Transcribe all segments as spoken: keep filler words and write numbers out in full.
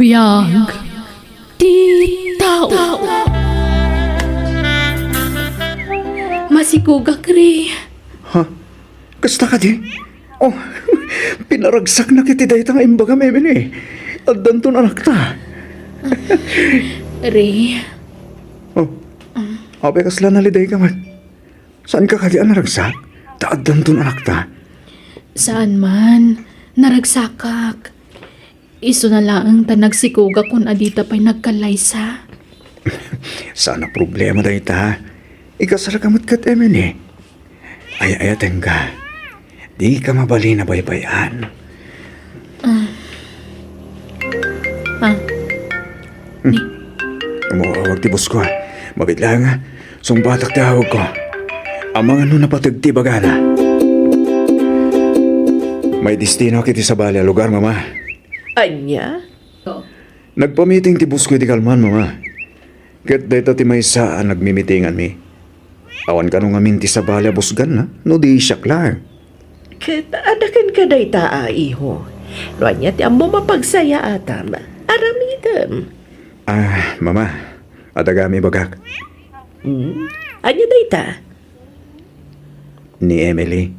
Biag ti tao. Masikugak, Ray. Ha? Kasta kadi? Oh, pinaragsaknak iti dayta nga imbagam, Emily. Addanton anakta. Ray. Oh, apay kasla nalidayka met? Saanka kadi a naragsak? Ta addanton anakta. Saan man. Naragsakak. Isuna laeng ta nagsikugak kun a dita pay nagkallaysa. Saan a problema dayta. Ikasalka met ket Emily. Ay-ayatenka. Dika mabalin a baybay-an. Ah. Ah. Hmm. Umawag ti boss ko, ah. Mabiit laeng, ah. Sungbatak ti awag ko. Amangan no napateg ti bagana. May destino iti sabali a lugar, Mama. Ania? Nagpamiting ti boss ko iti kalman, Mama. Ket dayta ti maysa a nagmimitinganmi. Awan kano ngamin ti sabali a busganna, no di siak laeng. Ket adda kenka dayta a iho. No ania ti ammom a pagsayaatam, aramidem. Ah, Mama, adda gayam ibagak. Hmm? Ania dayta? Ni Emily.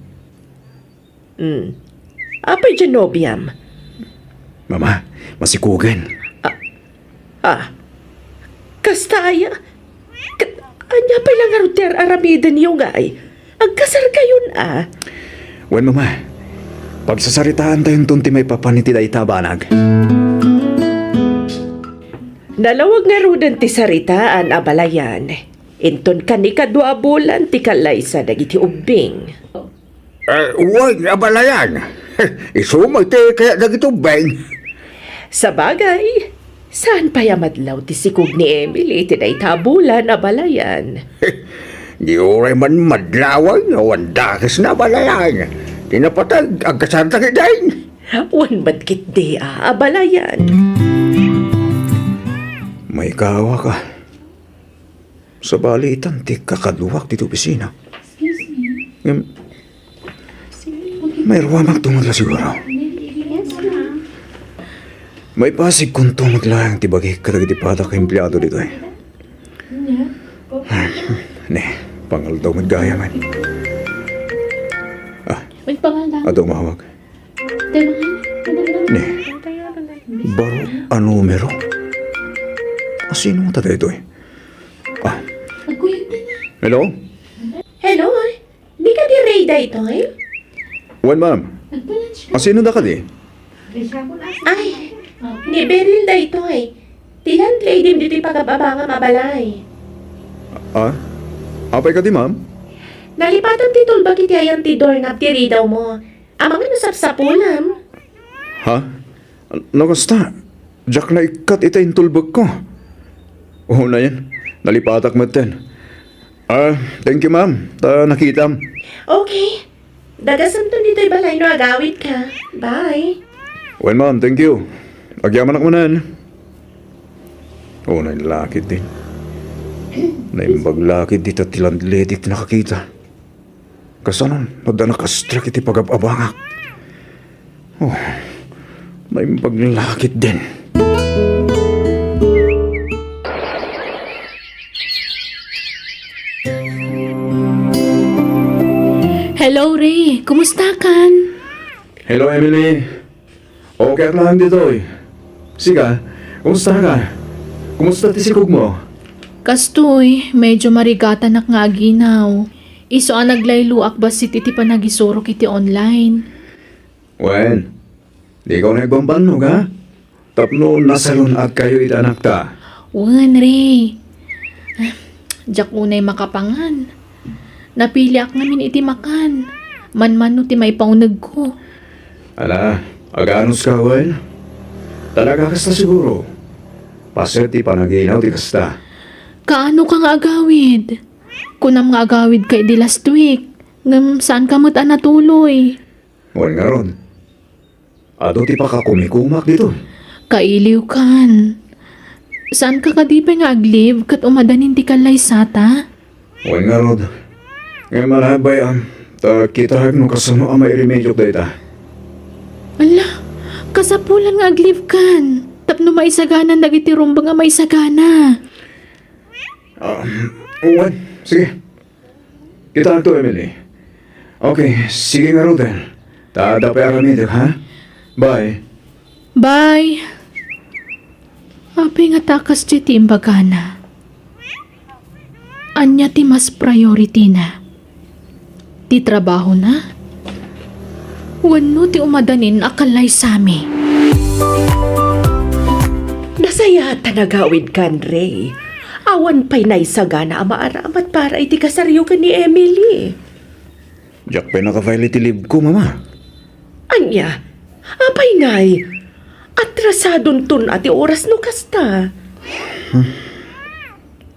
Hmm. Apay diay nobiam? Mama, masikugen. Ah, ah. Kasta aya? Ket ania pay la ngarud ti ar-aramidenyo ngay? Agkasarkayon a. Wen, Mama, pagsasaritaantayonton ti maipapan iti dayta a banag. Nalawag ngaruden ti saritaan, abalayan. Inton kanikadua a bulan ti kallaysa dagiti ubbing. Eh, wen, abalayan. Isu met ti kayat dagiti ubbing. Sabagay, saan pay a madlaw ti sikog ni Emily iti dayta a bulan, abalayan. Di uray man madlaw, awan dakesna, abalayan. Ti napateg, agkasarda ketdin. Wen met ketdi a, abalayan. Maikawak a. Sabali itan ti kakaduak ditoy opisina. Ngem, mairuamakto met la siguro. Maipasigkonto met laeng ti bagik kadagiti padak a empleado ditoy. Ne, pangaldaw met gayam. Ah, adu umawag. Ne, baro a numero. Asino ngata daytoy? Ah. Hello? Hello? Di kadi Ray daytoy? Wen, ma'am. Asino da kadi? Ay, ni Beryl daytoy. Ti landlady ditoy pagababangam a balay. Ah? Apay kadi, ma'am? Nalipatam ti tulbak iti ayan ti doorknob ti ridawmo. Amangan no sapsapulam. Ha? No kasta, diak naikkat iti intulbekko. Unayen, nalipatak metten. Ah, thank you, ma'am. Ta nakitam. Okay. Dagasanton ditoy balay no agawidka. Bye. Well, ma'am, thank you. Agyamanak manen. Unay lakit din. Naimbag lakit dita ti landlady ti nakakita. Kasano no adda nakastrek iti pagab-abangak? Oh, naimbag lakit din. Hello, Ray. Kumusta kan? Hello, Emily. Okay ak laeng ditoy. Sika, kumusta ka? Kumusta ti sikogmo? Kastoy, medyo marigatanak nga aginaw. Isu a naglayloak bassit iti panagisurok iti online. Wen, dika unay agbambannog, ha? Tapno nasalun-agkayo iti anakta. Wen, Ray. Diak unay makapangan. Napiliak ngamin iti makan. Manmano ti maipaunegko. Ala, aganuska, wen? Talaga kasta siguro. Paset ti panaginaw ti kasta. Kaano ka nga agawid? Kunam nga agawid ka idi last week. Ngem saan ka met a natuloy. Wen ngarud, adu ti pakakumikumak ditoy. Kailiwkan. Saan ka kadi pay nga ag-leave ket umadanin ti kallaysata? Wen ngarud. Ngem ala, bay-am, ta kitaek no kasano a mairemediok dayta. Ala, kasapulan nga ag-leave kan. Tapno maisagana dagiti rumbeng a maisagana. Ah, wen, sige. Kitaento, Emily. Okay, sige ngaruden. Ta adda pay aramidek, ha? Bye. Bye. Apay ngata a kasdiay ti imbagana? Ania ti mas priority-na? Ti trabahona? Wenno ti umadanin a kallaysami? Nasayaat ta nagawidkan, Ray. Awan pay naisagana a maaramat para iti kasaryo ken ni Emily. Diak pay naka-file iti leave ko, Mama. Ania? Apay ngay? Atrasadonton a ti oras no kasta.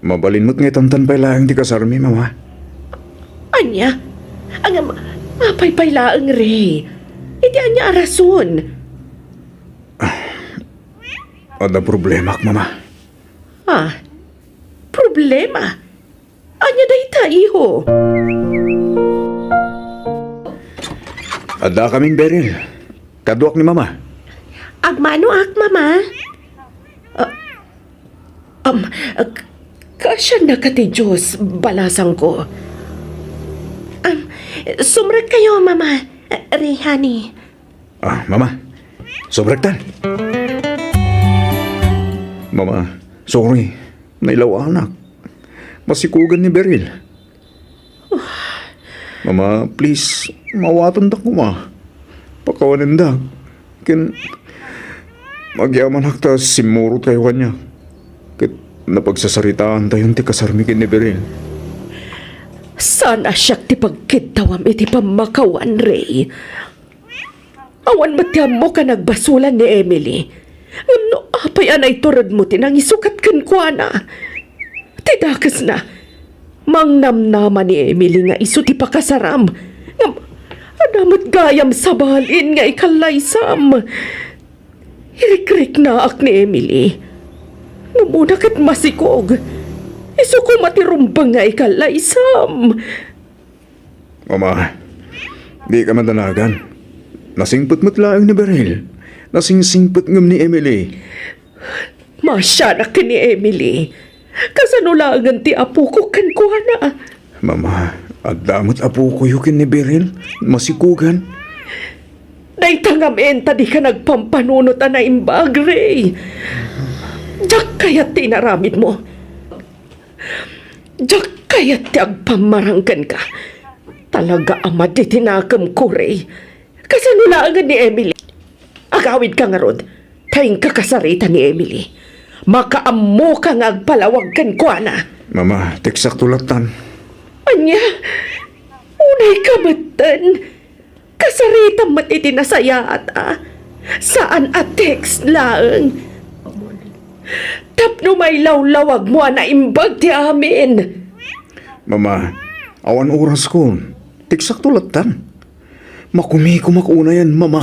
Mabalin met nga itantan pay laeng ti kasarmi, Mama. Ania? Ngem, apay pay laeng, Ray? Iti ania a rason? Adda problemak, Mama. Ah, problema? Ania dayta, iho? Addakamin, Beryl. Kaduak ni Mama. Agmanoak, Mama. Ah, um, k-, kaasiannaka ti Diyos, balasangko. Um, sumrekkayo, Mama. Ray, honey. Ah, Mama. Sumrektan. Mama, sorry. Nailawanak. Masikugan ni Beryl. Mama, please, maawatandak koma. Pakawanendak. Ken agyamanak ta simmurotkayo kaniak. Ket napagsasaritaantayon ti kasarmi ken ni Beryl. Saan a siak ti pagkiddawam iti pammakawan, Ray. Awan met ti ammok a nagbasolan ni Emily. Ngem no apay a naituredmo ti nangisukat kenkuana? Ti dakesna, mangnamnama ni Emily nga isu ti pakasaram. Ngem adda met gayam sabalin nga ikallaysam. Irikriknaak ni Emily. Ngem umuna ket masikog. Isu koma ti rumbeng nga ikallaysam. Mama, dika madanagan. Nasingpet met laeng ni Beryl. Nasingsingpet ngem ni Emily. Maasianak ken ni Emily. Kasano laengen ti apoko kenkuana? Mama, adda met apokoyo ken ni Beryl. Masikugan. Dayta ngamin ta dika nagpampanunot a naimbag, Ray. Diak kayat ti inaramidmo. Diak kayat ti agpammarang kenka. Talaga a madi ti nakemko, Ray. Kasano laengen ni Emily? Agawidka ngarud, ta inka kasarita ni Emily. Makaammoka nga agpalawag kenkuana. Mama, teksakto lattan. Ania? Unayka metten? Kasaritam met iti nasayaat a saan a text laeng. Tapno mailawlawagmo a naimbag ti amin. Mama, awan orasko. Teksakto lattan. Makumikomak unayen, Mama.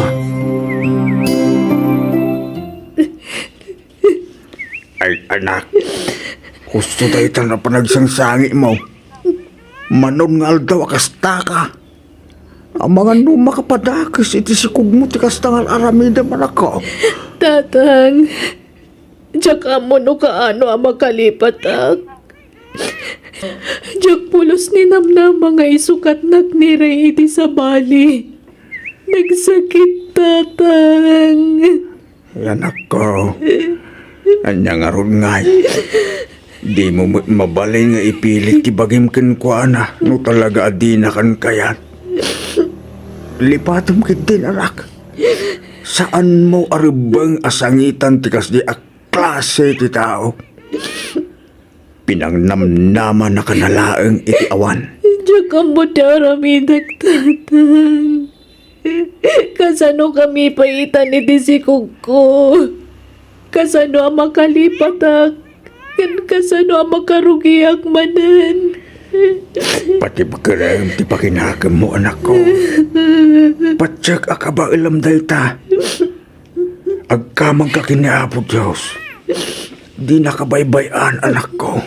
Ay, anak. Husto dayta a panagsangsangitmo. Manon nga aldaw a kastaka. Amangan no makapadakes iti sikogmo ti kasta nga ar-aramidem, anakko. Tatang, diak ammo no kaano a makalipatak. Diak pulos ninamnama nga isukatnak ni Ray iti sabali. Nagsakit, Tatang. Anakko, ania ngarud ngay? Dimo met mabalin nga ipilit ti bagim kenkuana no talaga a dinakan kayat. Lipatem ketdin, anak. Saanmo a rebbeng a sangitan ti kasdi a klase ti tao. Pinangnamnamannaka na laeng iti awan. Diak ammo ti aramidek, Tatang. Kasanokami pay itan iti sikogko? Kasano a makalipatak? Ken kasano a makarugiak manen? Patibkerem ti pakinakemmo, anakko. Patiek a kabaelem dayta. Agkamangka ken ni Apo Dios. Dinaka baybay-an, anakko.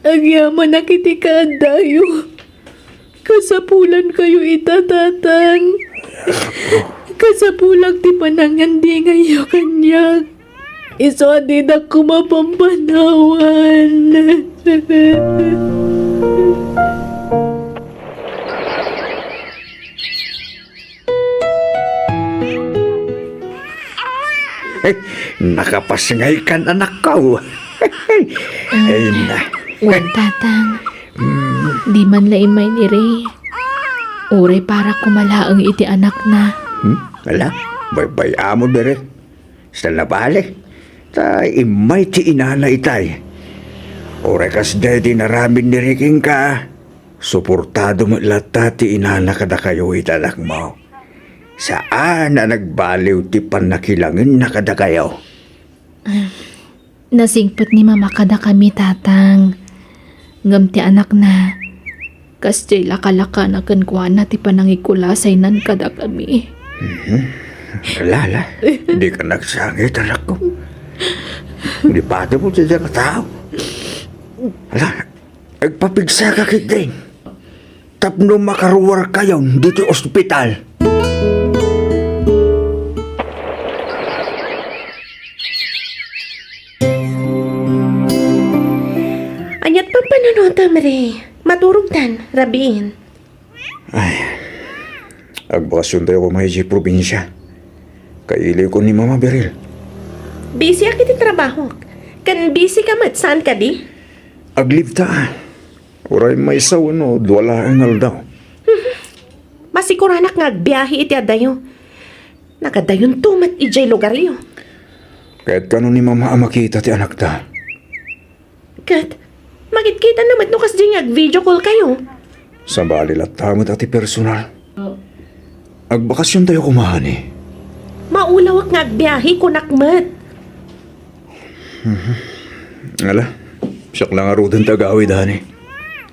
Agyamanak iti kaaddayo. Kasapulankayo ita, Tatang. Kasapulan ti panangandingayyo kaniak. Isu a dinak koma pampanawan. Nakapasngaykan, anakko. Ay na. Wen, Tatang. Di man la immay ni Ray. Uray para koma laeng iti anakna. Hmm? Ala, baybay-am, Beril. Sa nabali, ta immay ti inana itay. Uray kasdiay ti inaramid ni Ray kenka, suportado met latta ti inana kadakayo iti anakmo. Saan a nagbaliw ti pannakilangenna kadakayo. Nasingpet ni Mama kadakami, Tatang. Ngem ti anakna, kasdiay lakalakana kenkuana ti panangikulasaynan kadakami. Mhm. Ala, ala. Dika nagsangit, anakko. Lipadem ti dayta nga tao. Ala, agpapigsaka ketdin tapno makaruarkayon ditoy ospital. Ania't pampanunotem, Ray? Maturogtan, rabiin. Ay, agbakasiontayo koma idiay probinsia. Kailiwko ni Mama, Beril. Busy-ak iti trabahok. Ken busy ka met, saan kadi? Ag-leave ta. Uray maysa wenno dua laeng nga aldaw. Masiguranak nga agbiahe iti adayo. Nagadayonto met idiay lugaryo. Ket kano ni Mama a makita ti anakta? Ket, makitkita na met no kasdiay nga ag-video call kayo. Sabali latta met a ti personal. Agbakasiontayo koma, honey. Maulawak nga agbiahe, kunak met. Mhm. Ala, siak la ngaruden ti agawid, honey.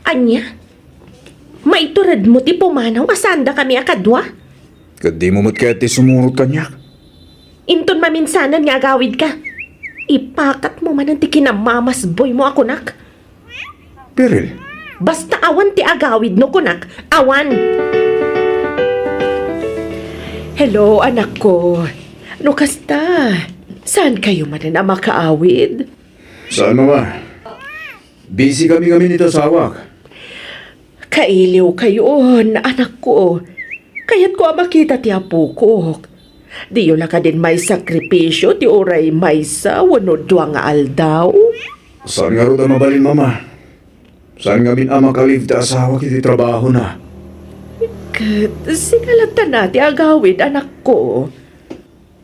Ania? Maituredmo ti pumanaw a saandakami a kadua? Ket dimo met kayat ti sumurot kaniak? Inton maminsanan nga agawidka, ipakatmo manen ti kinamamasboymo a kunak. Beril. Basta awan ti agawid no kunak, awan! Hello, anakko. No kasta, saan kayo manen a makaawid? Saan, Mama? Busy kami ngamin iti asawak. Kailiw kayon, anakko. Kayatko a makita ti apokok. Diyo la kadin maisakripisio ti uray maysa wenno dua nga aldaw? Saan ngarud a mabalin, Mama. Saan ngamin a maka-leave ti asawak iti trabahona. Ket sika latta ti agawid, anakko.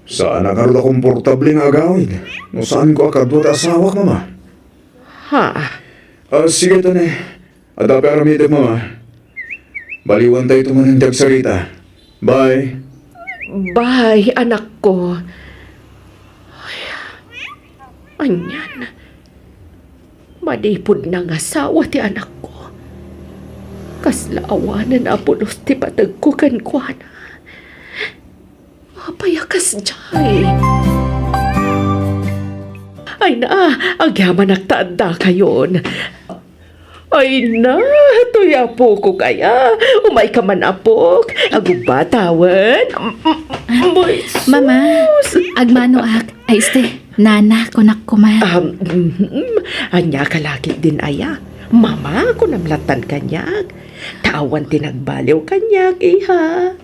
Saanak ngarud a komportable nga agawid no saanko a kadua ti asawak, Mama. Ha? Ah, sige, Tane. Adda pay aramidek, Mama. Baliwantayto manen ti agsarita. Bye. Bye, anakko. Ay, anian? Manipud nangasawa ti anakko, kasla awanen a pulos ti pategko kenkuana. Apay a kasdiay? Ay na, agyamanak ta addakayon. Ay na, toy apokok aya. Umayka man, apok. Agubbatawen. Mm, mm, mm, Mama, sus. Agmanoak. Ay, este, nana, kunak koma. Um, mhm. Ania ka la ketdin aya? Mama, kunam lattan kaniak. Ta awan ti nagbaliw kaniak, iha.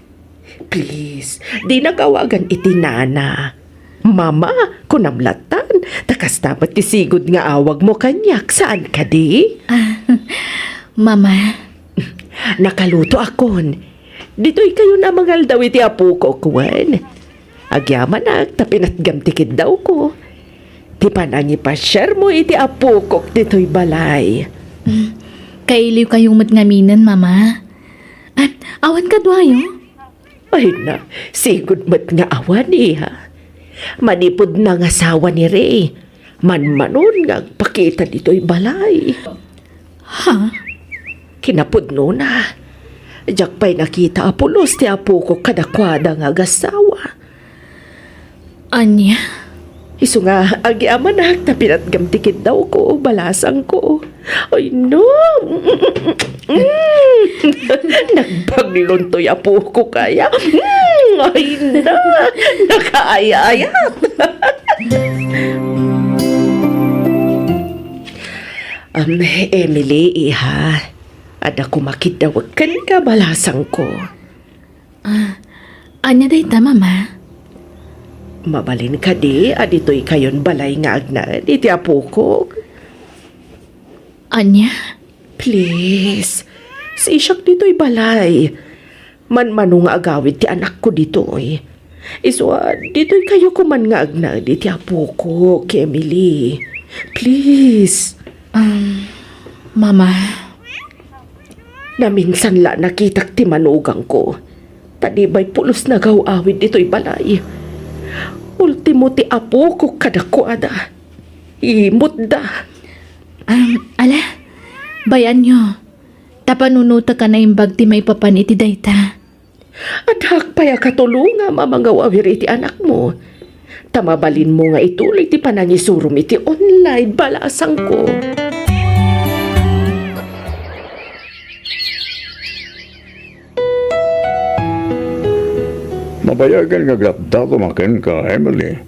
Please, dinak awagan iti nana. Mama, kunam lattan, ta kasta met ti sigud nga awagmo kaniak, saan kadi? Ah, Mama. Nakalutoakon. Ditoy kayon a mangaldaw iti apokok, wen? Agyamanak ta pinatgam ti kiddawko. Ti panangipasiarmo iti apokok ditoy balay. Mm, kailiw kayo met ngaminen, Mama. Ah, awan kaduayo? Ay na, sigud met nga awan, iha. Manipud nangasawa ni Ray, manmanon nga agpakita ditoy balay. Ha? Kinapudnona, diak pay nakita a pulos ti apokok kadakuada nga agasawa. Ania? Isu nga, agyamanak ta pinatgam ti kiddawko, balasangko. Ay, no. Mm. Nagbaglon toy apoko kaya. Mm. Ay, na. Nakaayayat. Um, Emily, iha. Adda koma kiddawek kenka, balasangko. Ah, ania dayta, Mama? Mabalin kadi a ditoy kayon balay nga agnaed iti apokok? Ania? Please, sisiak ditoy balay. Manmano nga agawid ti anakko ditoy. Isu a, ditoy kayo koman nga agnaed iti apokok, Emily. Please. Um, Mama. Naminsan la nakitak ti manugangko. Ta di bay pulos nagaw-awid ditoy balay. Ultimo ti apokok kadakuada. Imutda. Um, ala, bay-anyo. Ta panunotek a naimbag ti maipapan iti dayta. Addaak pay a katulongam a mangaw-awir iti anakmo. Ta mabalinmo nga ituloy ti panangisurom iti online, balasangko. Mabayagen nga aglatdaton a kenka, Emily.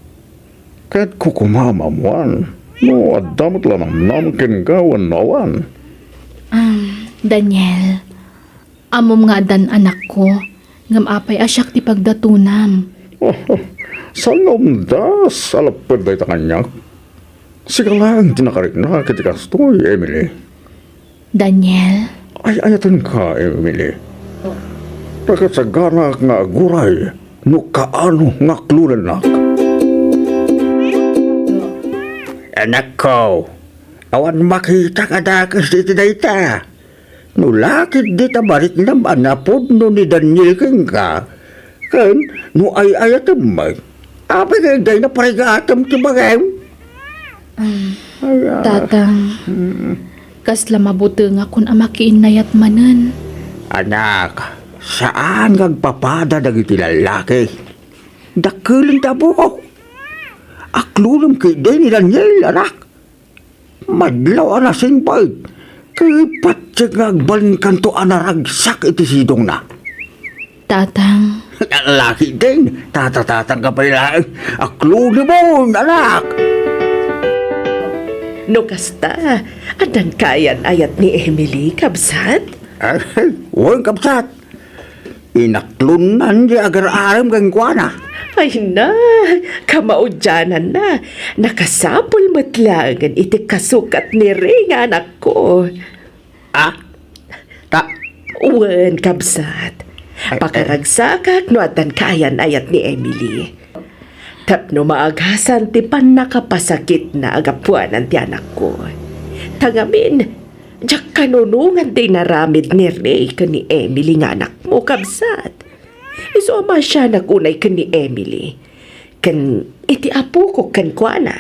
Ket kukumam ammoan no adda met la namnama kenka wenno awan. Um, Daniel, ammom nga addan anakko, ngem apay a siak ti pagdatonam? Saan nga umdas a lapped dayta kaniak? Sika laeng ti nakariknak iti kastoy, Emily. Daniel? Ay-ayatenka, Emily. Nakasaganak nga aguray no kaano nga aklonennak. Anakko, awan makitak a dakes iti dayta. No la ketdi ta mariknam a napudno ni Daniel kenka, ken no ay-ayatem met, apay nga dayta parigatem ti bagim? Mm, ay, ah. Tatang, mm. Kasla mabutengakon a makiinnayat manen. Anak, saan nga agpapada dagiti lallaki. Dakkelenta a buok. Aklonem ketdi ni Daniel, anak. Madlaw a nasingpet, ket patiek nga agbalinkanto a naragsak iti sidongna. Tatang. Laki din, tatatatang ka pay laeng. Aklonimon, anak! No kasta, addan kaayan-ayat ni Emily, kabsat? Ay, wen, kabsat. Inaklonnan ti agar-arem kenkuana. Ay na, kamaudiananna. Nakasapul met laengen iti kasukat ni Ray nga anakko. Ah? Ta- Wen, kabsat. Ay, ay. Pakaragsakak no addan kaayan-ayat ni Emily. Tapno maagasan ti pannakapasakitna a gapuanan ti anakko. Ta ngamin, diak kanunongan ti inaramid ni Ray ken ni Emily nga anakmo, kabsat. Isu a maasianak unay ken ni Emily, ken iti apokok kenkuana.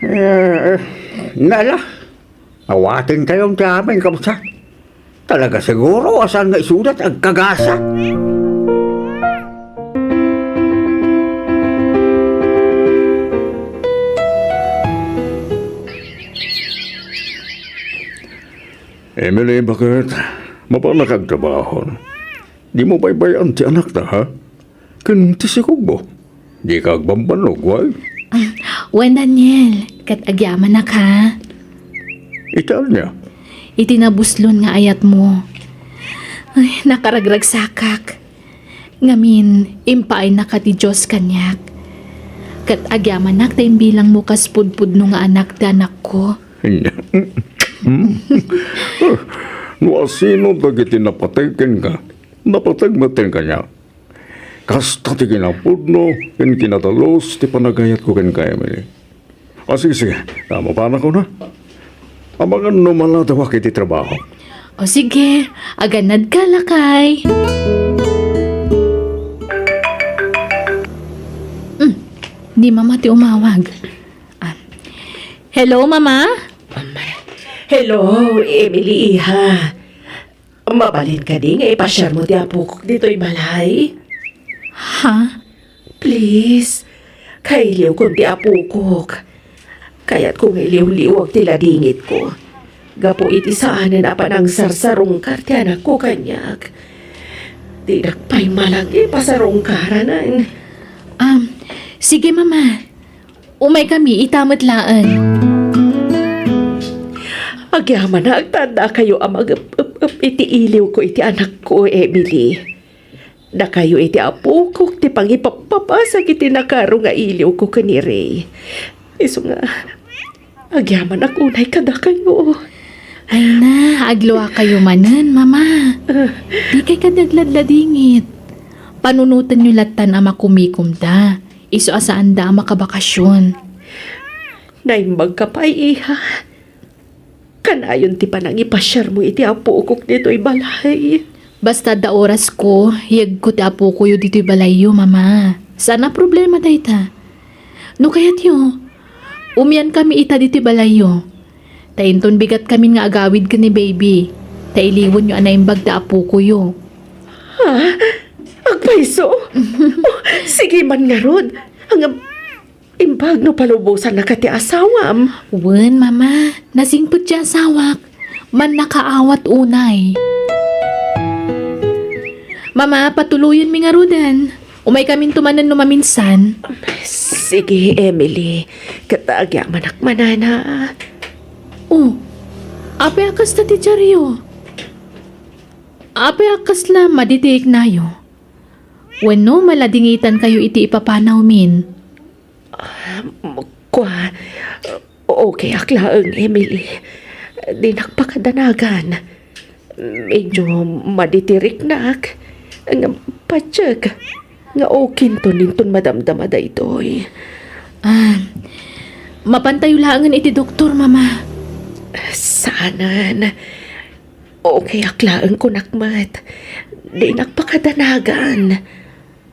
Eh, nala, awatentayon ti amin, kabsat. Talaga siguro a saan nga isuda ti agkagasa. Emily, baket? Mapanak agtrabaho. Dimo baybay-an ti anakta, ha? Ken ti sikogmo. Dika agbambannog, wen? Ah, wen, Daniel, ket agyamanak, ha? Iti ania? Iti nabuslon nga ayatmo. Ay, nakaragragsakak. Ngamin, impaaynak ti Dios kaniak. Ket agyamanak ta imbilangmo kas pudpudno nga anak ti anakko. No asino dagiti napateg kenka, napateg met kaniak. Kasta ti kinapudno ken kinadalus ti panagayatko kenka, Emily. O, sige, sige. Ah, mapanakon, ha? Amangan no maladawak iti trabaho. O, sige. Aganadka, lakay. Mm, ni Mama ti umawag. Ah. Hello, Mama? Hello, Emily, iha. Mabalin kadi nga ipasiarmo ti apokok ditoy balay? Ha? Please, Kailiwkon ti apokok. Kayatko nga iliwliwag ti ladingitko. Gapu iti saanen a panangsarsarungkar ti anakko kaniak. Dinak pay malang ipasarungkaranan. Um, sige, Mama. Umaykami ita met laeng. Agyamanak ta addakayo a magep-ep-ep iti iliwko iti anakko, Emily. Dakayo iti apokok ti pangipappabasag iti nakaro nga iliwko ken ni Ray. Isu nga, agyamanak unay kadakayo. Ay na, agluakayo manen, Mama. Ah. Dikay kadi agladladingit. Panunotenyo lattan a makumikomda. Isu a saanda a makabakasyon. Naimbagka pay, iha. Kanayon ti panangipasiarmo iti apokok ditoy balay. Basta adda orasko, yegko ti apokoyo ditoy balayyo, Mama. Saan a problema dayta. No kayatyo, umiankami ita ditoy balayyo. Ta inton bigatkamin nga agawid ken ni Baby, ta iliwenyo a naimbag ti apokoyo. Ha? Agpayso? Oh, sige man ngarud. Ang Imbag no palubosannaka ti asawam. Wen, Mama. Nasingpet ti asawak. Mannakaawat unay. Mama, patuloyenmi ngaruden. Umaykaminto manen no maminsan. Sige, Emily. Ket agyamanak manana. Oh, apay a kasta ti diaryo? Apay a kasla madi ti iknayo? Wenno maladingitankayo iti ipapanawmin? Kua, okayak laeng, Emily. Dinak pakadanagan. Medyo madi ti riknak. Ngem patiek nga okinton inton madamdama daytoy. Ah, mapantayo laengen iti doktor, Mama. Saanen. Okayak laeng kunak met. Dinak pakadanagan.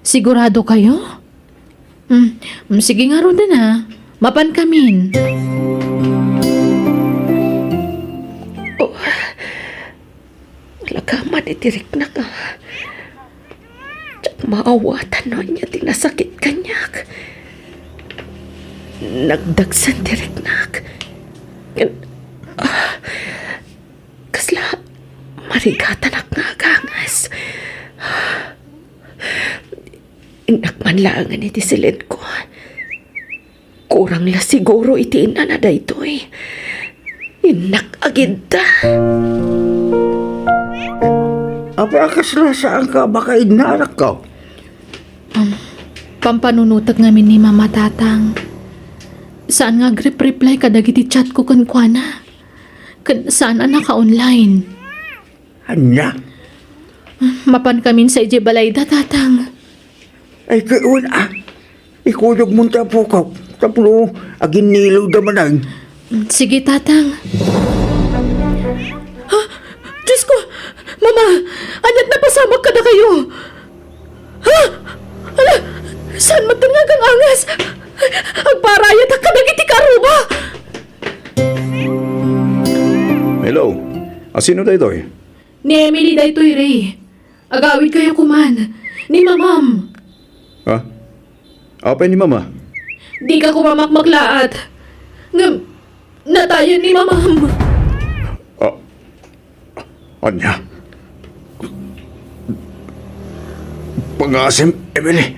Sigurado kayo? Hmm, sige ngaruden a. Mapankamin. Oh, alagad iti riknak a. Diak maawatan no ania ti nasakit kaniak. Nagdagsen ti riknak. Ah, kasla marigatanak nga agangas. Innak man laengen iti silenko. Kurang la siguro iti innana daytoy. Innak agidda. Apay a kasla saanka a makainna, anakko? Um, pampanunotek ngamin ni Mama, Tatang. Saan nga agrep-reply kadagiti chatko kenkuana. Ken saan a naka-online. Ania? Mapankamin sa idiay balayda, Tatang. Ay, kawan, ah. Ikuyogmon ti apokak tapno aginnilawda manen. Sige, Tatang. Ha? Diyos ko! Mama! Ania't napasamak kadakayo? Ha? Ala! Saan met nga agang-angas? Agparayatak kadagiti karuba! Hello? Asino daytoy? Ni Emily daytoy, Ray. Agawidkayo koman. Ni Mamam. Ha? Apay ni Mama? Dika koma makmaklaat. Ngem, natayen ni Mamam. Ah, ania? Pangasim, Emily.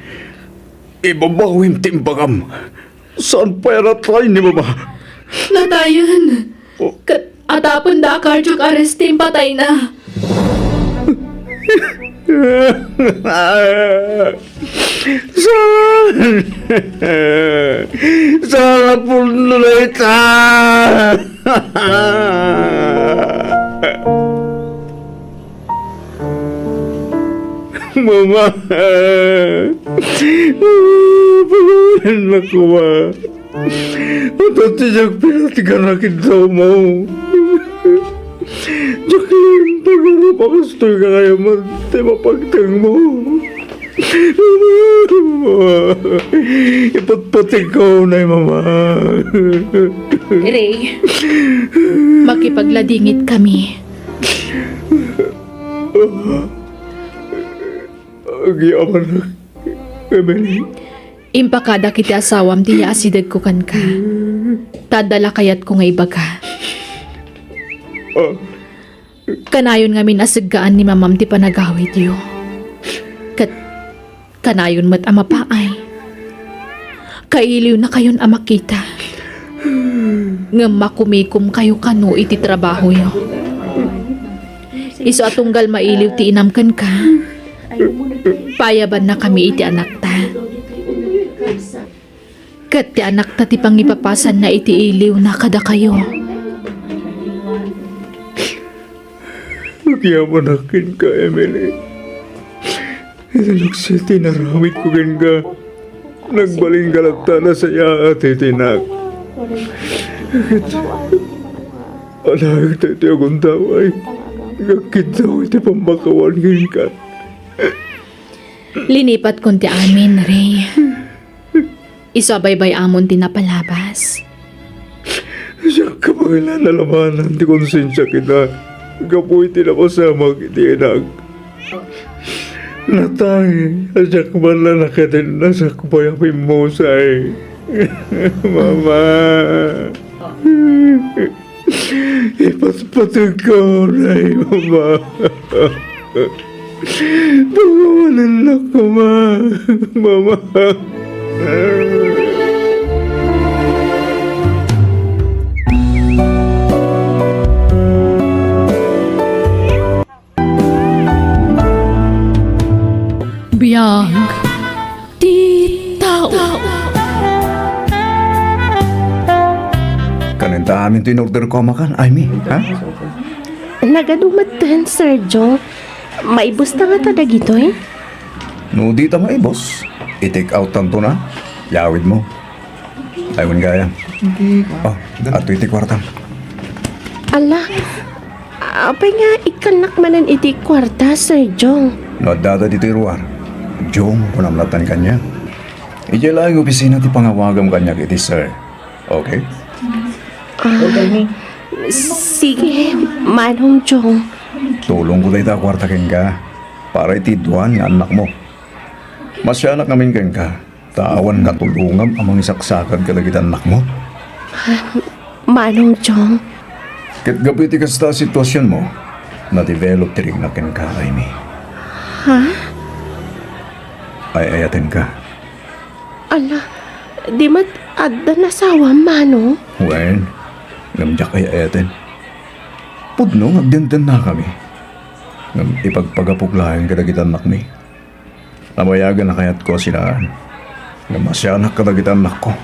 Ibabawim ti imbagam. Saan pay a natay ni Mama? Natayen. Oh. Ket adda pay a cardiac arrest ti impatayna. Saan? Saan a pudno dayta? Mama! Pagawanan na ko, Ma. Adda ti diak pinatgan a kidawmo. Diak laeng pagarup a kastoy nga kayat met ti mapagtengmo. Mama! Ipatpategko unay, Mama. Ray, makipagladingit kami. Agyamanak, Emily. Impakadak iti asawam ti yaasidegko kenka. Ta adda la kayatko nga ibaga. Ah. Kanayon ngamin a seggaan ni mamam ti panagawidyo. Ket kanayon met a mapaay. Kailiwnakayon a makita. Ngem makumikomkayo kano iti trabahoyo. Isu a tunggal mailiw ti inam kenka, payabannakami iti anakta. Ket ti anakta ti pangipapasanna iti iliwna kadakayo. Agyamanak kenka, Emily. Iti naksi ti inaramidko kenka, nagbalin ka latta a nasayaat iti inak. Ket alaek daytoy a gundaway nga agkiddaw iti pammakawan kenka. Linipatkon ti amin, Ray. Isu a baybay-amon ti napalabas. Diak kabaelan a labanan ti konsensiak ita gapu iti napasamak iti inak. Natay a diak man la nakadenna sakbay a pimmusay. Mama. Ipatpategko, Nay, Mama. Pakawanennak koma, Mama. Biag ti tao. Kanen ta amin to in-order ko a makan, Aimee, ha? Nagadu metten, Sir Jong. Maibusta ngata dagitoy? No dita maibus, i-take out tanto na. Yawid mo. Ay, wen gayam. Oh, adtoy ti kuartam. Ala, apay nga ikkannak manen iti kuarta, Sir Jong? No addada ditoy ruar, Jong, kunam latta kaniak. Idiay laeng opisina ti pangawagam kaniak iti sir. Okay? Ah, sige, Manong Jong. Tulongko dayta a kuarta kenka para iti dua nga annakmo. Masianak ngamin kenka. Ta awan nga tulongam a mangisaksakad kadagiti annakmo. Manong Jong. Ket gapu iti kasta a situasionmo, na-develop ti riknak kenka, Aimee. Ha? Ay-ayatenka. Ala, di met adda nasawam, Manong? Wen, ngem diak ay-ayaten. Pudno nga agdendennakami. Ngem ipagpagapok laeng kadagiti annakmi. Nabayagen a kayatko a sinaan. Ngem masianak kadagiti annakko.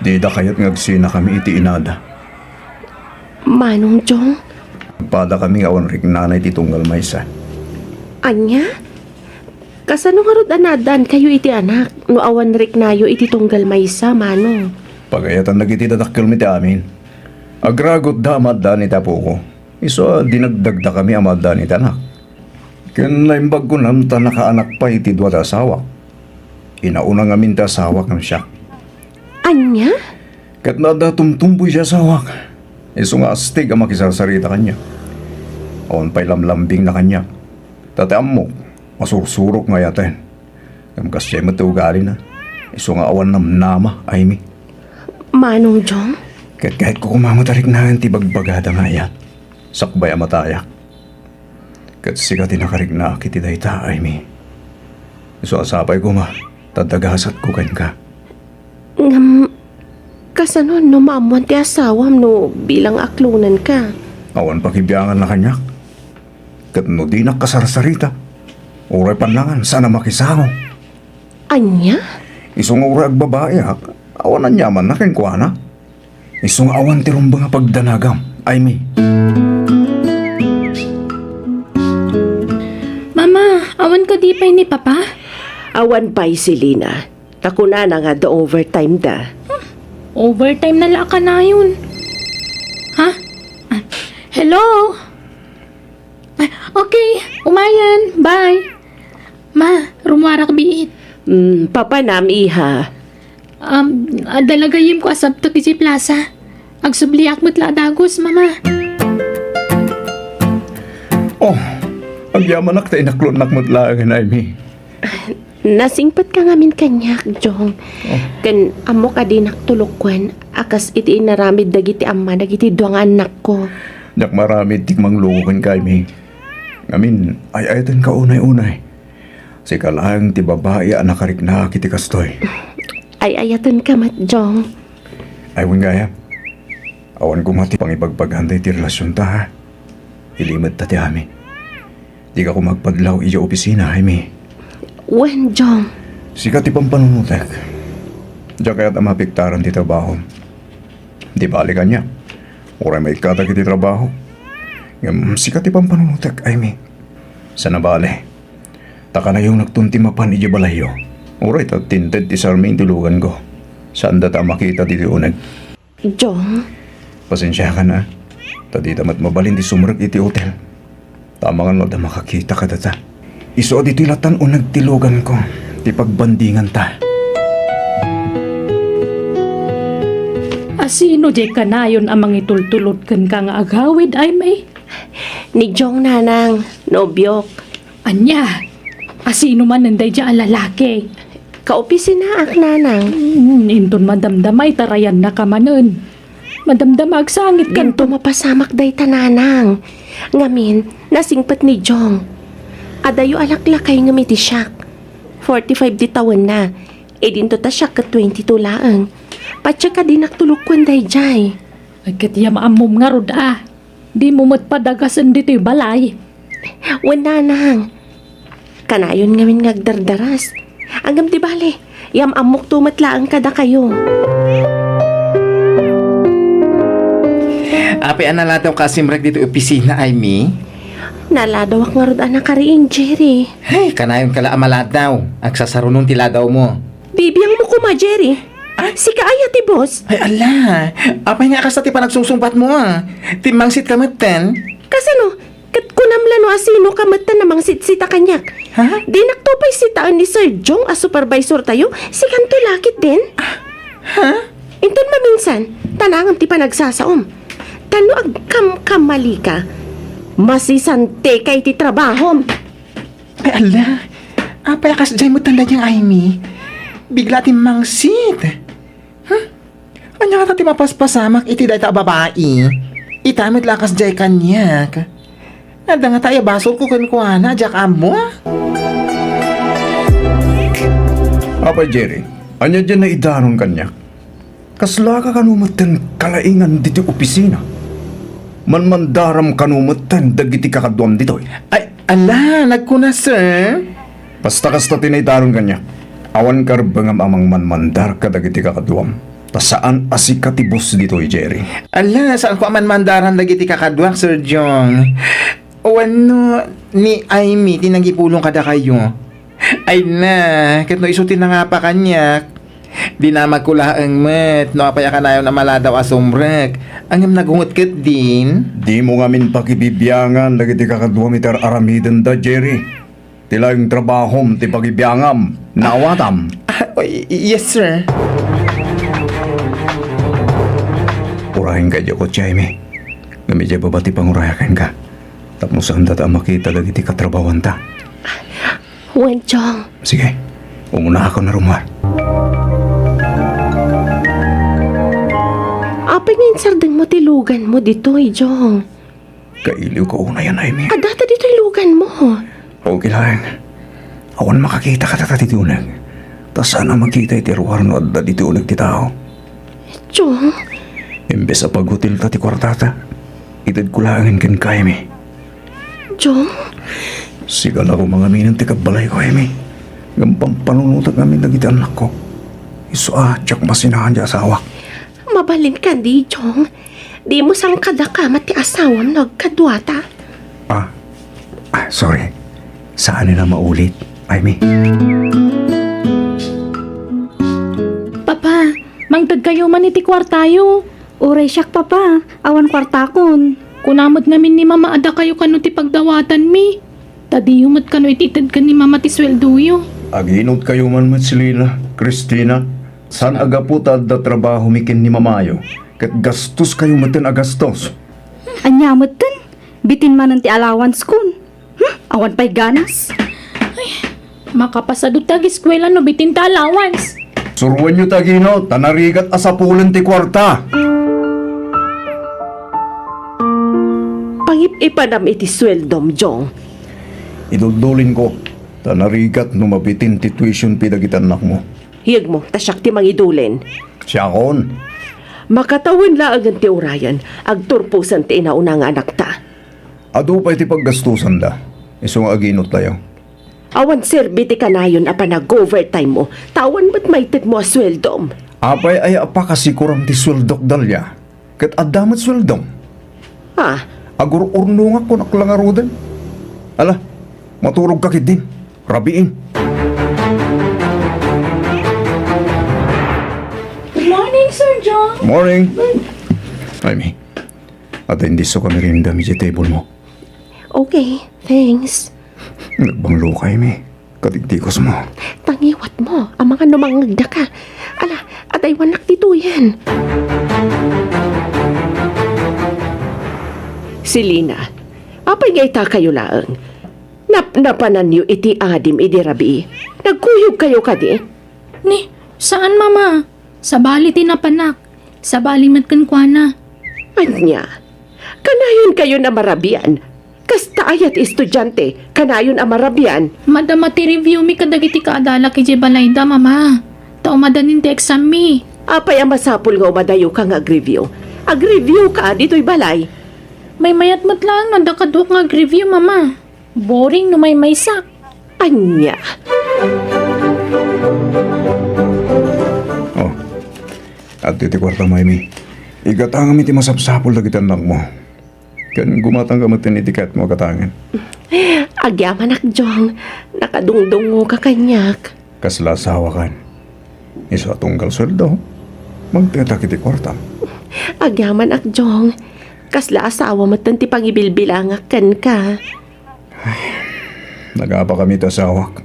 Dida kayat nga agsinakami iti inada. Manong Jong? Padakami nga awan riknana iti tunggal maysa. Ania? Kasano ngarud a naaddaankayo iti anak no awan riknayo iti tunggal maysa, Manong? Pagayatannak iti dadakkelmi ti amin. Agragutda a maaddaan iti apoko. Isu a dinagdagdakami a maaddaan iti anak. Ken naimbag kunam ta nakaanak pay iti dua ti asawak. Inauna ngamin ti asawak ngem siak. Ania? Ket no adda tumtumboy ti asawak, isu nga astig a makisarsarita kaniak. Awan pay lamlambingna kaniak. Ta ti ammok, masursurok nga ayaten. Ngem kasdiay met ti ugalina. Isu nga awan namnama, Aimee. Manong Jong? Ket kayatko koma met a riknaen ti ibagbagada nga ayat, sakbay a matayak. Ket sika ti nakariknaak iti dayta, Aimee. Isu a sapay koma ta adda gasatko kenka. Ngem, kasano no maammoan ti asawam no bilang aklonenka? Awan pakibianganna kaniak. Ket no dinak kasarsarita, uray pannangan, saan a makisango. Ania? Isu nga uray agbabaiak, awan aniamanna kenkuana. Isu nga awan ti rumbeng a pagdanagam, Aimee. Mama, awan kadi pay ni Papa? Awan pay, Selina. Ta kunana nga adda overtime da. Hmm, overtime na la a kanayon. Ha? Ah, hello? Ah, okay, umayen. Bye. Ma, rummuarak biit. Hmm, papanam, iha? Um, adda la gayyemko a sabtek idiay plaza. Agsubliak met la a dagus, Mama. Oh, agyamanak ta inaklonnak met laengen, Aimee. Nasingpetka ngamin kaniak, Jong. Oh. Ken ammok a dinak tulokkuan a kas iti inaramid dagiti amma dagiti dua nga annakko. Diak maaramid ti mangluko kenka, Amy. Ngamin, ay-ayatenka unay-unay. Sika laeng ti babai a nakariknaak iti kastoy. Ay-ayatenka met, Jong. Ay, wen gayam. Awan koma ti pangibagbagaan daytoy relasionta, ha? Ilimedta ti amin. Dika koma agpadlaw idiay opisina, Amy. Wen, Jong. Sika ti pampanunotek. Diak kayat a maapektaran ti trabahom. Di bale kaniak. Uray maikkatak iti trabaho. Ngem sika ti pampanunotek, Amy. Saan a bale. Ta kanayonakton ti mapan idiay balayyo. Uray ta tinted ti Charmaine ti luganko. Saanda ta a makita ditoy uneg. Jong. Pasensiakan, a. Ta dita met mabalin ti sumrek iti hotel. Ta amangan no adda makakita kadata. Isu a ditoy latan uneg ti luganko, ti pagbandinganta. A sino diay kanayon a mangitultulod kenka nga agawid, Amy? Ni Jong, nanang, nobiok. Ania? A sino manen daydiay a lalaki? Kaopisinaak, nanang. Hmm, inton madamdama, itarayannaka manen. Madamdama, agsangit kanto. Dinto mapasamak dayta, nanang. Ngamin, nasingpet ni Jong. Adayo a laklakay ngem iti siak. Forty-five ti tawenna. Idinto ta siak ket twenty-two laeng. Patiek a dinak tulokkuan daydiay. Ay, ket yam-ammom ngarud a. Dimo met padagasen ditoy balay. Wen, nanang. Kanayon ngamin nga agdardaras. Ngem di bale, yam-ammokto met laeng kadakayo. Apay a naladawka a simrek ditoy opisina, Amy? Naladawak ngarud a nakariing, Jerry. Hey, kanayonka la a maladaw. Agsasarunon ti ladawmo. Bibiangmo koma, Jerry. Ah? Sika aya ti boss? Ay, ala. Apay nga kasta ti panagsungsungbatmo, a? Timmangsitka metten? Kasano? Ket kunam la no a sinoka metten a mangsitsitta kaniak. Ha? Dinakto pay sitaen ni Sir Jong a supervisortayo, sikanto la ketdin? Ah, ha? Inton maminsan, tanangem ti panagsasaom. Ta no agkamkamalika, masisantika iti trabahom. Ay, ala! Apay a kasdiay met daydiay, Amy? Bigla ti mangsit. Huh? Ania ngata ti mapaspasamak iti dayta a babai? Ita met la a kasdiay kaniak. Adda ngata aya basolko kenkuana, diak ammo? Apay, Jerry, ania diay naidanon kaniak? Kaslaka kano metten kalaingan ditoy opisina? Manmandaram kano metten dagiti kakaduam ditoy? Ay, ala, nagkuna, sir. Basta kasta ti naidaron kaniak. Awan karebbengam a mangmanmandar kadagiti kakaduam. Ta saan a sika ti boss ditoy, Jerry. Ala, saanko a manmandaran dagiti kakaduak, Sir Jong. Wenno ni Amy ti nangipulong kadakayo? Ay na, ket no isu ti nangapa kaniak, dinamagko laeng met no apay a kanayon a maladaw a sumrek, ngem nagunget ketdin. Dimo ngamin pakibibiangan dagiti kakaduam iti ar-aramidenda, Jerry. Ti laeng trabahom ti pagibiangam. Naawatam? Ah, y-, yes, sir. Urayenka idiay kotse, Amy. Ngem idiay baba ti pangurayakenka. Tapno saanda ta a makita dagiti katrabahoanta. Wen, Jong. Sige, umunaakon a rummuar. Apay nga insardengmo ti luganmo ditoy, Jong? Kailiwko unay, Amy. Adda ta ditoy luganmo. Okay laeng. Awan makakita kadata ditoy uneg. Ta saan a makita iti ruar no adda ditoy uneg ti tao. Jong. Imbes a paghotelta ti kuartata, itedko laengen kenka, Amy. Jong? Sika la koma ngamin ti kabbalayko, Amy. Ngem pampanunotek ngamin dagiti annakko. Isu a diak masinaan ti asawak. Mabalin kadi, Jong? Dimo sangkadakama ti asawam no agkaduata? Ah, ah, sorry. Saan a maulit, Amy. Papa, mangtedkayo man iti kuartayo. Uray siak, Papa. Awan kuartakon. Kuna met ngamin ni Mama a dakayo kano ti pagdawatanmi. Ta diyo met kano iti itedken ni Mama ti sueldoyo. Aginotkayo man met, Selina, Christina. Saan a gapu ta adda trabahomi ken ni Mamayo, ket gastoskayo metten a gastos. Ania metten? Bitin manen ti allowance kon. Hmm, awan pay ganas. Ay, Makapasado ti ageskuela no bitin ti allowance. Suroenyo ti agino, ta narigat a sapulen ti kuarta. Pangip-ipanam iti sueldom, Jong. Iduldulinko, ta narigat no mabitin ti tuition fee dagiti annakmo. Yegmo, ta siak ti mangidulin. Siakon? Makatawen laengen ti urayen, agturposen ti inauna nga anakta. Adu pay ti paggastusanda, isu nga aginot tayo. Awan serbi ti kanayon a panag-overtime mo, ta awan met maitedmo a sueldom. Apay aya a pakasikuram ti sueldok, Dalia? Ket adda met sueldom. Ah. Agur-urnongak kunak la ngaruden. Ala, maturog ka ketdin. Rabiin. Good morning, Sir John. Morning. Ay, mi. Adda indisso ka merienda idiay table mo. Okay, thanks. Nagbanglo ka, Amy. Kadigdigos mo. Tangiwat mo, amangan no mangngegda ka. Ala, adaywanak ditoyen. Selina, apay nga ita kayo laeng? Napnapananyo iti adim idi rabii? Nagkuyog kayo kadi? Ni, saan, Mama? Sabali ti napanak. Sabali met kenkuana. Ania? Kanayon kayon a marabian? Kasta aya ti estudiante, kanayon a marabian? Madama ti review mi kadagiti kaadalak idiay balayda, Mama. Ta umadanin ti exam mi. Apay a masapul nga umadayo ka nga agreview? Agreview ka ditoy balay. Maymayat met laeng no adda kaduak nga agreview, Mama. Boring no maymaysak. Ania? Oh. Adtoy ti kuartam, Amy. Igatangam iti masapsapul dagiti annakmo. Ken gumatangka met iti kayatmo a gatangen. Agyamanak, Jong. Nakadungdungngoka kaniak. Kasla asawakan. Isu a tunggal sueldo, mangtetak iti kuartam. Agyamanak, Jong. Kasla asawa metten ti pangibilbilangak kenka. Nagapakami ti asawak.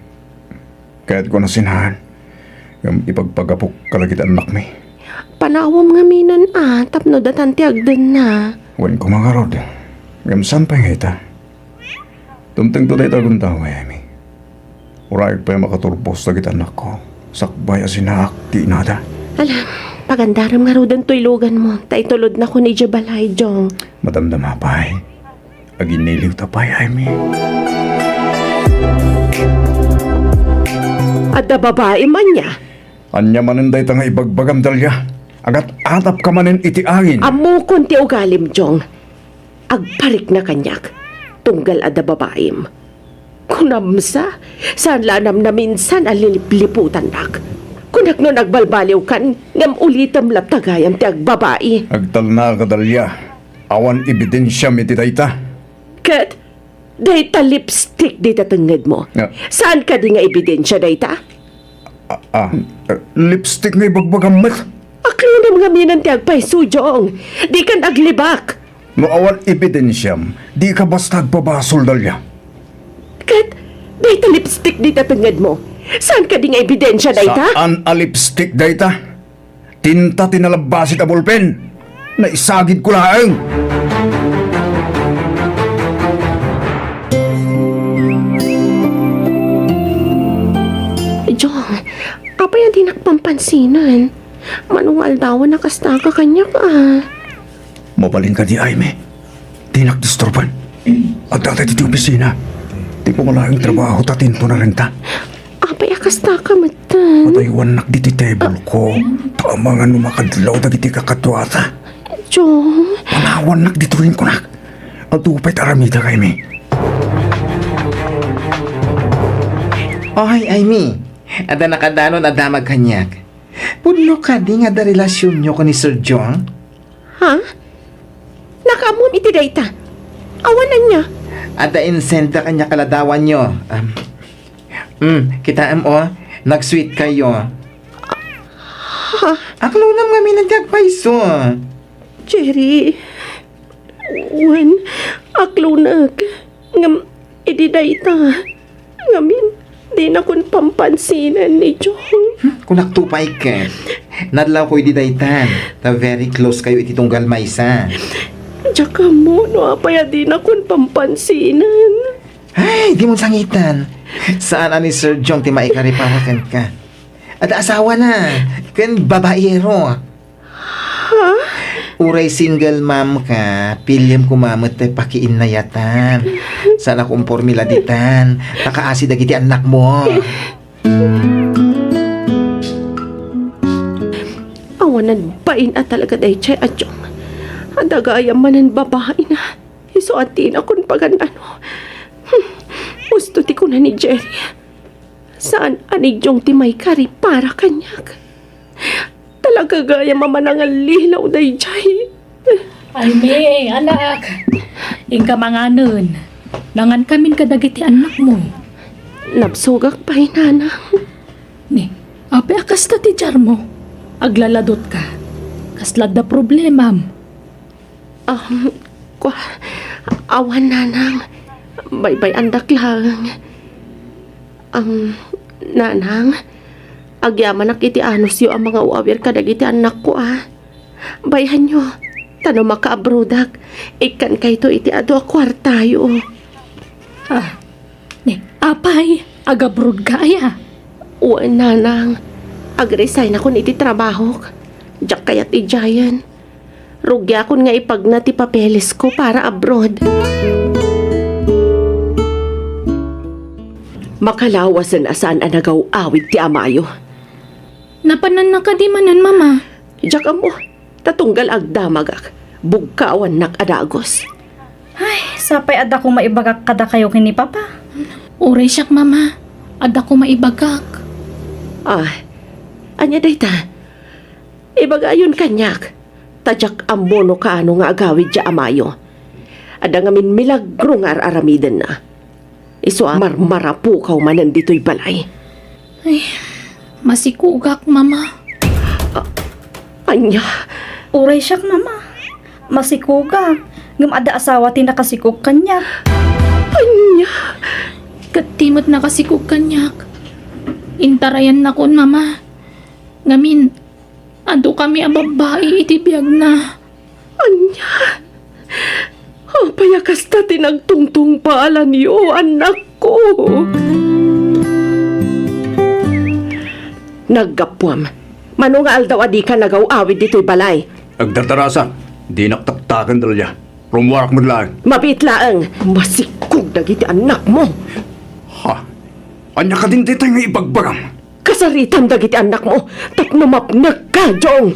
Kayatko a sinaan, ngem ipagpagapok kadagiti annakmi. Panawem ngamin a tapno datan ti agdenna. Wen koma ngarud, ngem saan pay nga ita? Dumtengto dayta a gundaway, Amy. Urayek pay a makaturpos dagiti annakko, sakbay a sinaak ti inada. Ala, pagandarem ngaruden toy luganmo, ta itulodnakon idiay balay, Jong. Madamdama pay. Aginiliwta pay, Amy. Adda babaim ania? Ania manen dayta nga ibagbagam, Dalia? Agat-atapka manen iti angin. Ammokon ti ugalim, Jong. Agparikna kaniak, tunggal adda babaim. Kunam sa, saan la a namnaminsan a lilipliputannak. Kunak no nagbalbaliwkan, ngem ulitem latta gayam ti agbabai. Agtalnaka, Dalia. Awan ebidensiam iti dayta. Ket dayta lipstick dita tengngedmo. Ah. Saan kadi nga ebidensia dayta? Ah, ah, lipstick nga ibagbagam met. Aklonam ngamin ti agpayso, Jong. Dikan aglibak. No awan ebidensiam, dika basta agpabasol, Dalia. Ket dayta lipstick dita tengngedmo. Saan kadi nga ebidensia dayta? Saan a lipstick dayta? Tinta ti nalabbasik a bolpen. Naisagidko laeng. Jong, apay a dinak pampansinan? Mano nga aldawan a kastaka kaniak a. Mabalin kadi, Amy? Dinak disturban. Adda ta ditoy opisina. Ti pumalaeng trabaho ta tinto na renta. Apay a kastaka metten? Pataywannak ditoy table ko. Ta amangan no makadlaw dagiti kakaduata. Jong. Panawannak ditoy kunak. Adu pay ta aramidek, Amy. Oy, Amy. Adda nakadanon a damag kaniak. Pudno kadi nga adda relasionyo ken ni Sir Jong? Ha? Nakaammom iti dayta? Awan ania? Adda insenda kaniak a ladawanyo. Um, mm, kitaem, o, nag-sweet kayo. Ha? Aklonam ngamin ti agpayso. Jerry, wen, aklonek. Ngem, idi dayta, ngamin, dinakon pampansinan ni Jong. Hmm, kunakto pay ket. Nadlawko idi daytan, ta very close kayo iti tunggal maysa. Diak ammo no apay a dinakon pampansinan. Ay, dimon sangitan. Saan a ni Sir Jong ti maikari para kenka. Adda asawana, ken babaero. Ha? Uray single mom ka, piliem koma met ti pakiinnayatan. Saan a kumporme la ditan, ta kaasi dagiti annakmo. Awanan bain a talaga daydiay a Jong. Adda gayam manen babaina. Isu a dinakon pagan-ano. Hmm. Husto ti kuna ni Jerry. Saan a ni Jong ti maikari para kaniak. Talaga gayam a manangallilaw daydiay. Aimee, anak. Inka manganen. Nangankamin kadagiti annakmo. Nabsogak pay, nanang. Ni, apay a kasta ti diarmo? Aglaladotka. Kasla adda problemam? Um, kua, awan, nanang. Baybay-andak laeng. Um, nanang, agyamanak iti anusyo a mangaw-awir kadagiti annakko, a. Bayhanyo, ta no makaabrodak, ikkankayto iti adu a kuartayo. Ah, ni, apay, agabrodka aya? Wen, nanang. Agresignakon iti trabahok. Diak kayat idiayen. Rugiakon nga ipagna ti papelesko para abroad. Makalawasen a saan a nagaw-awid ti amayo. Napananna kadi manen, Mama? Diak ammo, ta tunggal agdamagak, bugkawannak a dagus. Ay, sapay adda koma ibagak kadakayo ken ni Papa. Uray siak, Mama. Adda koma ibagak. Ah, ania dayta? Ibagayon kaniak, ta diak ammo no kaano nga agawid ti amayo. Adda ngamin milagro nga ar-aramidenna. Isu a marmarapukaw manen ditoy balay. Ay, masikogak, Mama. A-, ania? Uray siak, Mama. Masikogak. Ngem adda asawa ti nakasikog kaniak. Ania? Ket ti met nakasikog kaniak. Intarayannakon, Mama. Ngamin, adu kami a babbai iti biagna. Ania? Apay a kasta ti nagtungtungpalanyo, annakko? Naggapuam. Mano nga aldaw a dika nagaw-awid ditoy balay? Agdardarasak. Dinak taktaken, Dalia. Rummuarak met laeng. Mabiit laeng. Masikog dagiti annakmo. Ha? Ania kadin daytoy nga ibagbagam? Kasaritam dagiti annakmo tapno mapnekka, Jong.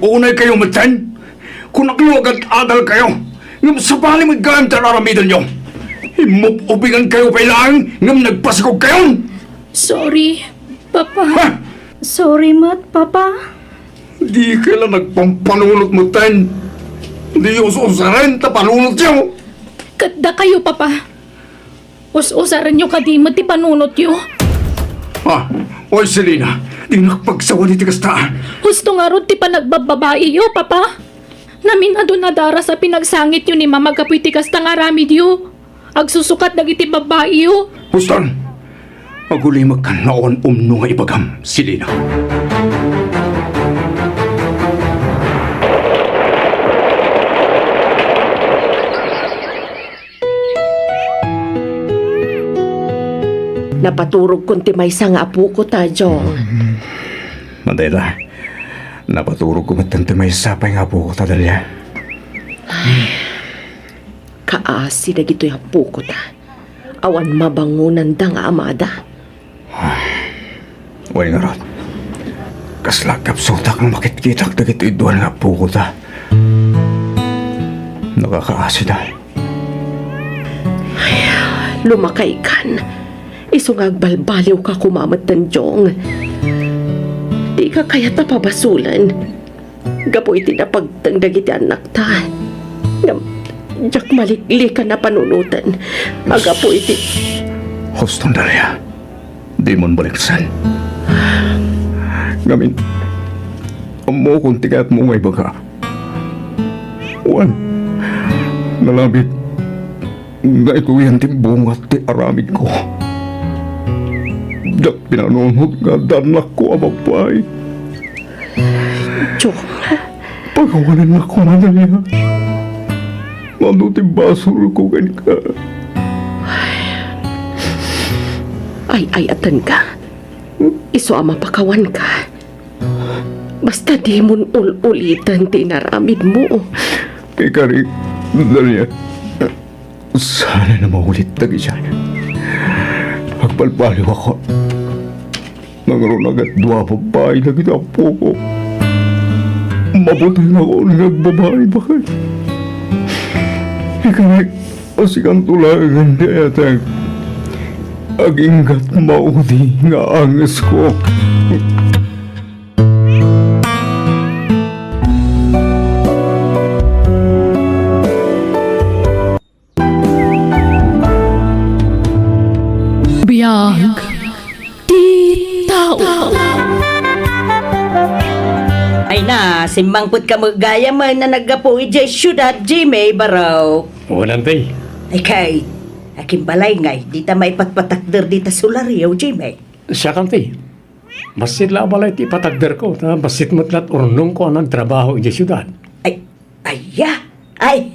Unay kayo metten? Kunakyo agad-adal kayo, ngem sabali met gayam ti ar-aramidenyo. Immub-ubingan kayo pay laeng ngem nagpasikog kayon. Sorry, Papa. Ha? Sorry met, Papa. Di kayo la nagpampanunot metten. Di us-usaren ta panunotyo. Ket dakayo, Papa. Us-usarenyo kadi met ti panunotyo? Ah, oy, Selina, dinak pagsawan iti kasta. Husto ngarud ti panagbababaiyo, Papa. Namin adu nadaras a pinagsangityo ni Mama gapu iti kasta nga aramidyo. Agsusukat dagiti babaiyo. Huston, agulimekkan no awan umno nga ibagam, Selina. Napaturogkon ti maysa nga apoko ta, Jong. Madayta, napaturogko metten ti maysa pay nga apoko ta, Dalia. Ay, kaasi dagitoy apoko ta. Awan mabangonanda nga amada. Wen ngarud, kasla agkapsutak no makitkitak dagitoy dua nga apoko ta. Nakakaasida. Ay, lumakaykan. Isu nga agbalbaliwka koma metten, Jong. Dika kayat a pabasolen. Gapu iti napagteng dagiti annakta. Ngem, diak maliklikan a panunoten. Agapu iti Huston, Dalia. Dimon baliksen. Ngamin, ammokon ti kayatmo nga ibaga. Wen, nalabit. Daytoyen ti bunga ti aramidko. Diak pinanunot nga adda annakko a babbai. Jong. Pagawanennak koma, Dalia. Mano ti basolko kenka? Ay-ayatenka. Isu a mapakawanka. Basta dimon ul-uliten ti inaramidmo. Ikari, Dalia, saan a maulit dagiti. Agbalbaliwakon. Nangruna ket dua a babbai dagiti appoko. Mabutengakon nga agbabai baket. Ikari, sikanto laengen ti ayatek. Aginggat maudi nga angesko. Biag ti tao. Ay na, simmangpetka met gayam a naggapu idiay siudad, Jimmy Barok. Wen, Auntie. Ay kay, akin balay ngay, dita maipatpatakder dita solaryo, Jimmy. Siak, Auntie. Bassit la a balay ti ipatagderko, ta bassit met la ti urnongko a nagtrabaho idiay siudad. Ay, aya? Ay,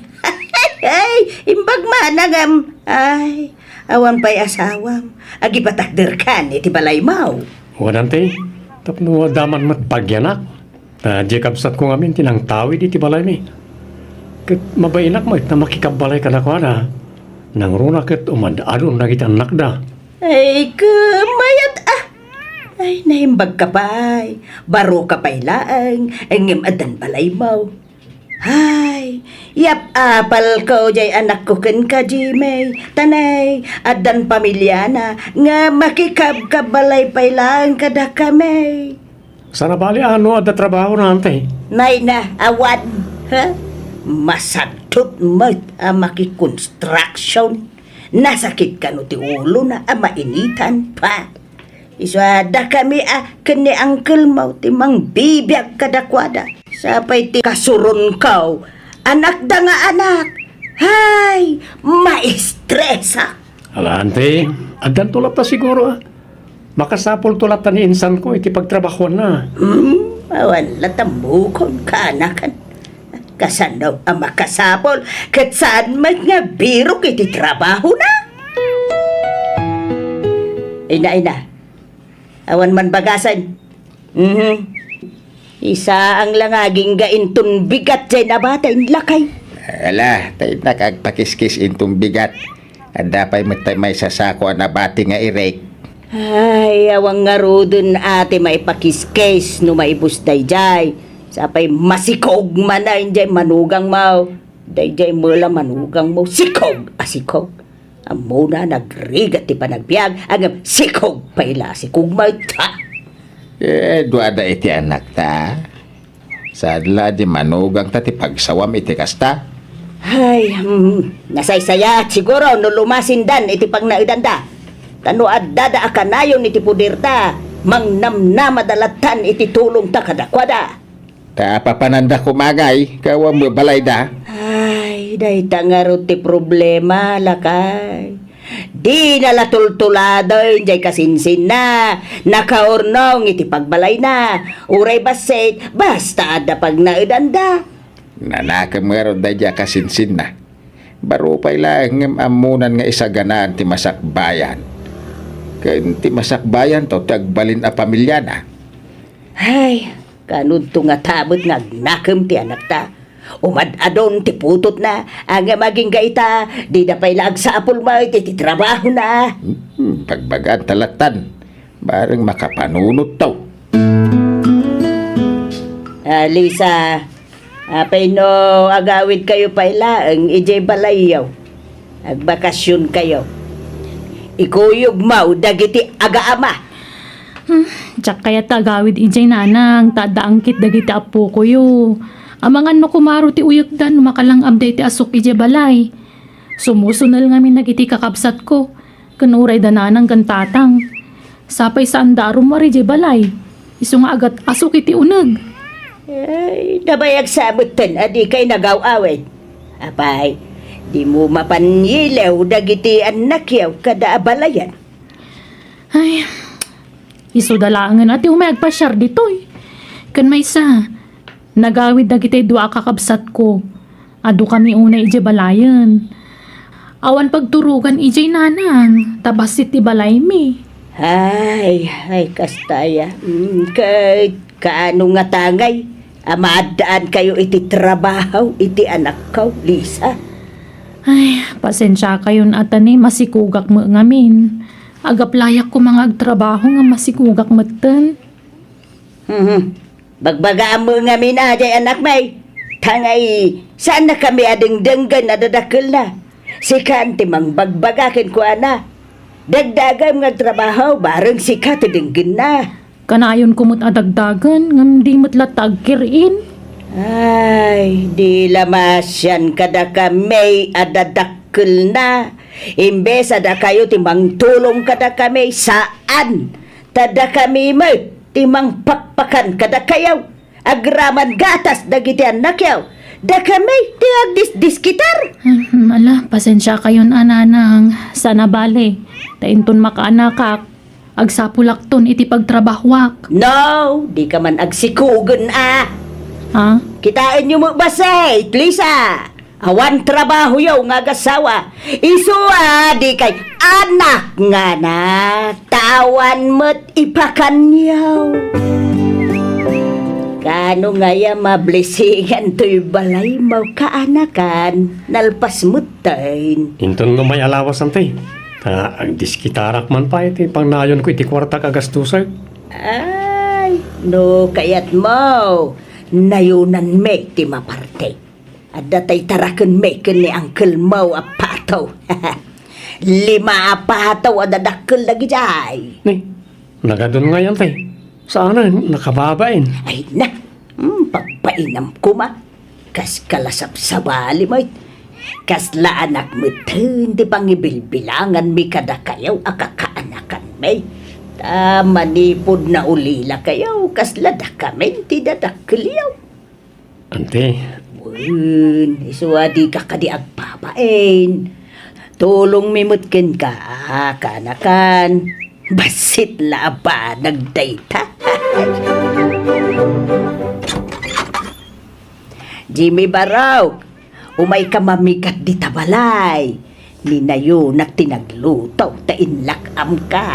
ay, imbag man a ngem. Ay, awan pay asawam. Agipatagderkan iti balaymo. Wen, Auntie, tapno adda man met bagianak. Ta diay kabsatko ngamin ti nangtawid iti balaymi. Ket mabainak met a makikabbalay kadakuada. Nangruna ket umad-adon dagiti annakda. Ay, kamayat, ah! Ay, naimbagka pay. Baroka pay laeng, ngem addan balaymo. Ay, yap-apalko diay anakko kenka, Jimmy. Tanay, addan pamiliana nga makikabkabbalay pay laeng kadakami. Saan a bali a no adda trabahona, Auntie? Nay na, awan. Ha? Masagtut met a makikonstruction. Nasakit kano ti ulona a mainitan pa. Isu a dakami a ken ni uncle mo ti mangbibiag kadakuada. Sapay ti kasuronko, anakda nga anak. Hay, maestresak. Ala, Auntie, addanto latta siguro, ah. Makasapulto latta ni insanko iti pagtrabahoanna. Hmm, awan la tambukon, kaanakan. Kasano a makasapul ket saan met nga birok iti trabahona? Ina, ina. Awan man bagasen. Mhm. Isaang la nga agingga inton bigat diay nabati, lakay. Ala, ta innak agpakiskis inton bigat. Adda pay met tay maysa sako a nabati nga irek. Ay, awan ngaruden a ti maipakiskis no maibus daydiay. Sapay masikog manen diay manugangmo. Daydiay met la manugangmo, sikog a sikog. Ammona, nagrigat ti panagbiag, ngem sikog pay la a sikog met. Eh, duada iti anakta. Saan la di manugangta ti pagsawam iti kasta? Ay, hmm, nasaysayaat siguro no lumasindan iti pagnaedanda. Ta no addada a kanayon iti puderta, mangnamnamada lattan iti tulongta kadakuada. Ta papananda koma ngay, gapu met balayda. Ay, dayta ngarud ti problema, lakay. Dina la tultuladen diay kasinsinna, nakaurnong iti pagbalayna. Uray bassit, basta adda pagnaedanda. Nanakem ngarud daydiay a kasinsinna. Baro pay laeng ngem ammonan nga isaganaan ti masakbayan. Ken ti masakbayanto ti agbalin a pamiliana. Ay, kanudto ngata met nga agnakem ti anakta. Umad-adon ti putotna, ngem agingga ita, dida pay la agsapul met iti trabahona. Hmm, bagbagaanta lattan. Bareng makapanunotto. Ah, Lisa, apay no agawidkayo pay laeng idiay balayyo? Agbakasionkayo. Ikuyogmo dagiti agaama. Hmm, diak kayat ta agawid idiay, nanang, ta adda angkit dagiti appokoyo. Amangan no kumaro ti uyekda no makalang-abda iti asuk idiay balay. Sumusunel ngamin dagiti kakabsatko, ken uray da nanang ken tatang. Sapay saanda a rummuar idiay balay. Isu nga agat-asuk iti uneg. Ay, nabayag sa metten a dikay nagaw-awid. Apay, dimo mapan yilew dagiti annakyo kada a balayen? Ay, isuda laengen a ti umay agpasiar ditoy. Ken maysa, nagawid dagiti dua a kakabsatko. Adu kami unay idiay balayen. Awan pagturogan idiay, nanang, ta bassit ti balaymi. Ay, ay, kasta aya. Mm, ket kaano ngata ngay a maaddaankayo iti trabaho iti anakko, Lisa? Ay, pasensiakayon a ta ni masikugak met ngamin. Agaplayak koma nga agtrabaho nga masikugak metten. Mhm. Bagbagaam met ngamin a, jay anakmi. Ta ngay, saannakami a dengdenggen a dadakkelna. Sikan ti mangbagbaga kenkuana. Dagdagem nga agtrabaho, bareng sika ti denggenna. Kanayonko met a dagdagen, ngem di met latta agkir-in. Ay, di la maasian kadakami a dadakkelna. Imbes a dakayo ti mangtulong kadakami, saan. Ta dakami met ti mangpakpakan kadakayo. Agraman gatas dagiti annakyo. Dakami ti agdisdiskitar. Hmm, ala, pasensiakayon a, nanang. Saan a bale. Ta inton makaanakak, agsapulakton iti pagtrabahuak. No, dika man agsikugen a. Ha? Kitaenyo met bassit, Lisa. Awan trabahoyo nga agasawa. Isu a dikay anak nga na. Ta awan met ipakanyo. Kaano ngay a mablisingan toy balaymo, kaanakan? Nalpas metten. Inton no may alawas, anti. Ta agdiskitarak man pay ti pangnayonko iti kuartak a gastusek. Ay, no kayatmo, nayonanmi ti maparte. Adda tay tarakenmi ken ni uncle mo a Pato. Lima a pato a dadakkel dagidiay. Ni, nagadun ngay, anti. Saan a nakababain? Ay na, hmm, pagpainam koma. Kas kalasabsabali met. Kasla anak metten ti pangibilbilanganmi kadakayo a kakaanakanmi. Ta manipud naulilakayo, kasla dakamin ti dadakkelyo. Anti. Wen, isu a dika kadi agbabain. Tulongmi met kenka, a, kaanakan. Bassit la a banag dayta. Jimmy Barok, umayka mamigat dita balay. Ni nayonak ti nagluto, ta inlak-amka.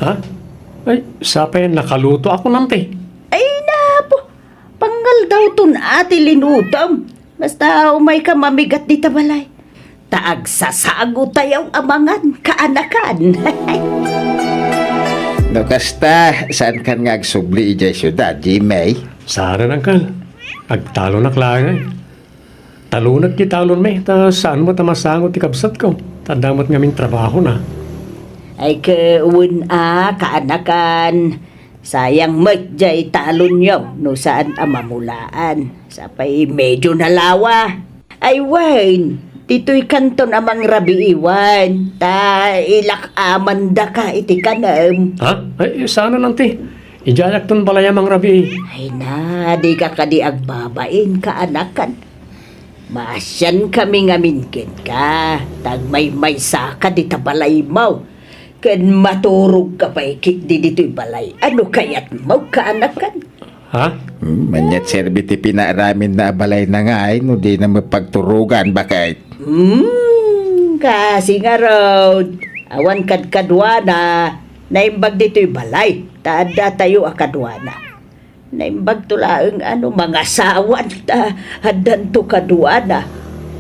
Ha? Ay, sapay nakalutoakon, anti. Ay, napo. Pangaldawton a ti linutom. Basta umayka mamigat dita balay. Ta agsasagotayo a mangan, kaanakan. No kasta, saankan nga agsubli idiay siudad, Jimmy? Saan, uncle. Agtalonak laeng, ay. Talonek ti talonmi, ta saan met a masango ti kabsatko. Ta adda met ngamin trabahona. Ay, ket wen a, kaanakan. Sayang met jay talonyo no saan a mamulaan. Sapay medio nalawa. Ay wen, ditoy kanton a mangrabii wen, ta ilak-amandaka iti kanem. Ha? Ay, saan, anti. Idiayakton balay a mangrabii. Ay na, dika kadi agbabain, kaanakan. Maasiankami ngamin kenka, ta agmaymaysaka dita balaymo. Ken maturogka pay ketdi ditoy balay. Ano kayatmo, kaanakan? Ha? Hmm, ania ti serbi ti pinaaraminna a balayna ngay no dina met pagturogan, baket? Hmm, kasi ngarud, awan kadkaduana, naimbag ditoy balay, ta addatayo a kaduana. Naimbagto laeng a no mangasawan ta addanto kaduana.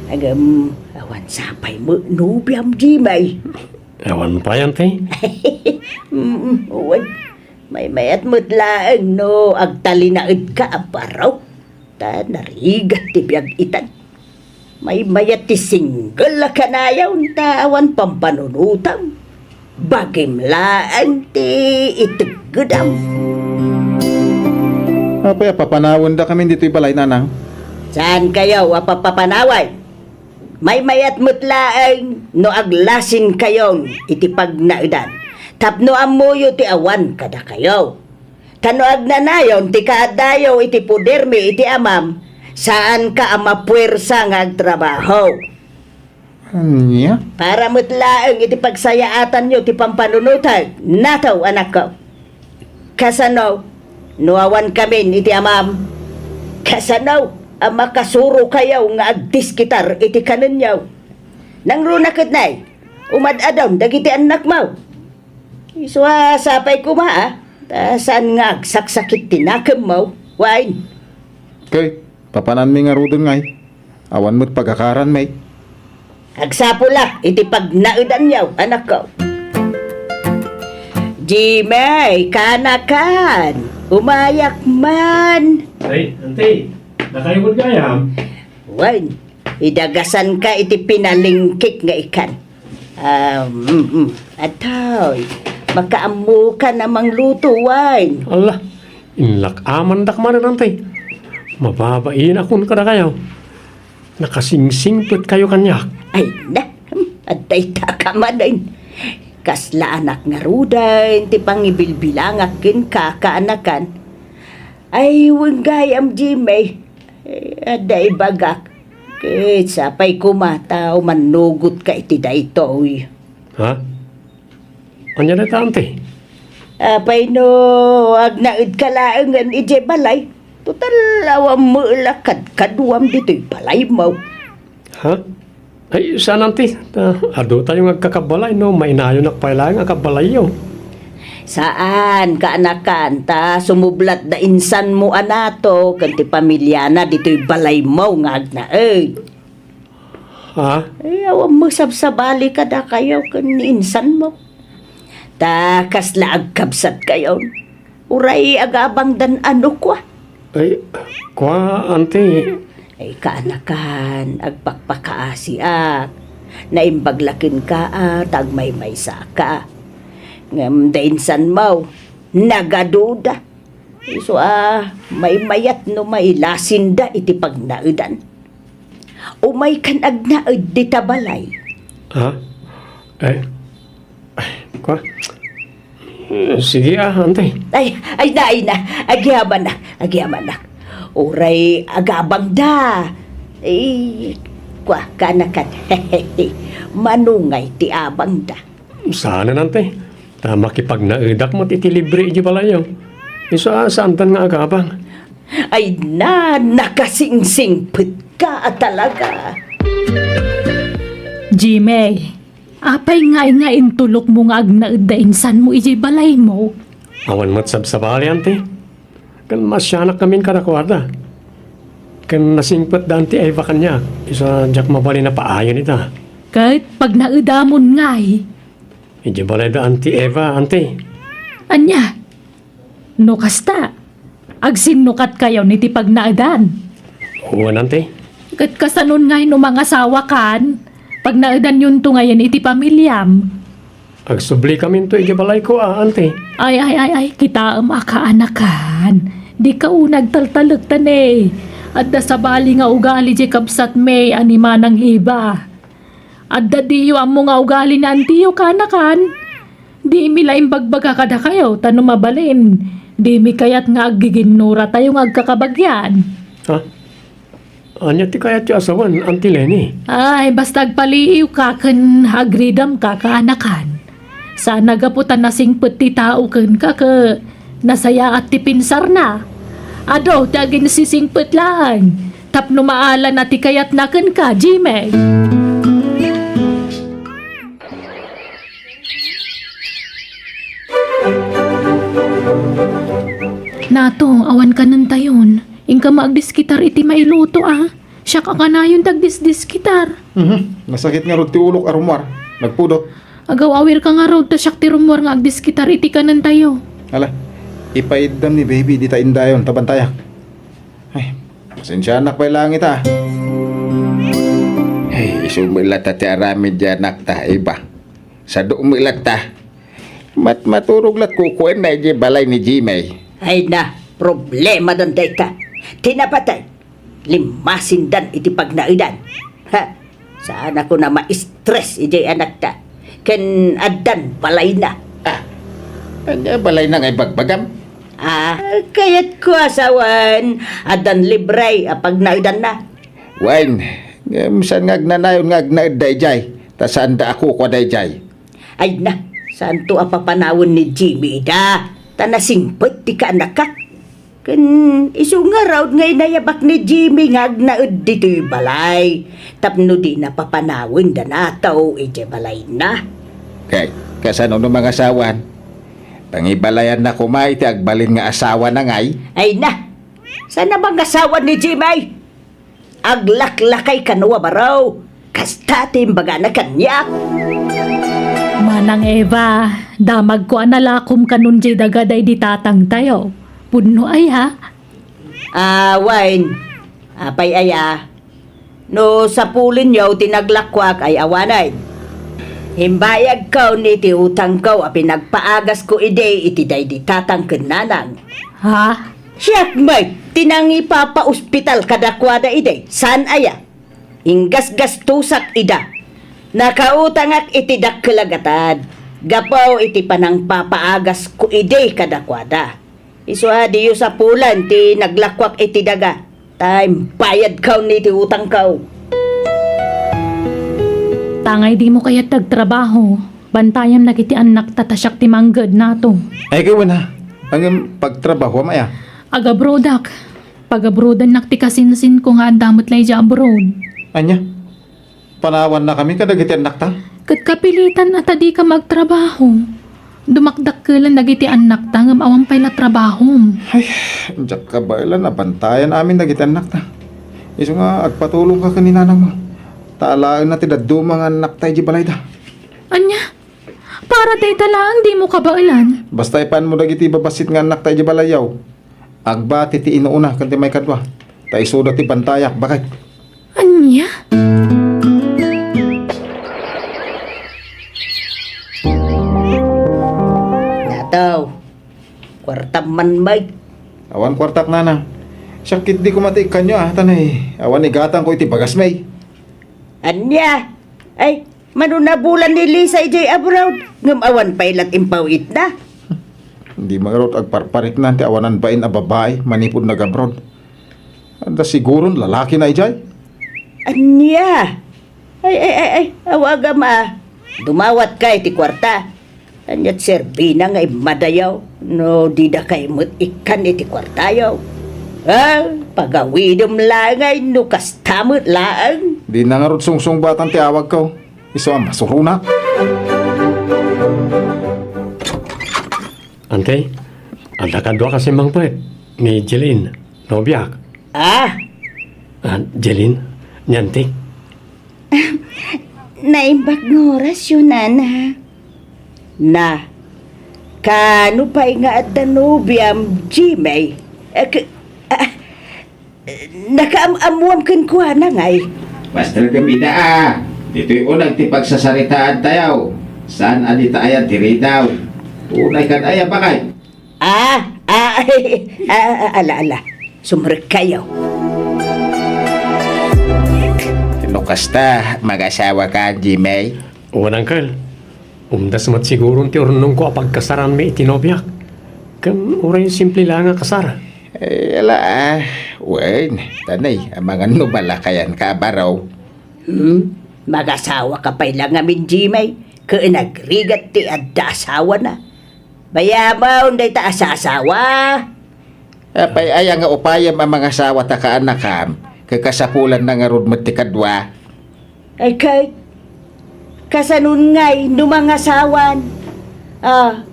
Ngem awan sapay met nobiam, Jimmy. Awan pay, anti? Mm, wen. Maymayat met laeng no agtalinaedka a baro. Ta narigat ti biag itan. Maymayat ti single a kanayon ta awan pampanunotam. Bagim laeng ti iteggedam. Apay a papanawendakamin ditoy balay, nanang? Saankayo a papapanawen? Maymayat met laeng no aglasinkayon iti pagnaedan tapno ammoyo ti awan kadakayo. Ta no agnanayon ti kaaddayo iti podermi iti amam, saanka a mapuersa nga agtrabaho. Ania? Para met laeng iti pagsayaatanyo ti pampanunotek, nataw, anakko. Kasano no awankamin iti amam? Kasano a makasurokayo nga agdiskitar iti kanenyo. Nangruna ket nay, umad-adon dagiti annakmo. Isu a sapay koma, a, ta saan nga agsaksakit ti nakemmo, wen. Ket, papananmi ngaruden ngay, awan met pagakaranmi. Agsapula iti pagnaedanyo, anakko. Jimmy, kaanakan, umayak man. Ay, ante, dakayo met gayam? Wen, idagasanka iti pinalingkik nga ikan. Ah, mm, mm. Atoy, makaammokan a mangluto, wen. Ala, inlak-amandak manen, ante. Mababainak kadakayo. Nakasingsingpetkayo kaniak. Ay, na, hmm, adda ita ka manen. Kasla anak ngaruden ti pangibilbilangak kenka, kaanakan. Ay, wen gayam, Jimmy. Eh, adda ibagak. Ket sapay koma ta umannugotka iti daytoy. Ha? Ania dayta, ante? Apay no agnaedka laengen idiay balay? Total, awan met la kadkaduam ditoy balaymo. Ha? Ay, saan, ante. Ta, adu tayo nga agkakabalay, no? Mainayonak pay laeng a kabalayyo. Saan, kaanakan, ta sumublat da insanmo a nato ken ti pamiliana ditoy balaymo nga agnaed. Ha? Ay, awan met sabsabali kadakayo ken ni insanmo. Ta kasla agkabsatkayon. Uray agabangdan a no kua. Ay, kua, ante. Ay, kaanakan, agpakpakaasiak. Naimbag la kenka a ta agmaymaysaka. Ngem da insanmo, nagaduda. Isu a maymayat no mailasinda iti pagnaedan. Umaykan agnaed dita balay. Ha? Eh, ay, kua? Eh, sige, ah, ante. Ay, ay na, ay na. Agyamanak, agyamanak. Uray agabangda. Eh, kua, kaanakan. Manungay ti abangda. Saanen, ante. Ta makipagnaedak met iti libre iti balayyo. Isu a saandan nga agabang. Ay na, nakasingsingpetka a talaga. Jimmy, apay ngay nga intulokmo nga agnaed da insanmo idiay balaymo? Awan met sabsabali, ante. Ken masianakkamin kadakuada. Ken nasingpetda, ante, Eva kaniak. Isu a diak mabalin a paayen ita. Ket pagnaedamon ngay. Idiay balayda, ante Eva, ante. Ania? No kasta, agsinnukatkayon iti pagnaedan. Wen, ante. Ket kasanon ngay no mangasawakan? Pagnaedanyonto ngayen iti pamiliam. Agsubli kaminto iti balayko, a, ante. Ay, ay, ay, ay, kitaem a kaanakan. Dika unay agtaltalek ta ne. Adda sabali nga ugali diay kabsatmi a ni Manang Eva. Adda diyo ammo nga ugali ni antiyo, kaanakan. Dimi la imbagbaga kadakayo, ta no mabalin, dimi kayat nga aggiginnuratayo nga agkakabagian. Ha? Ania ti kayatyo a sawen, Auntie Leni? Ay, basta agpaliiwka ken agridamka, kaanakan. Saan a gapu ta nasingpet ti tao kenka ket nasayaat ti pinsarna. Adu ti aginsisingpet laeng tapno maala na ti kayatna kenka, Jimmy. Nato, awan kanentayon. Inka maagdiskitar iti mailuto, a. Siak a kanayon ti agdisdiskitar. Mhm. Nasakit ngarud ti ulok a rummuar. Nagpudot. Agaw-awirka ngarud ta siak ti rummuar nga agdiskitar iti kanentayo. Ala, ipaiddam ni baby dita indayon ta bantayak. Ay, pasensianak pay laeng ita. Ay, isu met latta ti aramid ti anakta, Eva. Sadu met latta. Mat-, maturog lat kukuenna idiay balay ni Jimmy. Ay na, problema danta ita. Ti napatay, limmasindan iti pagnaedan. Ha? Saan a kuna ma-stress idiay anakta. Ken addan balayna. Ah, ania balayna nga ibagbagam? Ah, kayatko a sawen, addan libre a pagnaedanna. Wen, ngem saan nga agnanayon nga agnaed daydiay, ta saanda a kukua daydiay. Ay na, saanto a papanawen ni Jimmy ida, ta nasingpet ti kaanakak. Ken isu ngarud nga inayabak ni Jimmy nga agnaed ditoy balay tapno dina papanawen da Nato idiay balayna. Kay, kasano no mangasawan? Pangibalayanna koma iti agbalin nga asawana ngay? Ay na! Saan a mangasawa ni Jimmy? Aglaklakay kano a baro. Kasta ti imbagana kaniak. Manang Eva, damagko a nalakom kanon diay daga daydi tatangtayo. Pudno aya? Ah, wen. Apay aya? No sapulenyo ti naglakuak ay awanen. Imbayagko ni ti utangko a pinagpaagasko idi iti daydi tatang ken nanang. Ha? Siak met ti nangipapaospital kadakuada idi. Saan aya? Inggasgastosak ida. Nakautangak iti dakkel a gatad gapu iti panangpapaagasko idi kadakuada. Isu a diyo sapulen ti naglakuak iti daga, ta imbayadko ni ti utangko. Tangay dimo kayat agtrabaho, bantayam dagiti annakta ta siak ti mangged, Nato. Ay, ket wen a, ngem pagtrabahoam aya? Agabrodak. Pagabrodannak ti kasinsinko nga adda met la idiay abroad. Ania? Panawannakami kadagiti annakta? Ket kapilitan a ta dika agtrabaho. Dumakdakkelan dagiti annakta ngem awan pay la trabahom. Ay, diak kabaelan a bantayan amin dagiti annakta. Isu nga agpatulongka ken ni nanangmo. Ta alaenna ti dadduma nga annakta idiay balayda. Ania? Para dayta laeng dimo kabaelan? Basta ipaanmo dagiti babassit nga annakta idiay balayyo. Agbati ti inuuna ken ti maikadua, ta isuda ti bantayak, baket. Ania? Nataw, kuartam man, Mike. Awan kuartak, nana. Siak ketdi koma ti ikkanyo, a, tanay. Awan igatangko iti bagasmi. Ania? Ay, mano nabulan ni Lisa idiay abroad, ngem awan pay lat impaw-itna. Dima ngarud agparpariknan ti awanan bain a babai manipud nag-abroad. Adda siguron lalakina idiay. Ania? Ay, ay, ay, ay, awagam a. Dumawatka iti kuarta. Ania't serbina nga immadayo no didakay met ikkan iti kuartayo? Ah, pagawidem laeng ay no kasta met laeng. Dina ngarud sungsungbatan ti awagko. Isu a masuruna. Ante, adda kadua kasi mangpet ni Jeline, nobiak. Ah? Ah, Jeline, niantik. Naimbag nga orasyo, nana. Na, kano pay nga adda nobiam, Jimmy? Eh, k-, ah, nakaam-ammoam kenkuana ngay? Pastrek ida a. Ditoy uneg ti pagsasaritaantayo. Saan a dita ayan ti ridaw. Unay kad aya, bakay? Ah, ah, ah, ah, ala, ala. Sumrekkayo. No kasta, mag-asawaka, Jimmy? Wen, uncle. Umdas met siguron ti urnongko a pagkasaranmi iti nobiak. Ken uray simple la nga kasar. Eh, ala, ah. Wen, tanay, amangan no malakayanka a baro. Hmm? Mag-asawaka pay la ngamin, Jimmy, ken agrigat ti adda asawana. Bayamon dayta a sasawa. Apay aya nga upayem a mangasawa ta kaanakam, ket kasapulanna ngarud met ti kadua? Ay, ket, kasanon ngay no mangasawan? Ah,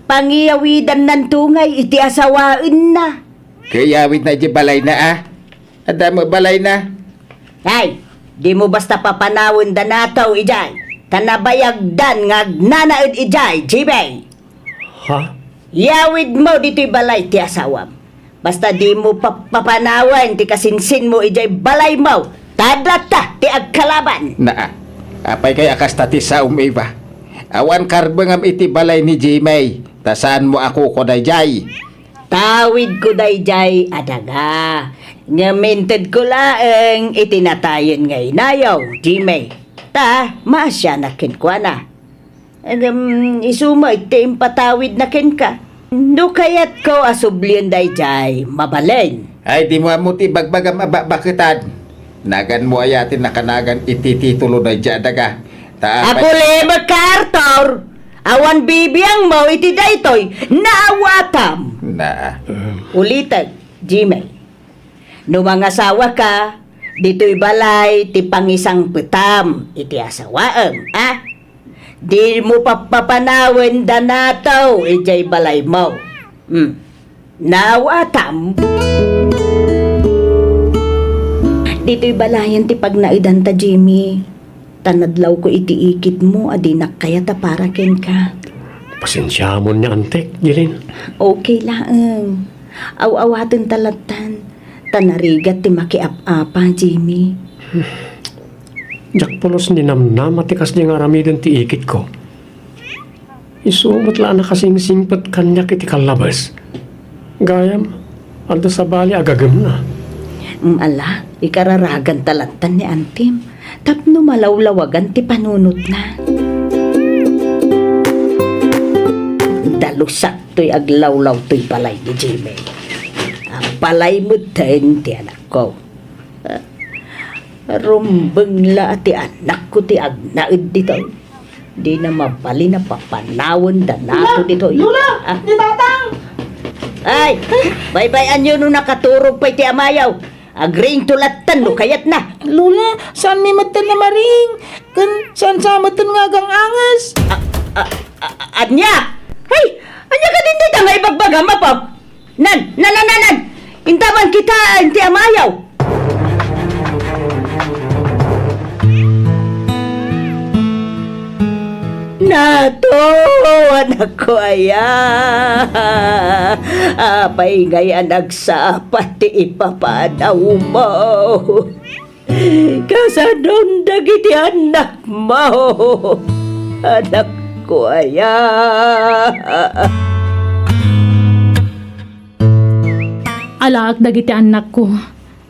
pangiyawidannanto ngay iti asawaenna. Kiyawidna iti balayna, a? Adda met balayna. Ay, dimo basta papanawen da Nato idiay, ta nabayagdan nga agnanaed idiay, Jimmy. Ha? Yawidmo ditoy balay ti asawam. Basta dimo pa-, papanawen ti kasinsinmo idiay balaymo, ta adda latta ti agkalaban. Naa, apay kay a kasta ti saom, Eva? Awan karbengam iti balay ni Jimmy, ta saanmo a kuko daydiay. Tawidko daydiay a daga, ngem intedko laeng iti natayen nga inayo, Jimmy. Ta, maasianak kenkuana. Ngem, isu met ti impatawidna kenka. No kayatko a sublien daydiay, mabalin. Ay, dimo ammo ti ibagbagam a bakbaketan. Naganmo aya ti nakanagan iti titulo daydiay a daga? Ta apay. Agulimekka, Arthur! Awan bibiangmo iti daytoy, naawatam! Na. Em, Ulitek, Jimmy. No mangasawaka, ditoy balay ti pangisangpetam iti asawaem, a? Dimo pappapanawen da nato idiay balaymo. Hmm. Nawatam? Ditoy balayen ti pagnaedanta, Jimmy. Ta nadlawko iti ikitmo a dinak kayat a para kenka. Pasensiamon ni Antek, Jeline. Okay laeng. Aw-awaten ta lattan. Ta narigat ti makiap-apa, Jimmy. Diak pulos ninamnama ti kasdi nga aramiden ti ikitko. Isu met la a nakasingsingpet kaniak iti kallabes. Gayam, adda sabali a gagemna. Mm, ala, ikararagan ta lattan ni Antim tapno malawlawagan ti panunotna. Dalusak toy aglawlaw toy balay ni Jimmy. A balay metten ti anakko. Ah, rumbeng la ti anakko ti agnaed ditoy. Dina mabalin a papanawen da nato ditoy. Lola! Ah. Ni Tatang! Ay! Baybay-anyo no nakaturog pay ti amayo. Agriingto lattan no kayatna. Lola, saanmi metten a mariing. Ken saan sa metten nga agang-anges. Ah, ah, ah, ah, ania? Ay! Ania kadin dayta nga ibagbagam, Apo? Nan, nan, nan, nan, nan! Indaman kitaen ti amayo! Nato, anakko aya! Apay ngay a nagsapa ti ipapanawmo? Kasanon dagiti annakmo, anakko aya? Alaak dagiti annakko,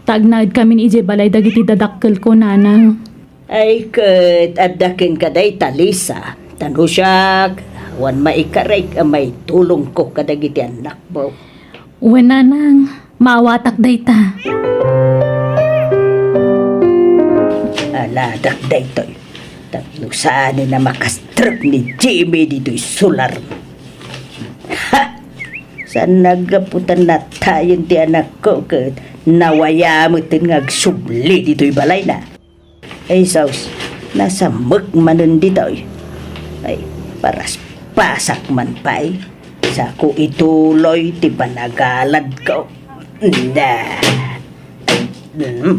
ta agnaedkamin idiay balay dagiti dadakkelko, nanang. Ay, ket adda kenka dayta, Lisa, ta no siak, awan maikarek a maitulongko kadagiti annakmo. Wen, nanang, maawatak dayta. Aladak daytoy. Tapno saanen a makastrek ni Jimmy ditoy solar. Ha! Saan naggapu ta natayen ti anakko ket nawaya metten nga agsubli ditoy balayna. Ay, sus, nasamek manen ditoy. Ay, paraspasak man pay. Sako ituloy ti panagaladko. Na. Mm.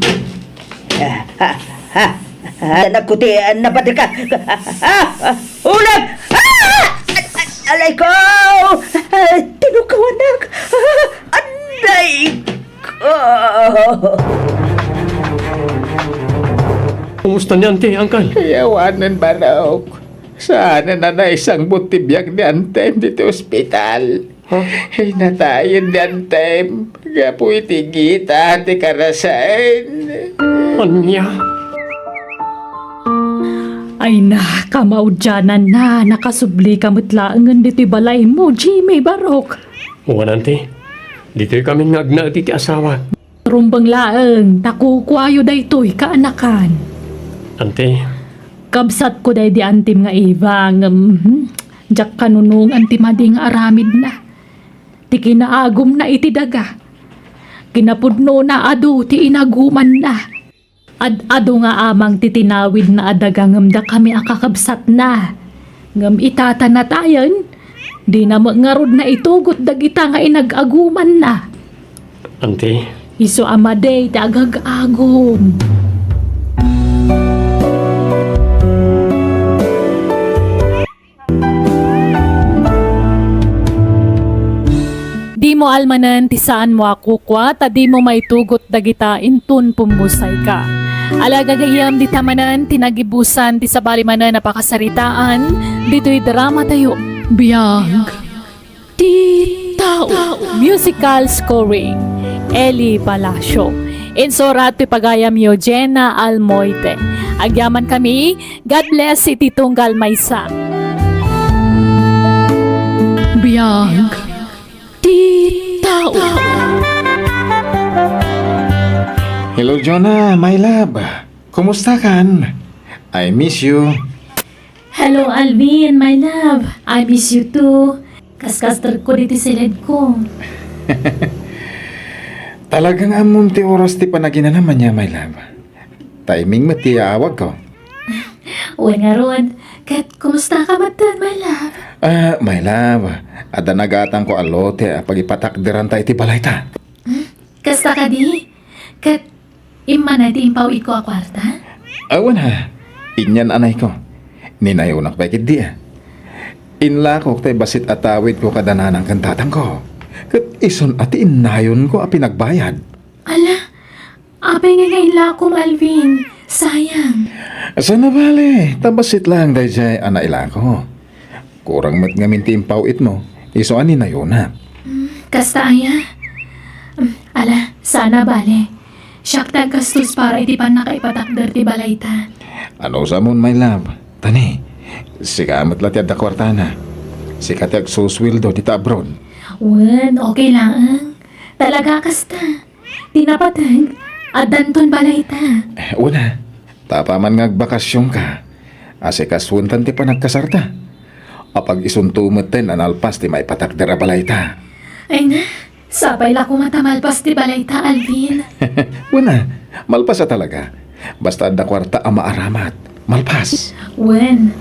Ah, ah, ah, ah, anak ko ti, ah, napatika. Ah, ah, ulag! Ah! Alayko! Ah, tinukawanak! Ah, anday! Ah. Kumusta ni Auntie, Uncle? Ay, awanen, Barok. Saan a naisangput ti biag ni Antem ditoy ospital. Ha? Ay, natayen ni Antem gapu iti gita ti karasaen. Ania? Ay na, kamaudiananna, nakasublika met laengen ditoy balaymo, Jimmy, Barok. Wen, Auntie. Ditoy kami nga agnaed iti asawak. Rumbeng laeng, ta kukuayo daytoy kaanakan. Auntie. Kabsatko daydi Antem nga Eva, ngem, hmm, diak kanunongan ti madi nga aramidna. Ti kinaagumna iti daga. Kinapudnona adu ti inagumanna. Ad-adu nga amang ti tinawidna a daga ngem dakami a kakabsatna. Ngem ita ta natayen, dina met ngarud naitugot dagita nga inag-agumanna. Auntie. Isu a madi ti agag-agum. Dimo almanen ti saanmo a kukua, ta dimo maitugot dagita inton pummusayka. Ala, gagayyem, dita manen ti nagibusan ti sabali manen a pakasaritaan ditoy dramatayo. Biag ti tao. Musical scoring, Eli Palacio. Insurat ti pagayamyo, Jenna Almoite. Agyamankami, God bless iti tunggal maysa. Biag ti tao. Hello, Jonah, my love. Kumusta kan? I miss you. Hello, Alvin, my love. I miss you too. Kaskastrekko diti siledko. Talaga nga ammom ti oras ti panaginanam ania, my love. Timing met ti aawagko. Wen ngarud, ket kumustaka metten, my love? Ah, my love, adda nagatangko a lote a pagipatakderanta iti balayta. Hmm? Kasta kadi? Ket immana ti impaw-itko a kuarta? Awan a, inian-anayko. Ninayonak pay ketdi a. Inlakok tay bassit a tawidko kada nanang ken tatangko. Ket isun a ti innayonko a pinagbayad. Ala, apay ngay nga inlakom, Alvin? Sayang. Saan a bale, ta bassit laeng daydiay a nailako. Kurang met ngamin ti impaw-itmo, isu a ninayonak. Mm, kasta aya? Mm, ala, saan a bale. Siak ti aggastos para iti pannakaipatakder ti balayta. Anusamon, my love? Tani, sika met la ti adda kuartana. Sika ti agsusueldo dita abroad. Wen, okay laeng. Talaga kasta. Ti napateg, addanton balayta. Eh, wen a, ta apaman nga agbakasionka, asikasuentan ti panagkasarta. Apag isunto metten a nalpas ti maipatakder a balayta. Ay na, sapay la koma ta malpas ti balayta, Alvin. Wen a, malpas a talaga. Basta adda kuarta a maaramat, malpas. Wen,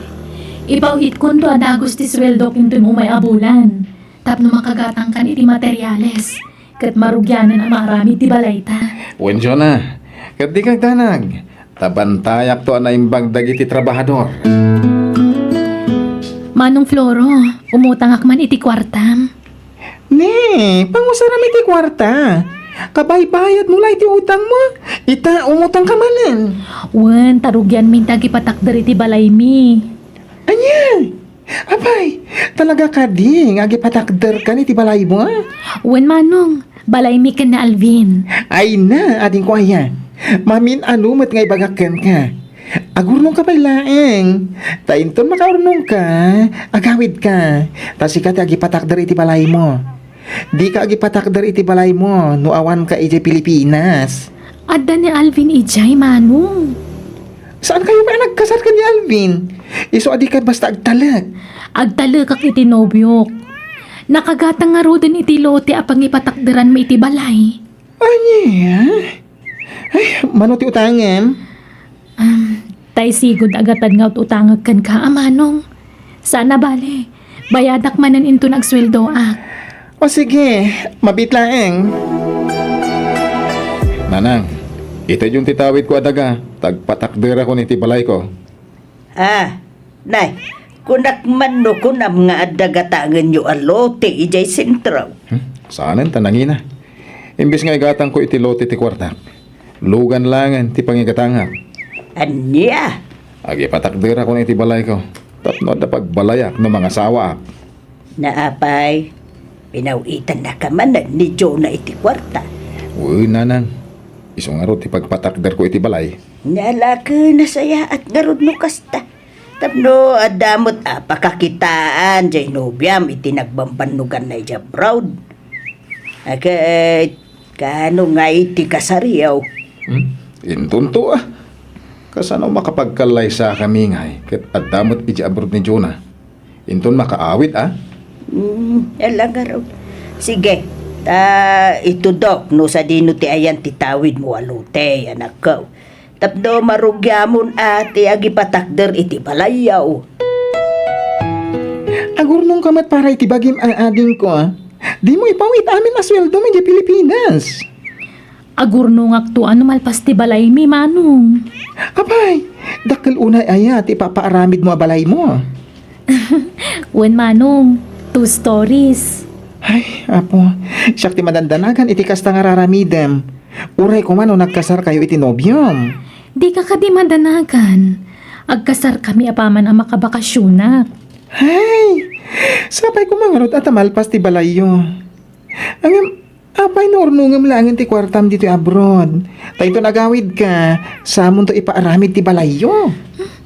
ipaw-itkonto a dagus ti sueldok inton umay a bulan. Tapno makagatangkan iti materiales, ket marugianan a maaramid ti balayta. Wen, Jonah, ket dika agdanag, ta bantayakto a naimbag dagiti trabahador. Manong Floro, umutangak man iti kuartam. Ne, pangusaram iti kuarta. Kabaybayadmo la iti utangmo. Ita, umutangka manen. Wen, ta rugianmin ti agipatakder iti balaymi. Ania? Apay, talaga kadi nga agipatakderkan iti balaymo? Wen, Manong, balaymi ken ni Alvin. Ay na, adingko aya. Mamin-ano met nga ibagak kenka. Agurnongka pay laeng. Ta inton makaurnongka, agawidka. Ta sika ti agipatakder iti balaymo. Dika agipatakder iti balaymo no awanka idiay Pilipinas. Adda ni Alvin idiay, Manong. Saankayo pay a nagkasar ken ni Alvin? Isu a dika basta agtalek. Agtalekak iti nobiok. Nakagatang ngaruden iti lote a pangipatakderanmi iti balay. Ania? Ay, mano ti utangem? Um, tay sigud a gatad nga ut-utangek kenka, a Manong. Saan a bale, bayadak manen inton agsueldoak. O sige, mabiit laeng. Nanang, itedyon ti tawidko a daga, ta agpatakderakon iti balayko. Ah, nay, kunak man no kunam nga adda gatangenyo a lote idiay sentro. Hmm? Saanen ta nangina. Imbes nga igatangko iti lote ti kuartak, lugan laengen ti pangigatangak. Ania? Agipatakderakon iti balayko, tapno adda pagbalayak no mangasawaak. Naapay, pinaw-itannaka manen ni Jonah iti kuarta. Wen, nanang. Isu ngarud ti pagpatakderko iti balay. Nalaken a sayaat ngarud no kasta. Tapno adda met a pakakitaan jay nobiam iti nagbambannoganna idiay abroad. Ket kaano ngay ti kasariyo? Hmm? Intonto a. Kasano makapagkallaysakami ngay ket adda met idiay abroad ni Jonah? Inton makaawid a? Hmm, ala ngarud. Sige, ta itudok no sadino ti ayan ti tawidmo a lote, anakko. Tapno marugiamon a ti agipatakder iti balayyo. Agurnongka met para iti bagim a adingko, a? Dimo ipaw-it amin a sueldom idiay Pilipinas. Agurnongakto a no malpas ti balaymi, Manong. Apay, dakkel unay aya ti ipapaaramidmo a balaymo? Wen, Manong, two stories. Ay, Apo, siak ti madandanagan iti kasta nga raramidem. Uray koma no nagkasarkayo iti nobiom. Dika kadi madanagan. Agkasarkami apaman a makabakasionak. Ay, sapay koma ngarud a ta malpas ti balayyo. Ngem, apay no urnongem laengen ti kuartam ditoy abroad? Ta inton agawidka, samonto ipaaramid ti balayyo.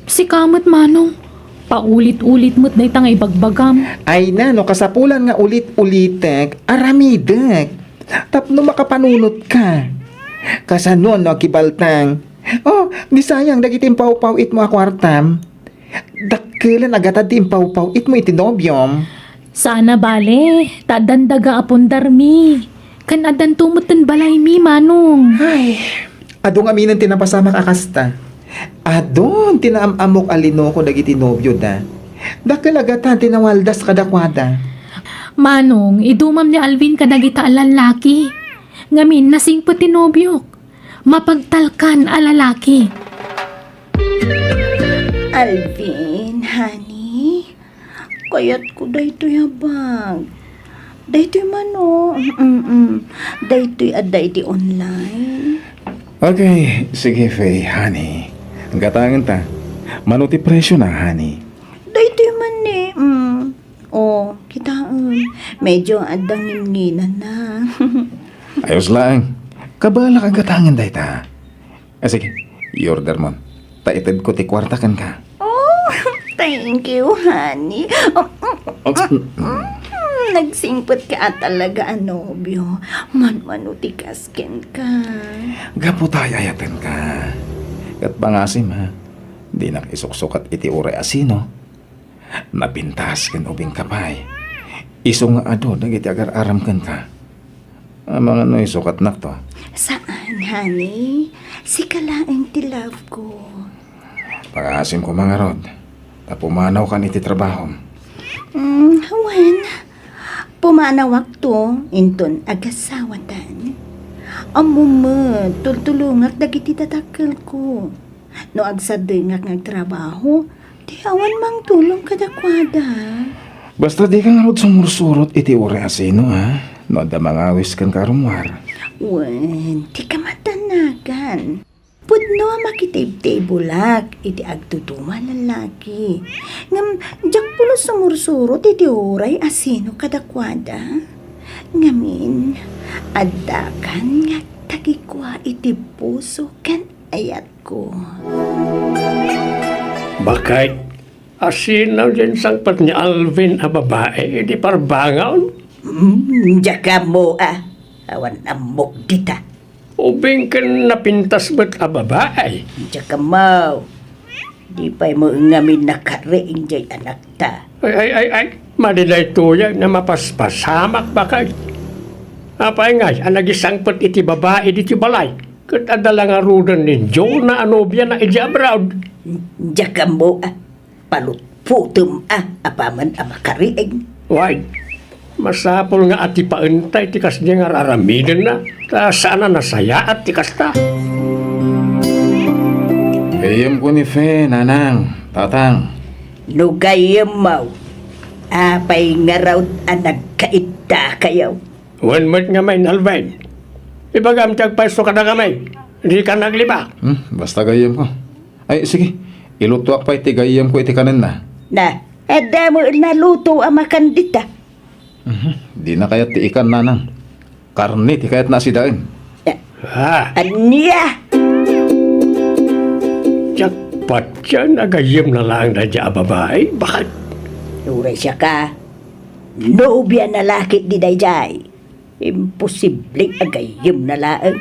Sika met, Manong. Paulit-ulit met dayta nga ibagbagam. Ay na, no kasapulan nga ulit-ulitek, aramidek. Tapno makapanunotka. Kasano no agkibaltang? Oh, disayang dagiti impawpaw-itmo a kuartam. Dakkelen a gatad ti impawpaw-itmo iti nobiom. Saan a bale, ta addan daga a pundarmi. Ken addanto met ti balaymi, Manong. Ay, adu ngaminen ti napasamak a kasta. Adun ti naam-ammok a linoko dagiti nobioda. Dakkel a gatan ti nawaldas kadakuada. Manong, idumam ni Alvin kadagita a lallaki. Ngamin, nasingpet ti nobiok. Mapagtalkan a lalaki. Alvin, honey, kayatko daytoy a bag. Daytoy man, oh. Mm-mm. Daytoy adda iti online. Okay, sige, Faye, honey. Gatangen ta. Mano ti presyo na, honey? Daytoy man ni, mm. Oh, kitaem. Medyo adda ngimnginana. Ayos laeng. Kabaelak a gatangen dayta. Ah, sige, i-order mon. Ta itedko ti kuarta kenka. Oh, thank you, honey. Oh, mm, mm, mm, nagsingpet ka talaga a nobio. Manmano ti kas kenka. Gapu ta ay-ayatenka. Ket pangasim, ha? Dinak isuksukat iti uray a sino. Napintas ken ubingka pay. Isu nga adu dagiti agar-aram kenka. Amangan no isukatnakto. Saan, honey. Sika laeng ti love ko. Pagaasim ko mangarud. Ta pumanawkan iti trabahom. Mm, wen. Pumanawakto, inton agasawatan. Ammo met, tultulongak dagiti dadakkelko. No agsadengak nga agtrabaho, di awan mangtulong kadakuada. Basta dika ngarud sumursurot iti uray a sino, ha? No adda mangawis kenka a rummuar. Wen, ti kamatanagan. Pudno a makitibtibulak iti agduduma a lallaki. Ngem, diak pulos sumursurot iti uray a sino kadakuada. Ngamin, addakan nga agtagikua iti puso ken ayat ko. Baket, asino diay insangpet ni Alvin a babai idi parbangon? Hmm, diak ammo a. Awan ammok dita. Ubing ken napintas met a babai? Diak ammo. Di pay met ngamin nakariing diay anakta. Ay, ay, ay, ay. Madi daytoy a mapaspasamak, baket. Apay ngay a nagisangpet iti babai ditoy balay? Ket adda la ngaruden ni Jonah a nobiana idiay abroad. Diak ammo a. Palutputem a apaman a makariing. Way, masapul nga atipaenta iti kasdiay nga ar-aramidenna, ta saan a nasayaat ti kasta. Gayyemko ni Fe, nanang, tatang. No gayyemmo, apay ngarud a nagkaiddakayo? Wen met ngamin, Alvin. Ibagam ti agpayso kadakami. Dika naglibak. Hmm, basta gayyemko. Ay, sige. Ilutoak pay ti gayyemko iti kanenna. Na, adda met naluto a makan dita. Mhm. Dina kayat ti ikan, nanang. Karne ti kayatna a sidaen. Eh, ah. Ania? Diak patien a gayyemna laeng daydiay a babai, baket. Uray siaka, nobiana la ketdi daydiay. Imposible a gayyemna laeng.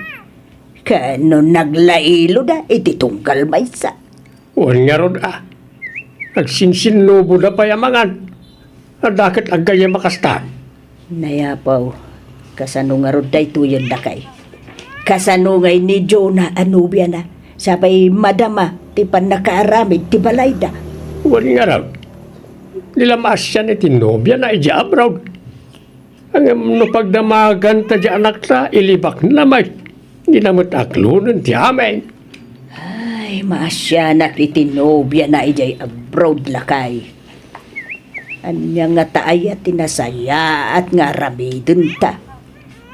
Ken no naglailoda iti tunggal maysa. Wen ngarud a. Agsinsinnuboda pay a mangan. Adda ket aggayyem a kasta. Nayapaw, kasano ngarud daytoyen, lakay? Kasano ngay ni Jonah a nobiana? Sapay madama ti pannakaaramid ti balayda. Wen ngarud, di la maasian iti nobiana idiay abroad. Ngem no pagdamaganta diay anakta, ilibakna met. Dina met aklonen ti amin. Ay, maasianak iti nobiana idiay abroad, lakay. Ania ngata aya ti nasayaat nga aramidenta?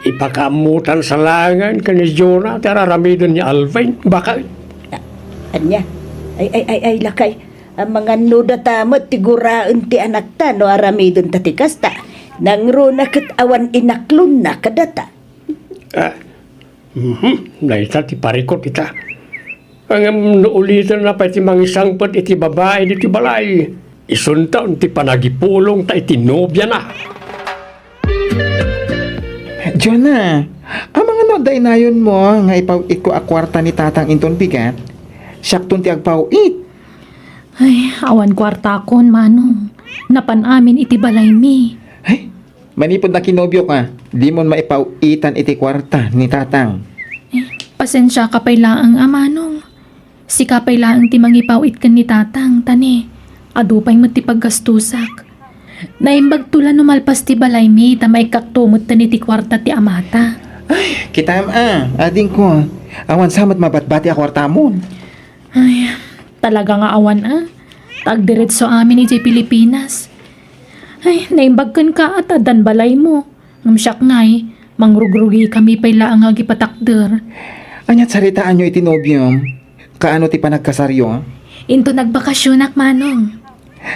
Ipakaammotan sa laengen ken ni Jonah ti ar-aramiden ni Alvin, baket. A-, ania? Ay, ay, ay, ay, lakay. Amangan no data met ti guraen ti anakta no aramidenta ti kasta. Nangruna ket awan inaklonna kadata. Ah, mhm, dayta ti parikut ita. Ngem no ulitenna pay ti mangisangpet iti babai ditoy balay, isunton ti panagipulongta iti nobiana. Jonah, amangan no adda inayonmo nga ipaw-itko a kuarta ni tatang inton bigat? Siakton ti agpaw-it. Ay, awan kuartakon, Manong. Napan amin iti balaymi. Ay, Manipud nakinobiok a, dimon maipaw-itan iti kuarta ni Tatang. Eh, pasensiaka pay laeng a, Manong. Sika pay laeng ti mangipaw-it ken ni Tatang, ta ne, adu pay met ti paggastusak. Naimbagto la no malpas ti balaymi ta maikkakto metten iti kuarta ti amata. Ay, kitaem a, adingko, awan sa met mabatbati a kuartamon. Ay, talaga nga awan a. Ta agdiretso amin idiay Pilipinas. Ay, naimbag kenka a ta addan balaymo. Ngem siak ngay, mangrugrugikami pay laeng nga agipatakder. Ania ti saritaanyo iti nobiom? Kaano ti panagkasaryo? Inton nagbakasionak, Manong.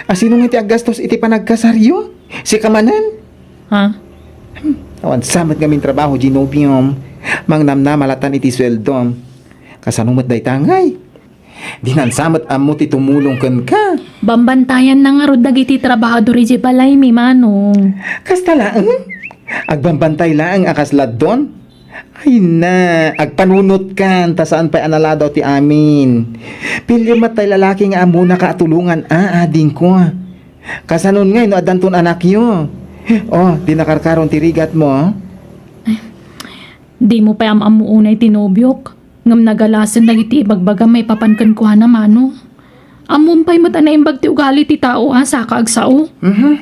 A, sino ngay ti aggastos iti panagkasaryo? Sika manen? Ha? Hmm, awan sa met ngamin trabaho diay nobiom. Mangnamnama latan iti sueldom. Kasano met dayta ngay? Dinan sa met ammo ti tumulong kenka. Bambantayanna ngarud dagiti trabahador idiay balaymi, Manong. Kasta laeng? Agbambantay laeng a kas laddon? Ay na, agpanunotkan ta saan pay a naladaw ti amin. Piliem met tay lalaki nga ammona ka a tulongan a, adingko. Kasanon ngay no addanton anakyo? O, di nakarkaron ti rigatmo? Dimo pay am-ammo unay ti nobiok, ngem nagalasen dagiti ibagbagam maipapan kenkuana, Manong. Ammom pay met a naimbag ti ugali ti tao a saka agsao. Mhm.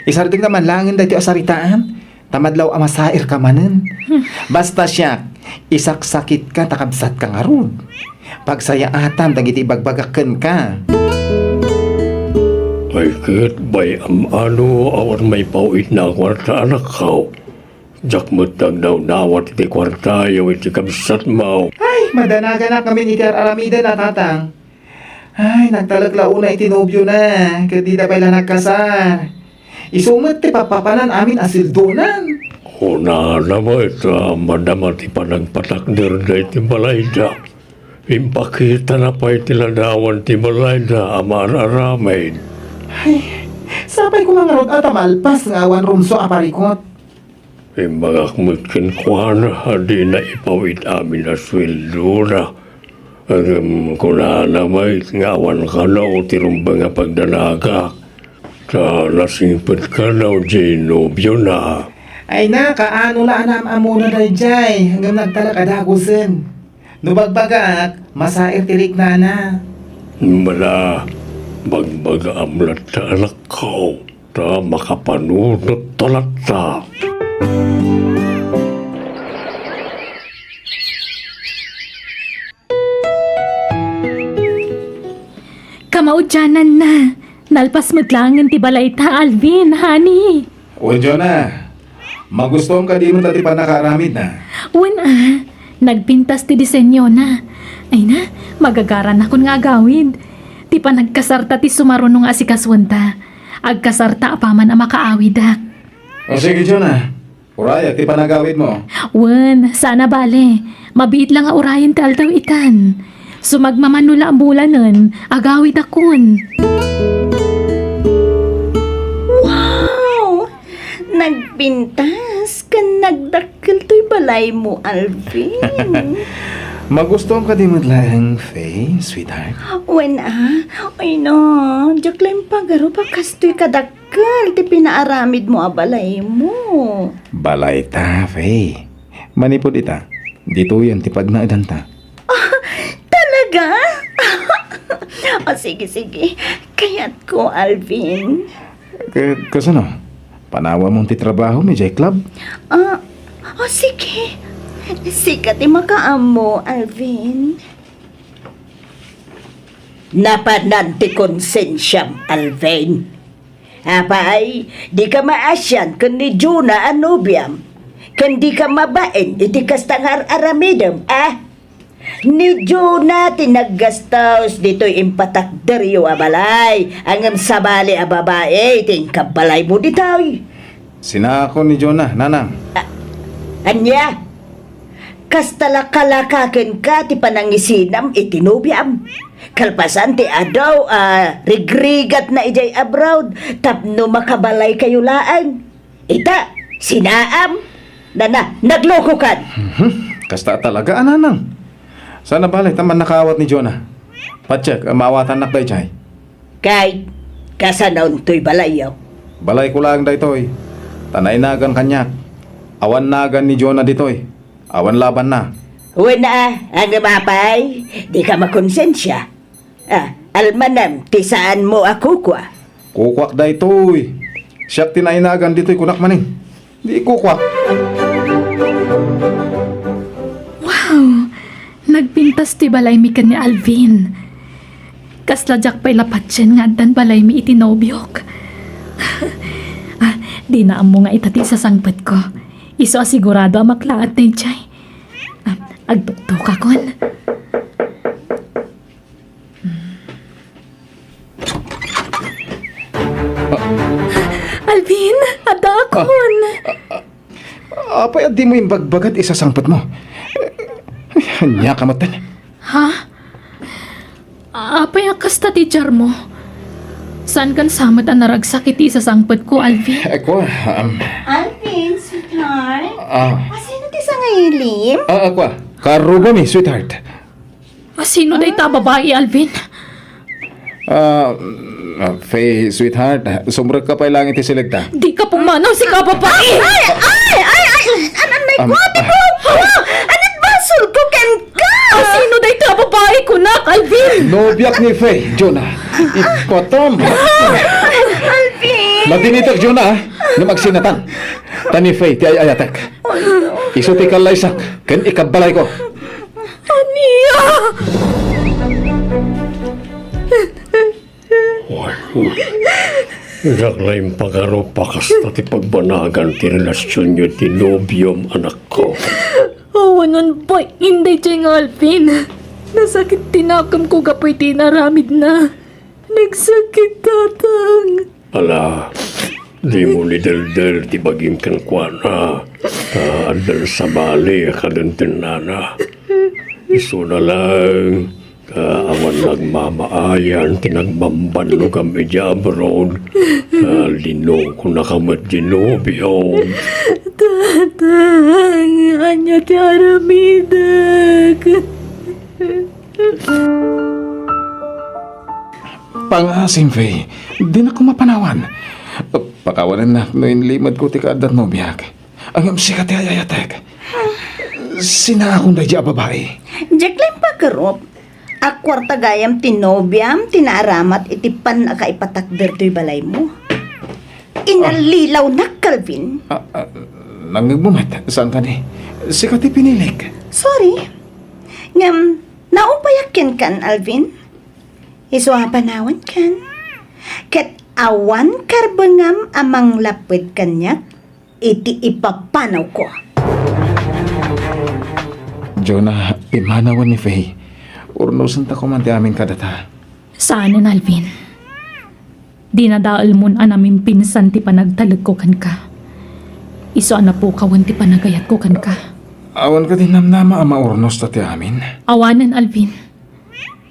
Isardengna man laengen daytoy a saritaan, ta madlaw a masairka manen. Hmm. Basta siak, isaksakitka ta kabsatka ngarud. Pagsayaatam dagiti ibagbagak kenka. Ay ket, bay-am a no awan maipaw-itna a kuarta, anakko. Diak met nagnawnawat iti kuartayo iti kabsatmo. Ay, madanaganak ngamin iti ar-aramiden a, Tatang. Ay, nagtalek la unay iti nobiona, ket dida pay la nagkasar. Isu met ti papapanan amin a sueldonan. Kunana met a madama ti panagpatakderda iti balayda. Impakitana pay ti ladawan ti balayda a maar-aramid. Ay, sapay koma ngarud a ta malpas nga awan rumsua a parikut. Imbagak met kenkuana a dina ipaw-it amin a sueldona. Ngem kunana met nga awan kano ti rumbeng a pagdanagak, ta nasingpet kano diay nobiona. Ay na, kaano la a naam-ammona daydiay, ngem nagtalek a dagusen. No bagbagaak, masair ti riknana. Mala, bagbagaam latta, anakko, ta makapanunot ta latta. Kamaudiananna, nalpas met laengen ti balayta, Alvin, honey. Wen, Jonah, magustuam kadi met ti pannakaaramidna? Wen a, nagpintas ti disenyona. Ay na, magagaranakon nga agawid. Ti panagkasarta ti sumaruno nga asikasuenta. Agkasarta apaman a makaawidak. O sige, Jonah, urayak ti panagawidmo. Wen, saan a bale. Mabiit la nga urayen ti aldaw itan. Sumagmamano la a bulanen, agawidakon. Wow! Nagpintas ken nagdakkel toy balaymo, Alvin. Magustuam kadi met laeng, Faye, sweetheart? Wen a, ay na, diak la impagarup a kastoy kadak- kel ti pinaaramidmo a balaymo. Balayta, Faye. Manipud ita, ditoyen ti pagnaedanta. Ah, talaga? O, sige, sige. Kayatko, Alvin. Ka-, kasano? Panawamon ti trabahom idiay club? Ah, o, sige. Sika ti makaammo, Alvin. Napanan ti konsensiam, Alvin. Apay, dika maasian ken ni Jonah a nobiam, ken dika mabain iti kasta nga ar-aramidem, a? Ni Jonah ti naggastos ditoy impatakderyo a balay, ngem sabali a babai ti inkabbalaymo ditoy. Sinaakon ni Jonah, nanang. A-, ania? Kasta la kalaka kenka ti panangisinam iti nobiam. Kalpasan ti adu a rigrigatna idiay abroad tapno makabalaykayo laeng. Ita, sinaam. Nana, naglokokan. Mhm. Kasta talaga a, nanang. Saan a bale ta mannakaawat ni Jonah. Patiek, maawatannak daydiay. Kay, kasanon toy balayyo? Balayko laeng daytoy. Ta nainagan kaniak. Awan nagan ni Jonah ditoy. Awan labanna. Wen a, ngem apay, dika makonsensia. Ah, almanem ti saanmo a kukua. Kukuak daytoy. Siak ti nainagan ditoy, kunak manen. Di kukuak. Wow! Nagpintas ti balaymi ken ni Alvin. Kasla diak pay la patien nga addan balaymi iti nobiok. Ah, dina ammo nga ita ti isasangpetko. Isu a sigurado a maklaat daydiay. Ah, agtuktukakon. Alvin, addaakon. Ah, ah, ah, apay a dimo imbagbaga ti isasangpetmo? Ania ka met? Ha? Apay a kasta ti diarmo? Saankan sa met a naragsak iti isasangpetko, Alvin? Eh, kua, um, Alvin, sweetheart. Ah. Asino ti sangailim? Ah, ah, kua. Karrubami, sweetheart. Asino dayta a babai, Alvin? Ah, ah, Faye, sweetheart, sumrekka pay laeng iti silegta. Dika pumanaw, sika a babai! Ay, ay, ay, ay, ay, an, an, may Um, kuwate ah. ko! Anit basol ko kenka? Asino dayta a babai, kunak, Alvin? Nobiak ni Faye, Jonah. Ipatam. Alvin! Madinitek, Jonah, ah. Ngem agsinatan. Ta ni Faye ti ay-ayatek. Isu ti kallaysak ken ikabbalayko. Ania? Diak la impagarup a kasta ti pagbanagan ti relasionyo iti nobiom, anakko. Awanen pay, inday, Jeng Alvin. Nasakit ti nakemko gapu iti inaramidna. Nagsakit, Tatang. Ala, dimo ni deldel ti bagim kenkuana, ta addan sabali a kadentennana. Isuna laeng, ta awan nagmamaayan ti nagbambannogam idiay abroad, ta linukonaka met ti nobiom. Tatang, ania ti aramidek? Pangaasim, Faye. Dinak mapanawan. Pakawanennak no inlimedko ti kaaddan nobiak. Ngem sika ti ay-ayatek. Sinaakon daydiay a babai. Diak la impagarup a kuarta gayam ti nobiam ti naaramat iti pannakaipatakder toy balaymo. Inallilawnak, Calvin. Ah, ah, nangngegmo met, saan kadi? Sika ti pinilik. Sorry. Ngem, naupayak kenkan, Alvin. Isu a panawankan. Ket awan karbengam a manglapped kaniak iti ipapanawko. Jonah, imanawen ni Faye. Urnosenta koma ti amin kadata. Saanen, Alvin. Dinadaelmon a namimpinsan ti panagtalekko kenka. Isu a napukawen ti panagayatko kenka. Awan kadi namnama a maurnosta ti amin? Awanen, Alvin.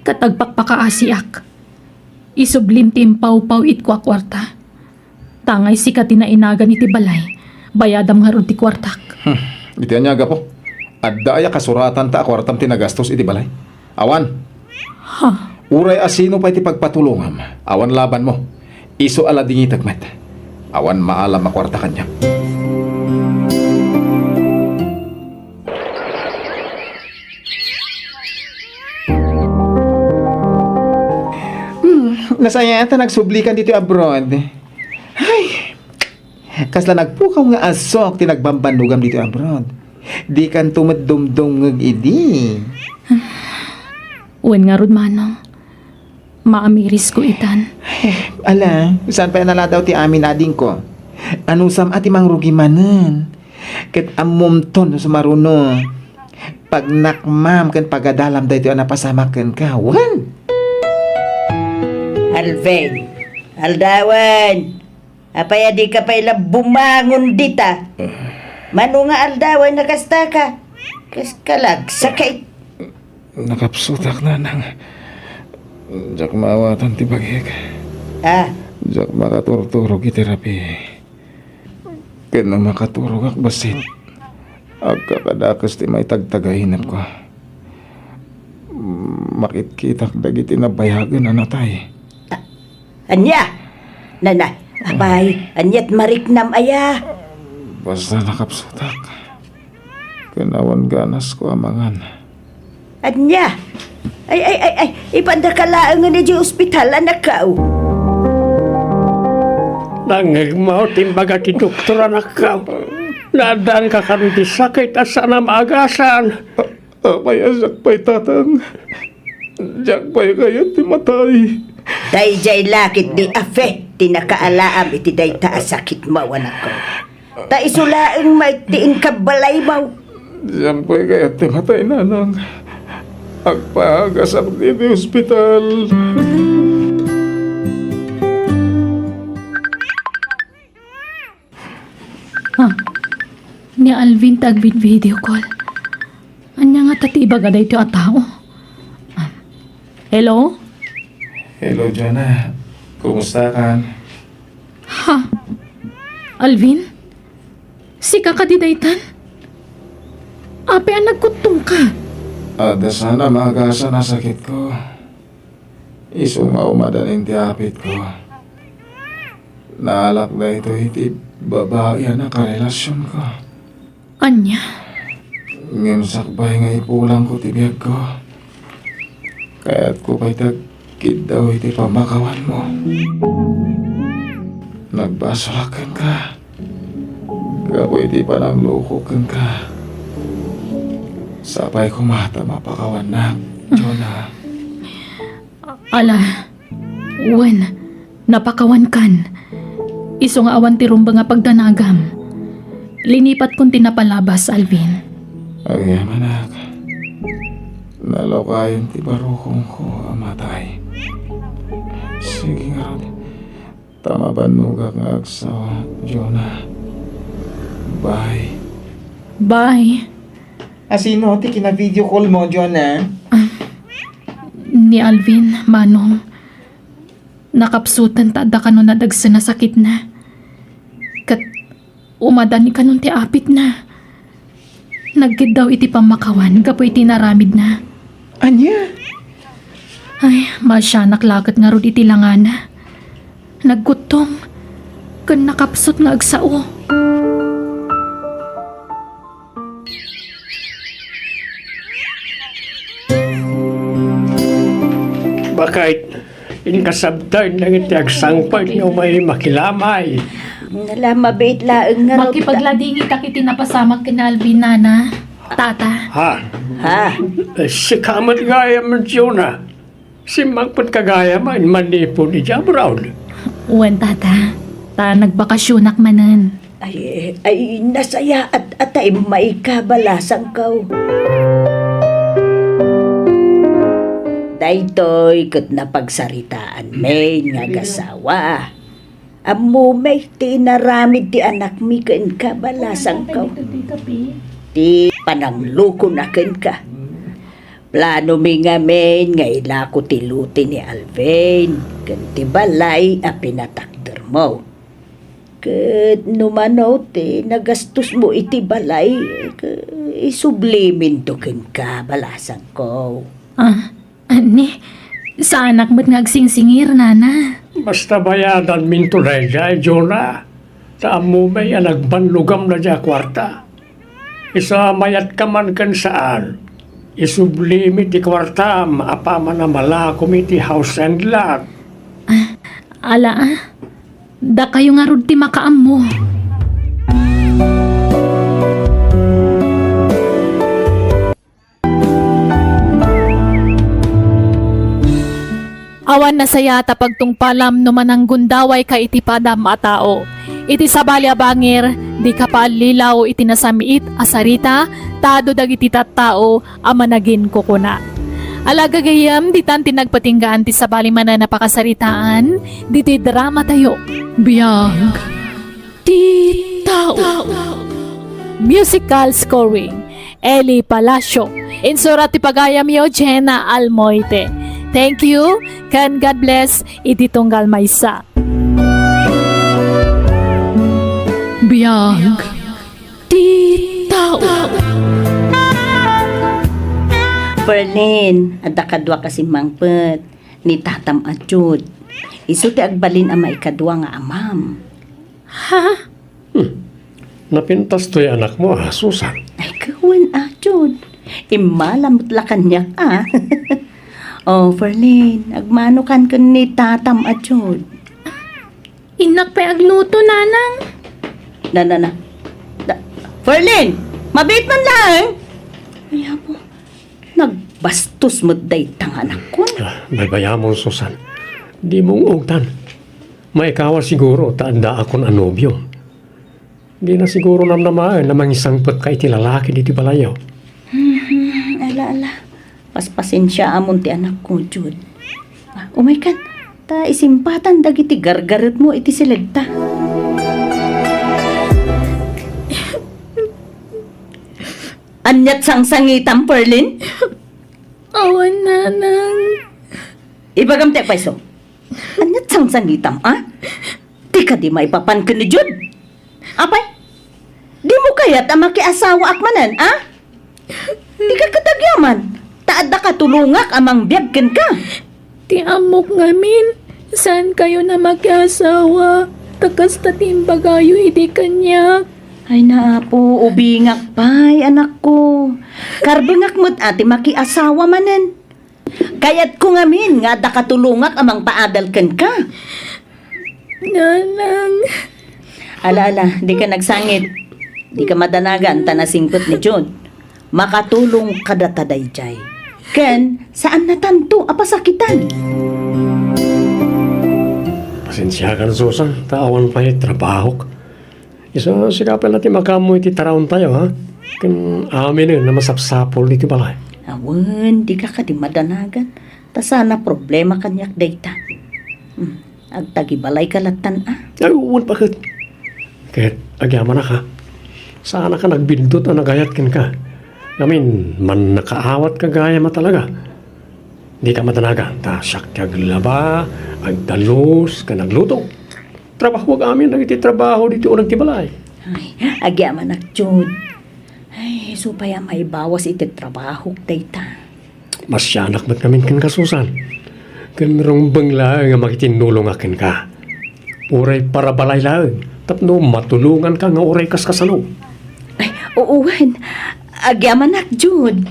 Ket agpakpakaasiak. Isublim ti impawpaw itko a kuarta. Tangay sika ti nainagan iti balay, bayadam ngarud ti kuartak. Hmm. Iti ania a gapu? Adda aya kasuratanta a kuartam ti nagastos iti balay? Awan. Ha? Uray a sino pay ti pagpatulongam, awan labanmo. Isu a ladingitek met. Awan maalam a kuarta kaniak. Hmm, nasayaat ta nagsublikan ditoy abroad. Ay, kasla nagpukaw nga asok ti nagbambannogam ditoy abroad. Dikanto met dumdumngeg idi. Wen ngarud, Manong. Maamirisko itan. Eh, ala, saan pay a naladaw ti amin, adingko? Anusam a ti mangrugi manen? Ket ammomto no sumaruno. Pagnakmam ken pagadalam daytoy a napasamak kenka, wen? Alvin, aldawen. Apay a dika pay la bumangon dita? Mano nga aldawen a kastaka? Kas kalagsakit. Nakapsutak, nanang. Diak maawatan ti bagik. Ah? Diak makaturturog iti rabii. Ken no makaturogak bassit, agkakadakes ti maitagtagainepko. Makitkitak dagiti nabayagen a natay. Ania? Nana, apay, aniat mariknam aya? Basta nakapsutak. Ken awan ganasko a mangan. Ania? Ay, ay, ay, ay, ipandaka laengen idiay ospital, anakko. Nangngegmo ti imbaga ti doktor, anakko. Naaddaanka kano iti sakit a saan a maagasan. Apay a siak pay, tatang? Diak pay kayat ti matay. Daydiay la ketdi a fe ti nakaalaam iti dayta a sakitmo, anakko. Ta isu laeng met ti inkabbalaymo. Diak pay kayat ti matay, nanang. Agpaagasakto iti ospital. Ah, ni Alvin ti agvid-video call. Ania ngata ti ibaga daytoy a tao? Ah, hello? Hello, Jonah. Kumustakan? Ha? Alvin? Sika kadi daytan? Apay a nagkuttomka? Adda saan a maagasan a sakitko. Isu nga umadanin ti apitko. Naalak daytoy iti babai a nakarelasionko. Ania? Ngem sakbay nga ipulangko ti biagko, kayatko pay ti agkiddaw iti pammakawanmo. Nagbasolak kenka. Gapu iti panangloko kenka, sapay koma ta mapakawannak, Jonah. Ala, wen, napakawankan. Isu nga awan ti rumbeng a pagdanagam. Linipatkon ti napalabas, Alvin. Agyamanak. Nalukayem ti barukongko a matay. Sige ngarud. Ta mabannogak nga agsawa, Jonah. Bye. Bye. A sino ti kina-video call mo, Jonah? Ah, ni Alvin, Manong. Nakapsutan ta adda kano nadagsen a sakitna. Ket umadani kanon ti apitna. Nagkiddaw iti pammakawan gapu iti inaramidna. Ania? Ay, maasianak laket ngarud iti langana. Nagkuttom ken nakapsut nga agsao. Bakit? Inkasabtan lang iti agsangpet nga umay makilamay. Nala, mabiit laeng nga Makipagladingitak iti napasamak ken Alvin, nana, tata. Ha? Ha? Eh, sika met gayam, Jonah. Simmangpet ka gayam a manipon idiay abroad. Wen, tata. Ta nagbakasionak manen. Ay, ay, nasayaat a ta immayka, balasangko. Daytoy ket napagsaritaan men nga agasawa. Ammo met ti inaramid ti anakmi kenka, balasangko. Ti pananglokona kenka. Planomi ngamin nga ilako ti lote ni Alvin ken ti balay a pinatakdermo. Ket no mano ti nagastosmo iti balay, ke-, isubliminto kenka, balasangko. Ah, anni, saanak met nga agsingsingir, nana. Basta bayadanminto daydiay, Jonah. Ta ammo met a nagbannogamna diay kuarta. Isu a mayat ka man ken saan, isublimi ti kuartam apaman a malakom iti house and lot. Ah, ala, ah. Dakayo ngarud ti makaammo. Awan nasayaat a pagtungpalam no mananggundawayka iti padam a tao. Iti sabali a bangir, dika paallilaw iti nasamiit a sarita ta adu dagiti tattao a managinkukuna. Ala gagayyem, ditan ti nagpatinggaan ti sabali manen a pakasaritaan ditoy dramatayo. Biag ti tao. Musical scoring, Eli Palacio. Insurat ti pagayamyo, Jenna Almoite. Thank you, ken God bless iti tunggal maysa. Biag ti tao. Ferlin, adda kaduak a simmangpet, ni tatam a Jude. Isu ti agbalin a maikadua nga amam. Ha? Hmm. Napintas toy anakmo, a, Susan? Ay, kawen, a, Jude. Immala met la kaniak, a. O, Ferlin, agmanokan ken ni tatam, a, Jude. Innak pay agluto, Nanang. Na, na, na. Na, Ferlin, mabiit man laeng. Ay, apo. Nagbastos met dayta nga anakkon. A, baybayamon, Susan. Dimo ungtan. Maikawa siguro ta addaakon a nobio. Dina siguro namnamaen a mangisangpetka iti lalaki ditoy balayyo. Hmm, ala, ala. Paspasensiaamon ti anakko, Jude. A, umaykan, ta isimpatan dagiti gargaretmo iti siledta. Aniat sangsangitam, Ferlin? Awan, Nanang. Ibagam ti agpayso. Aniat sangsangitam, a? Ti kadi maipapan ken ni Jude? Apay, dimo kayat a makiasawaak manen, a? Dika ket agyaman, ta adda katulongak a mangbiag kenka. Ti ammok ngamin, saankayon a makiasawa, ta kasta ti imbagayo idi kaniak. Ay, na, Apo, ubingak pay, anakko. Karbengak met a ti makiasawa manen. Kayatko ngamin nga adda katulongak a mangpaadal kenka. Nanang. Ala, ala, dika nagsangit. Dika madanagan ta nasingpet ni Jude. Makatulong kadata daydiay. Ken, saannatanto a pasakitan. Pasensiakan, Susan, ta awan pay trabahok. Isu, sika pay la ti makaammo iti taraontayo, ha? Ken aminen a masapsapul iti balay. Awan, dika kadi madanagan. Ta saan a problema kaniak dayta. Hmm, agtagibalayka lattan, a? Ay, wen, baket. Ket agyamanak, ha? Saanaka nagbildut a nagayat kenka. Ngamin, mannakaawatka gayam a talaga. Dika madanagan, ta siak ti aglaba, agdalus, ken agluto. Trabahoak amin dagiti trabaho ditoy uneg ti balay. Ay, agyamanak, Jude. Ay, isu pay a maibawas iti trabahok dayta. Masianak met ngamin kenka, Susan. Ken rumbeng laeng a makitinnulongak kenka. Uray para balay laeng, tapno matulonganka nga uray kaskasano. Ay, oo, wen. Agyamanak, Jude.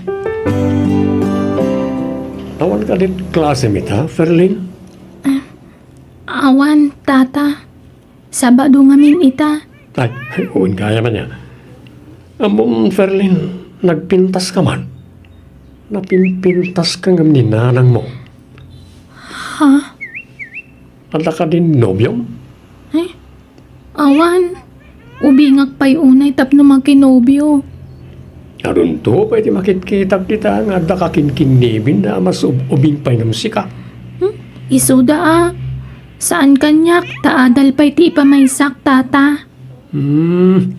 Awan kadi klasem ita, Ferlin? Awan, Tata. Sabado ngamin ita. Ay, wen gayam ania. Ammom, Ferlin, nagpintaska man. Napimpintaska ngem ni nanangmo. Ha? Adda kadin nobiom? Eh, awan. Ubingak pay unay tapno makinobio. Adunto pay ti makitkitak dita nga adda kakinkinnibin a mas ub-, ubing pay ngem sika. Hmm? Isuda a. Saan kaniak, ta adal pay ti ipamaysak, Tata. Hmm.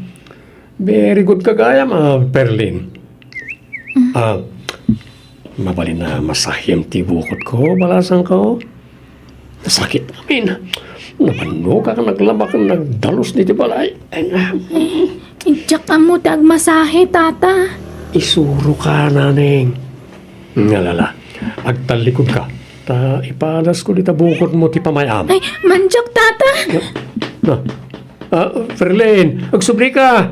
Very good ka gayam, a, Ferlin. Mm. A, mabalin a masahem ti bukotko, balasangko. Nasakit amin. Nabannogak a naglaba ken nagdalus ditoy balay. Ay, na. Diak ammo ti agmasahe, Tata. Isuroka, naneng. Ngalala, agtallikudka. Ta ipadasko dita bukotmo ti pamay-am. Ay, mandiak, Tata. Na. A, Ferlin, agsublika.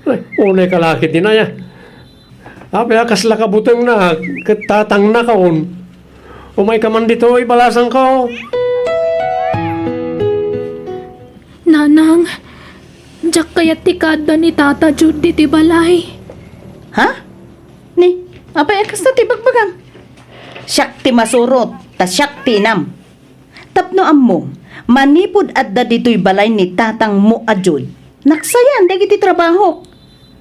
Ay, unay ka lakit dinaya. Apay a kasla ka butengna ket tatangnakon. Umayka man ditoy, balasangko. Nanang, diak kayat ti kaadda ni Tata Jude ditoy balay. Ha? Ni, apay a kasta ti bagbagam? Siak ti masurot, ta siak ti inam. Tapno ammom, manipud adda ditoy balay ni tatangmo a Jude, naksayan dagiti trabahok.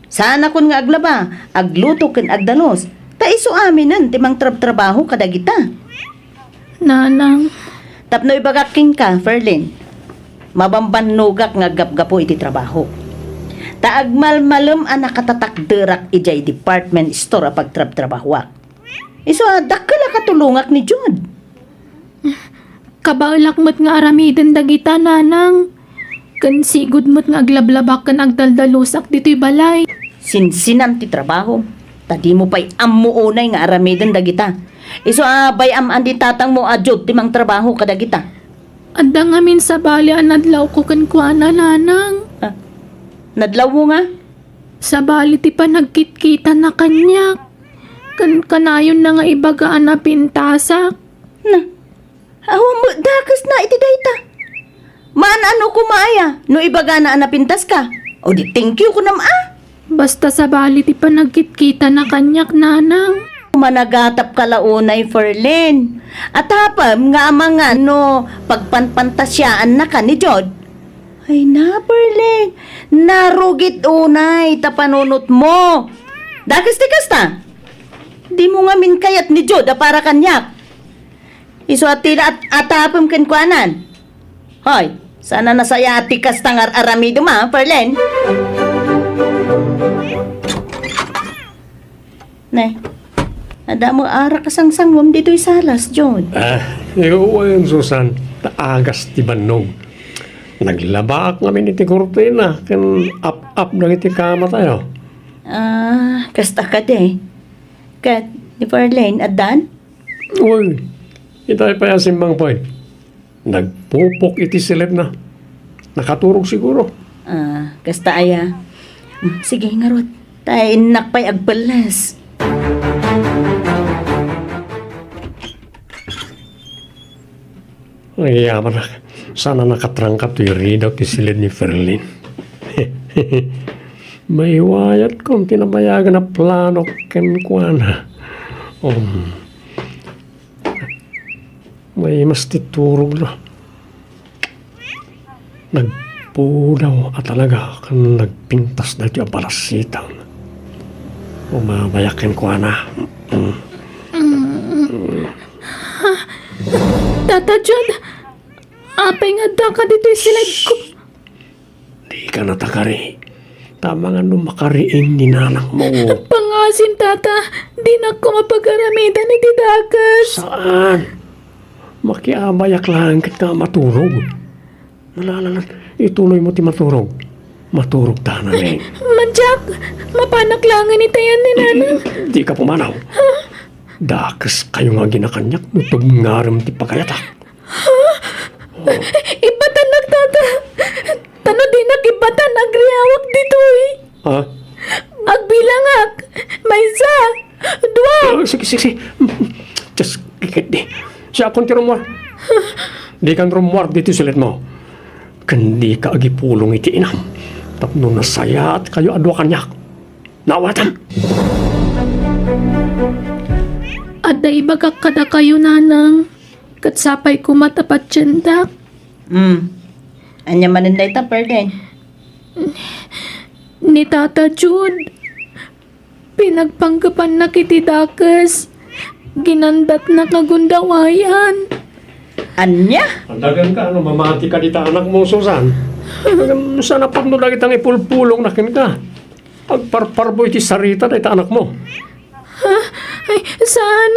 Saanakon nga aglaba, agluto ken agdalus, ta isu aminen ti mangtrabtrabaho kadagita. Nanang. Tapno ibagak kenka, Ferlin, mabambannogak nga aggapgapu iti trabahok. Ta agmalmalem a nakatatakderak idiay department store a pagtrabtrabahoak. Isu a dakkel a katulongak ni Jude. Kabaelak met nga aramiden dagita, nanang. Ken sigud met nga aglablabak ken agdaldalusak ditoy balay. Sinsinam ti trabahom, ta dimo pay ammo unay nga aramiden dagita. Isu a bay-am a ni tatangmo a Jude ti mangtrabaho kadagita. Adda ngamin sabali a nadlawko kenkuana, nanang. Ah. Nadlawmo nga? Sabali ti panagkitkitana kaniak. Kan-, kanayonna nga ibaga a napintasak. Na, awan met dakesna iti dayta. Maan-ano koma aya no ibagana a napintaska? O di thank you kunam a? Basta sabali ti panagkitkitana kaniak, nanang. Managatapka la unay, Ferlin. Atapem nga amangan no pagpanpantasiaannaka ni Jud. Ay na, Ferlin. Narugit unay ta panunotmo. Dakes ti kasta. Dimo ngamin kayat ni Jud a para kaniak. Isu a ti la at-, atapem kenkuanan. Hoy, saan a nasayaat ti kasta nga ar-aramidem a, Ferlin? Ne, adda met arak a sangsanguem ditoy salas, Jud. Ah, iwaen, Susan, ta agas ti bannog. Naglabaak ngamin iti kurtina ken ap-ap dagiti kamatayo. Ah, kasta kadi. Ket ni Ferlin, addan? Uy, itay pay a simmangpet. Nagpupok iti silipna. Nakaturog siguro. Ah, kasta aya. Mm, sige, ngarud. Ta innak pay agpelles. Ay, amanak. Sana nakatrangka toy ridaw ti silid ni Ferlin. Maiwayat kon ti nabayagan a plano kenkuana. Um, Maimas ti turogna. Nagpudaw a talaga ken nagpintas daytoy a balasitang. Umabayak kenkuana. Mm. Tata Jud, apay nga addaka ditoy silidko? Dika natakari. Ta amangan no makariing ni nanakmo. Pangasim, Tata. Dinak koma pag-aramidan iti dakes. Saan? Makiabayak laeng ket nga maturog. Nalalalat, ituloy mo ti maturog. Maturog ta, naneng. Madiak, mapanak laengen itayan ni Nanang. Dika pumanaw. Dakes kayo nga aginakaniak no tubngarem ti pagayatak. Ha? Ibatannak, Tata. Ta no dinak ibatan, agriawak ditoy. Ha? Agbilangak. Maysa. Dua. Ah, sige, sige, sige. Just ikit di. Siakon ti rummuar. Dikan rummuar ditoy silidmo. Ken dika agipulong iti inam. Tapno nasayaat kayo a dua kaniak. Naawatam. Adda ibagak kadakayo, Nanang. Ket sapay koma ta patiendak. Hmm. Ania manen dayta, Ferlin? Ni Tata Jud, pinagpanggepannak iti dakes. Ginandatnak a gundawayan. Ania? Adagan ka, no mamati ka dita anakmo, Susan. Ngem saan a pudno dagita nga ipulpulongna kenka. Agparparbo iti sarita dayta anakmo. Ha? Ay, saan?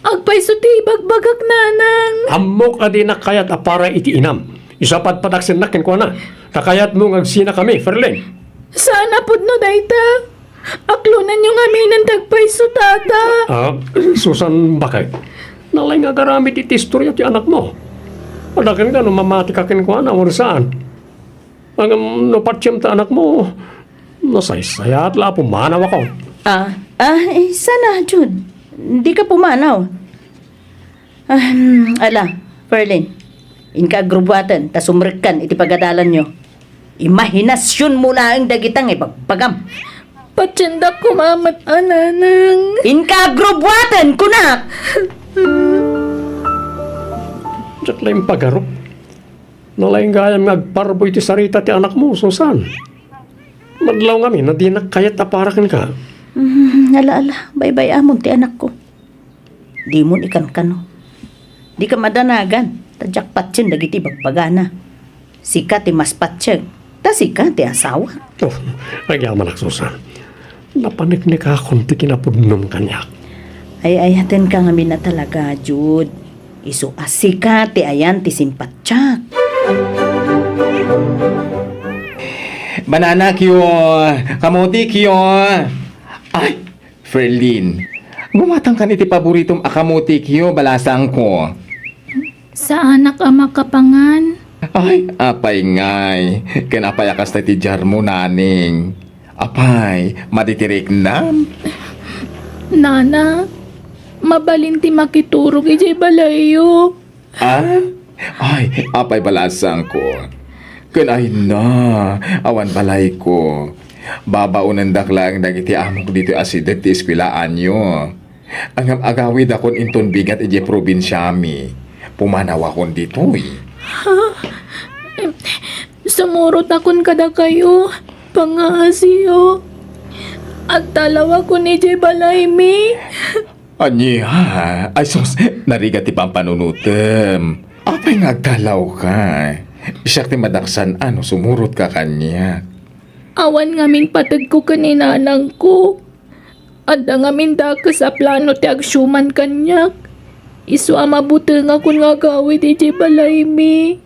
Agpayso ti ibagbagak, Nanang. Ammok a dinak kayat a para iti inam. Isu a padpadaksennak kenkuana. Ta kayatmo nga agsinakami, Ferlin. Saan a pudno dayta. Aklonenyo ngamin ti agpayso, Tata. Ah, Susan, bakit? Nalaing nga agaramid iti istorya ti anakmo. Adagan ka no mamati ka kenkuana, wenno saan? Ngem no patiem ta anakmo, nasaysayaat la a pumanawakon. Ah, ah, eh, sana, Jud. Dika pumanaw. Ahem, ala, Ferlin, inka agrubbuaten ta sumrekkan iti pagadalanyo. Imahinasionmo laeng dagita nga ibagbagam. Patiendak koma met a, Nanang. Inka agrubbuaten, kunak! Diak la impagarup. Nalaing gayam nga agparbo iti sarita ti anakmo, Susan. Madlaw ngamin a dinak kayat a para kenka. Mm, ala, ala, baybay-amon ti anakko. Dimon ikankano. Dika madanagan, ta diak patien dagiti bagbagana. Sika ti mas patien, ta sika ti asawa. Oh, agyamanak, Susan. Napaneknekakon ti kinapudnom kaniak. Ay-ayatenka ngamin a talaga, Jud. Isu a sika ti ayan ti simpatiak. Banana cue, kamote cue. Ay, Ferlin, gumatangkan iti paboritom a kamote cue, balasangko. Saanak a makapangan. Ay, apay ngay? Ken apay a kasta ti diarmo, Naning? Apay, madi ti riknam? Nana, mabalin ti makiturog idiay balayyo. Ah? Ay, apay balasangko? Ken ay na, awan balayko. Babaonendak laeng dagiti amok ditoy asideg ti eskuelaanyo. Ngem agawidakon inton bigat idiay probinsiami. Pumanawakon ditoy. Ha? Sumurotakon kadakayo, pangaasiyo. Agtalawakon idiay balaymi. Ania? Ay sus, narigat ti pampanunotem. Apay nga agtalawka? Siak ti madaksan a no sumurotka kaniak. Awan ngamin pategko ken ni nanangko. Adda ngamin dakes a plano ti agsiuman kaniak. Isu a mabutengakon nga agawid idiay balaymi.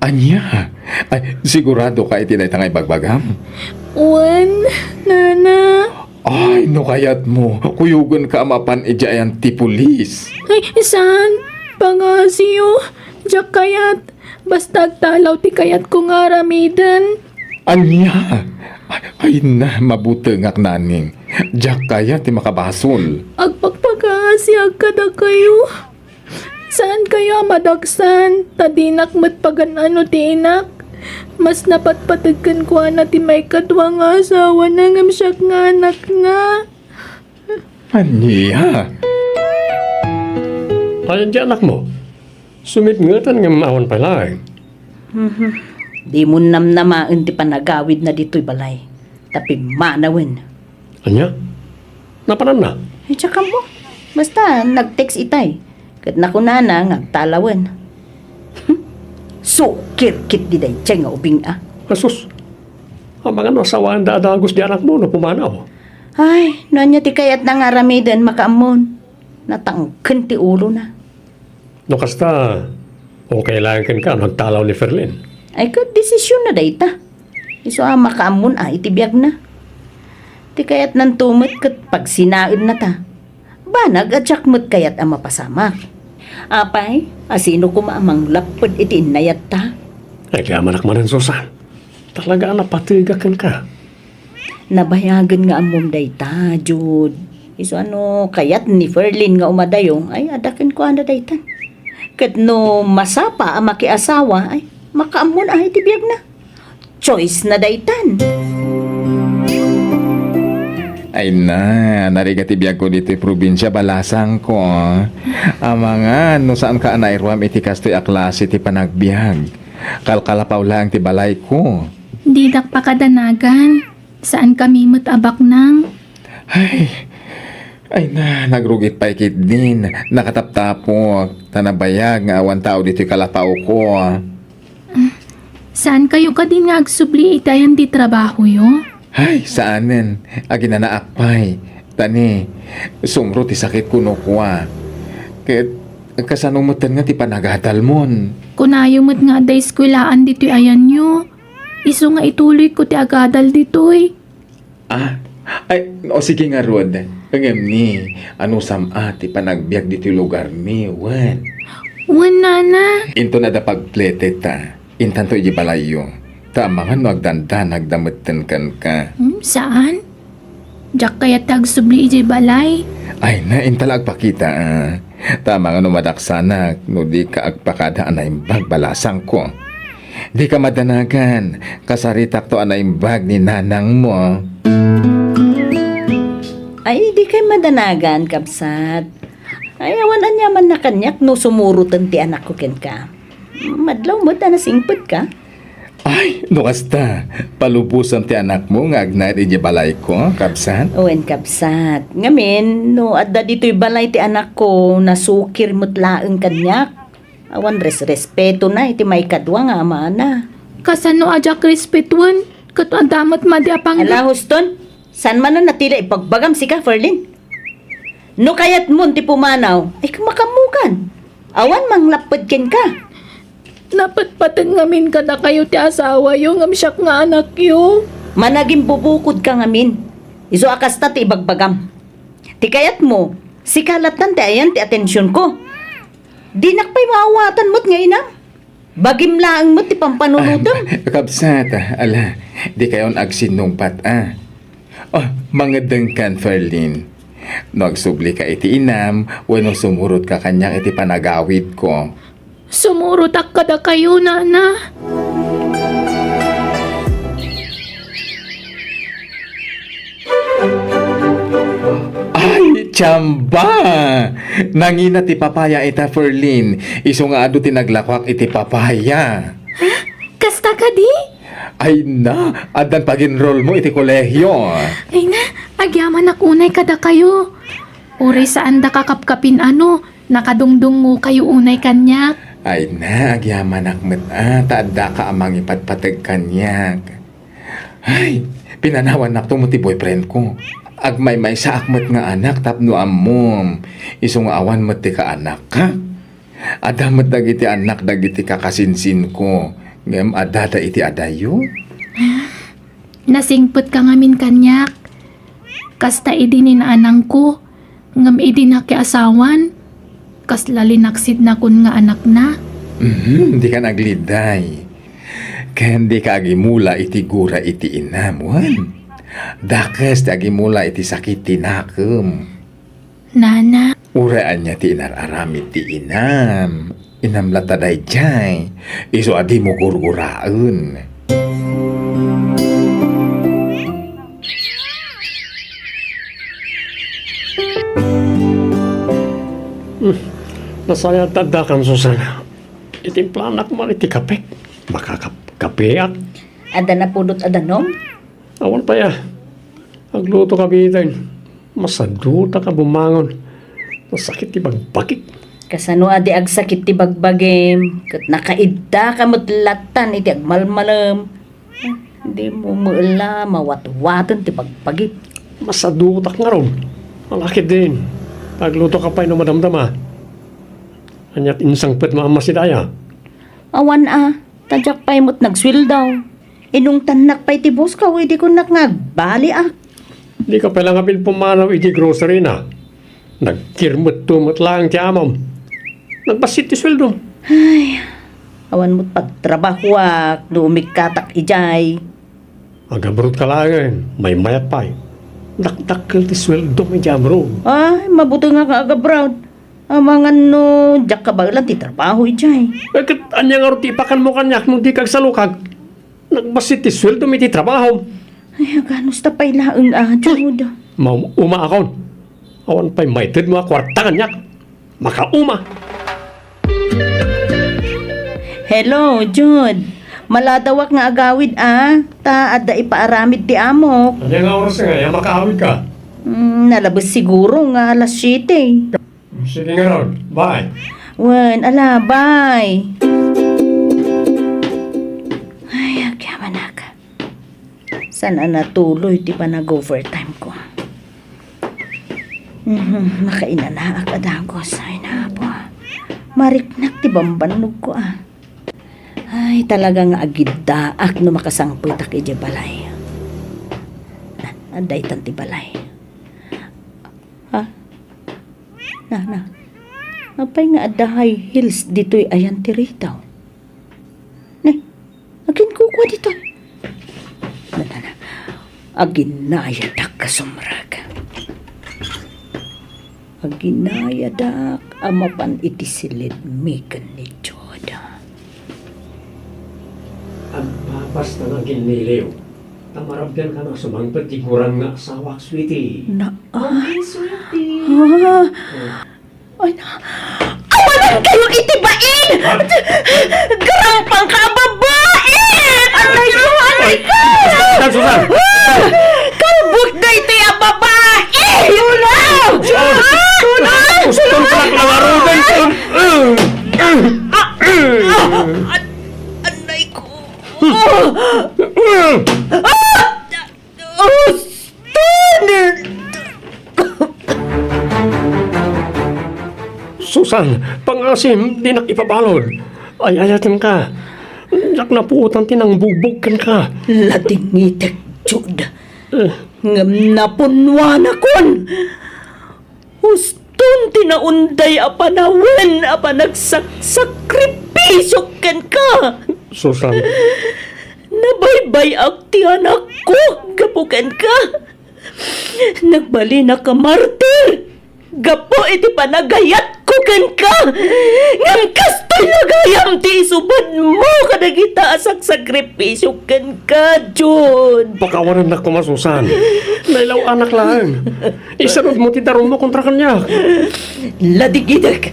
Ania? Ay, siguradoka iti dayta nga ibagbagam? Wen, Nana. Ay, no kayatmo, kuyogenka a mapan idiay ayan ti pulis. Ay, saan? Pangaasiyo. Diak kayat. Basta agtalaw ti kayatko nga aramiden. Ania? Ay, ay na, mabutengak, Naning. Diak kayat ti makabasol. Agpakpakaasiak kadakayo. Saankayo a madaksan, ta dinak met pagan-ano ti inak. Mas napatpateg kenkuana ti maikadua nga asawana ngem siak nga anakna. Ania? Ayan ti anakmo? Sumitngetan ngem awan pay laeng. Mhm. Dimo namnamaen ti panagawidna ditoy balay. Ta pimmanawen. Ania? Napananna? Ay, diak ammo. Basta, nag-text itay. Ket nakunana nga agtalawen. Hmm? Sukir ketdi daydiay nga ubing a. Asus! Amangan no asawaenda a dagus ti anakmo no pumanaw. Ay, no ania ti kayatna nga aramiden, makaammon. Natangken ti ulona. No kasta, okay laeng kenka no agtalaw ni Ferlin. Ay, ket desisionna dayta. Isu a makaammon a iti biagna. Ti kayatnanto met ket pagsinaenna ta. Banag a diak met kayat a mapasamak. Apay, a sino koma a manglapped iti innayatta? Ay, kayamanak manen, Susan. Talaga a napategak kenka. Nabayagen nga ammom dayta, Jude. Isu a no kayat ni Ferlin nga umadayo, ay, adda kenkuana daytan. Ket no masapa a makiasawa, ay, makaammon a iti biagna. Choice na daytan. Ay na, narigat ti biagko ditoy probinsia, balasangko. Amangan, no saanka a nairuam iti kastoy a klase ti panagbiag. Kalkalapaw laeng ti balayko. Didak pakadanagan. Saankami met a baknang. Ay, ay na, nagrugit pay ketdin. Nakataptapok, ta nabayag nga awan tao ditoy kalapawko. Saankayo kadin nga agsubli iti ayan ti trabahoyo? Ay, saanen. Aginanaak pay. Ta ni, sumro ti sakitko no kua. Ket, kasano metten nga ti panagadalmon? Kunayo met nga adda eskuelaan ditoy ayanyo. Isu nga ituloyko ti agadal ditoy. Ah, ay, o sige ngarud. Ngem ni, anusam a ti panagbiag ditoy lugarmi, wen? Wen, nana. Inton adda pagpleted ta, intanto iti balayyo. Ta amangan no agdandanag da metten kenka. Hmm, saan? Diak kayat ti agsubli idiay balay. Ay na, inta la agpakita, ah. Ta amangan no madaksanak, no dika agpakada a naimbag, balasangko. Dika madanagan, kasaritakto a naimbag ni nanangmo. Ay, dikay madanagan, kabsat. Ay, awan aniamanna kaniak no sumuroten ti anakko kenka. Madlaw met a nasingpet ka. Ay, no kasta, palubosam ti anakmo nga agnaed idiay balayko, kabsat? Wen, kabsat. Ngamin, no adda ditoy balay ti anakko, nasukir met laeng kaniak. Awan resrespetona iti maikadua nga amana. Kasano a diak respetuen? Ket adda met madi a pangge- Ala, huston, saan manen a ti la ibagbagam sika, Ferlin? No kayatmon ti pumanaw, ay, makaammokon. Awan manglapped kenka. Napatpateg ngamin kadakayo ti asawayo ngem siak nga anakyo. Managimbubukudka ngamin. Isu a kasta ti ibagbagam. Ti kayatmo, sika lattan ti ayan ti atensionko. Dinak pay maawatan met nga inam. Bagim laeng met ti pampanunotem. Ah, kabsat, ala, dikayon agsinnungpat, a. Oh, mangeddengkan, Ferlin. No agsublika iti inam, wenno sumurotka kaniak iti panagawidko. Sumurotak kadakayo, Nana. Ay, tiamba! Nangina ti papaya ita, Ferlin. Isu nga adu ti naglakuak iti papaya. Ha? Kasta kadi? Ay na, addan pag-enrollmo iti kolehio. Ay na, agyamanak unay kadakayo. Uray saandaka kapkapin ano, nakadungdungngokayo unay kaniak. Ay na, agyamanak met a, ta addaka a mangipadpateg kaniak. Ay, pinanawannakto met ti boyfriendko. Agmaymaysaak met nga anak tapno ammom. Isu nga awan met ti kaanak, ha? Adda met dagiti annak dagiti kakasinsinko, ngem addada iti adayo. Nasingpetka ngamin kaniak. Kasta idi ni naanangko, ngem idi nakiasawan, kasla linaksidnakon nga anakna. Mhm, dikan agliday. Ken dika agimula iti gura iti inam, wen? Dakes ti agimula iti sakit ti nakem. Nana. Uray ania ti inar-aramid ti inam, inam latta daydiay, isu a dimo gurguraen. Hmm, nasayaat ti addakan, Susan. Itimplanak man iti kape. Makakap-, kapeak. Adda napudot a danum? Awan pay a. Agluto ka biten. Masadutak a bumangon. Nasakit ti bagbagik. Kasano a di agsakit ti bagbagim? Ket nakaidda ka met lattan iti agmalmalem. Dimo met la mawatwaten ti bagbagim. Masadutak ngarud. Ala ketdin. Agluto ka pay no madamdama. Ania ti insangpetmo a masidaya? Awan a. Ta diak pay met nagsueldo. Inungtannak pay ti boss ko idi kunak nga agbaliak. Dika pay la ngamin pumanaw iti grocery na. Nagkirmetto met laeng ti amom. Nagbassit ti sueldom. Ay, awan met pagtrabahoak no umikkatak idiay. Agabroad ka laengen, maymayat pay. Dakdakkel ti sueldom idiay abroad. Ay, mabutengak nga agabroad. Amangan no diak kabaelan ti trabaho idiay. Eh, ket ania ngarud ti ipakanmo kaniak no dika agsalukag? Nagbassit ti sueldom iti trabahom. Ay, aganusta pay laeng a, Jude. Maum-umaakon. Awan pay maitedmo a kuarta kaniak. Makauma. Hello, Jude. Maladawak nga agawid a, ta adda ipaaramid ti amok. Ania nga oras nga ya makaawidka? Mm, nalabes siguro nga alas siete. Sige ngarud, bye. Wen, ala, bye. Ay, agyamanak. Saan a natuloy ti panag-overtime ko? Mhm, makainanaak a dagus. Ay, napo. Mariknak ti bambannog ko, a. Ay, talaga nga agiddaak no makasangpetak idiay balay. Na, adda itan ti balay. Ha? Na, na. Apay nga adda high heels ditoy ayan ti ritaw? Ne, aginkukua ditoy. Na, na, na. Aginayadak a sumrek. Aginayadak a mapan iti silidmi ken ni Jude. Agpapas ta nga aginniliw. Ta marabbian ka nga sumangpet ti gurang nga asawak, sweetie. Na, ah. Okay, sweetie. Ah. Ay, na. Awanan kayo iti bain! Ah. Garampang ka, babae! Anay ko, anay ko! Susan, Susan! Ah! Kalbut na iti a babae! Tuna! Tuna! Gusto ko lang awarugan. Ah! Ah! An-, anay ko. Ah! Uston! Susan, pangasim, dinak ipabalud. Ay-ayatenka. Diak napuotan ti nangbugbog kenka. Ladingitek, Jude. Eh. Ngem napunnuanakon. Uston ti naunday a panawen a panagsaksakripisio. sakripisio kenka. Susan. Nabaybay-ak ti anakko gapu kenka. Nagbalinak a martir gapu iti panagayatko kenka. Ngem kastoy la gayam ti isubadmo kadagita a saksakripisio kenka, Jun. Pakawanennak koma, Susan. Nailaw-anak laeng. Isanudmo ti darummo kontra kaniak. Ladigidek.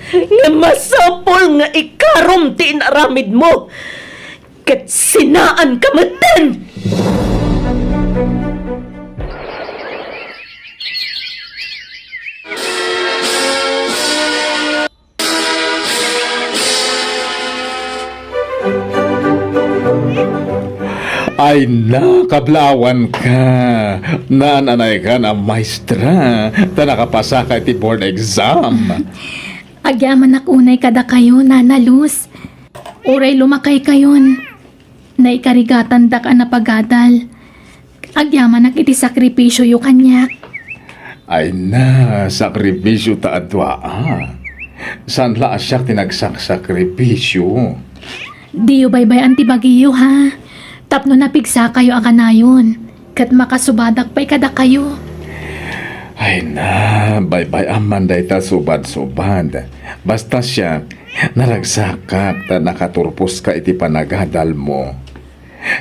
Nga masapul nga ikarom ti inaramidmo. Ket sinaanka metten! Ay na, kablaawanka. Naan-anaykan a maestra, ta nakapasaka iti board exam. Agyamanak unay kadakayo, Nana Luz. Uray lumakaykayon, naikarigatandak a napagadal. Agyamanak iti sakripisioyo kaniak. Ay na, sakripisio ta a dua, a. Saan la a siak ti nagsaksakripisio? Diyo baybay-an ti bagiyo, ha? Tapno napigsakayo a kanayon, ket makasubadak pay kadakayo. Ay na, baybay-am man dayta subad-subad. Basta siak, naragsakak ta nakaturposka iti panagadalmo.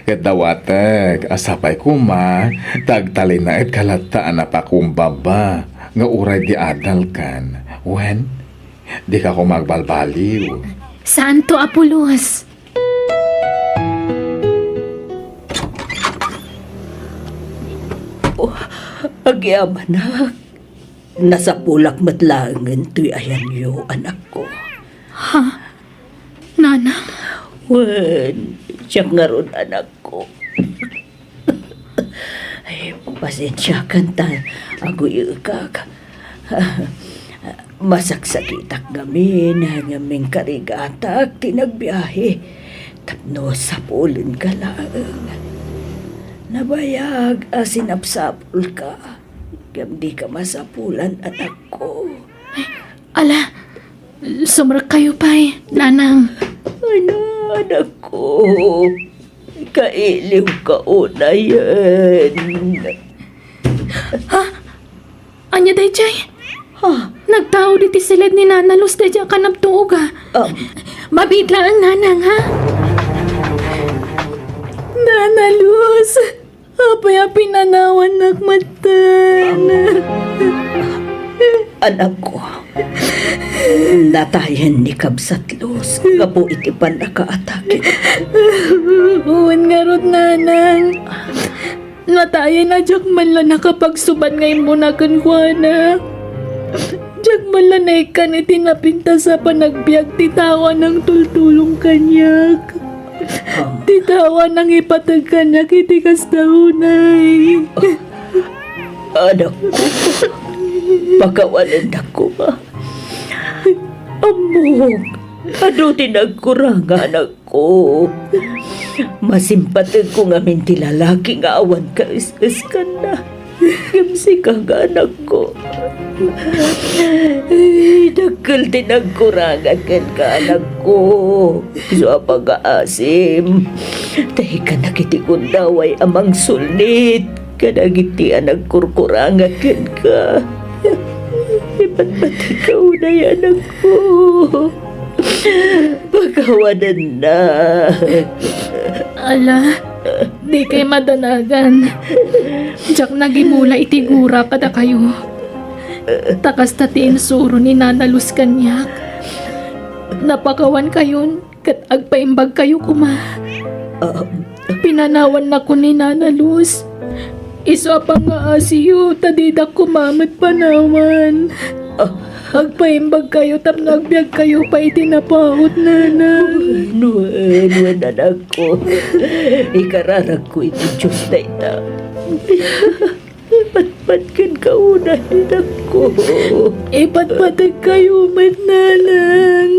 Ket dawatek a sapay koma ta agtalinaedka latta a napakumbaba nga uray di adalkan. Wen, dika koma agbalbaliw. Saanto, Apo Luz. Oh, agyamanak. Nasapulak met laengen toy ayanyo, anakko. Ha? Nanang? Wen, siak ngarud, anakko. Ay, pasensiakan ta aguyekak. Masaksakitak ngamin, ngem inkarigatak ti nagbiahe tapno sapulenka laeng. Nabayag a sinapsapulka, ngem dika masapulan, anakko. Ala, sumrekkayo pay, Nanang. Ay na, anakko. Kailiwka unayen. Ha? Ania daydiay? Ha? Nagtaud iti siled ni Nana Luz daydiay a kanabtuog, a. Ah. Mabiit laeng, Nanang, ha? Nana Luz! Apay a pinanawannak metten? Anakko, natayen ni Kabsat Luz gapu iti pannakaatake. Wen ngarud, Nanang. Natayen a diak man la nakapagsubad nga immuna kenkuana. Diak man la naikkan iti napintas a panagbiag ti tao a nangtultulong kaniak. Ti tao a nangipateg kaniak iti kasta unay. Anakko, pakawanennak koma. Ammok, adu ti nagkurang, anakko. Masimpategko ngamin ti lalaki nga awan kaes-eskanna. Ngem sika nga anakko. Ay, dakkel ti nagkurangak kenka, anakko. Isu a pangngaasim. Daykanak iti gundaway a mangsulnit kadagiti a nagkurkurangak kenka. Ipatpategka unay, anakko. Pakawanennak. Ala, dikay madanagan. Diak nagimula iti gura kadakayo. Ta kasta ti insuro ni Nana Luz kaniak. Napakawankayon ket agpaimbagkayo koma. Ah, pinanawannakon ni Nana Luz. Isu a pangngaasim ta didak koma met panawan. Ah. Agpaimbagkayo tapno agbiagkayo pay iti napaut, Nanang. Wen, wen, wen, anakko. Ikararagko iti Dios dayta. Ipatpat kenka unay, anakko. Ipatpategkayo met, Nanang.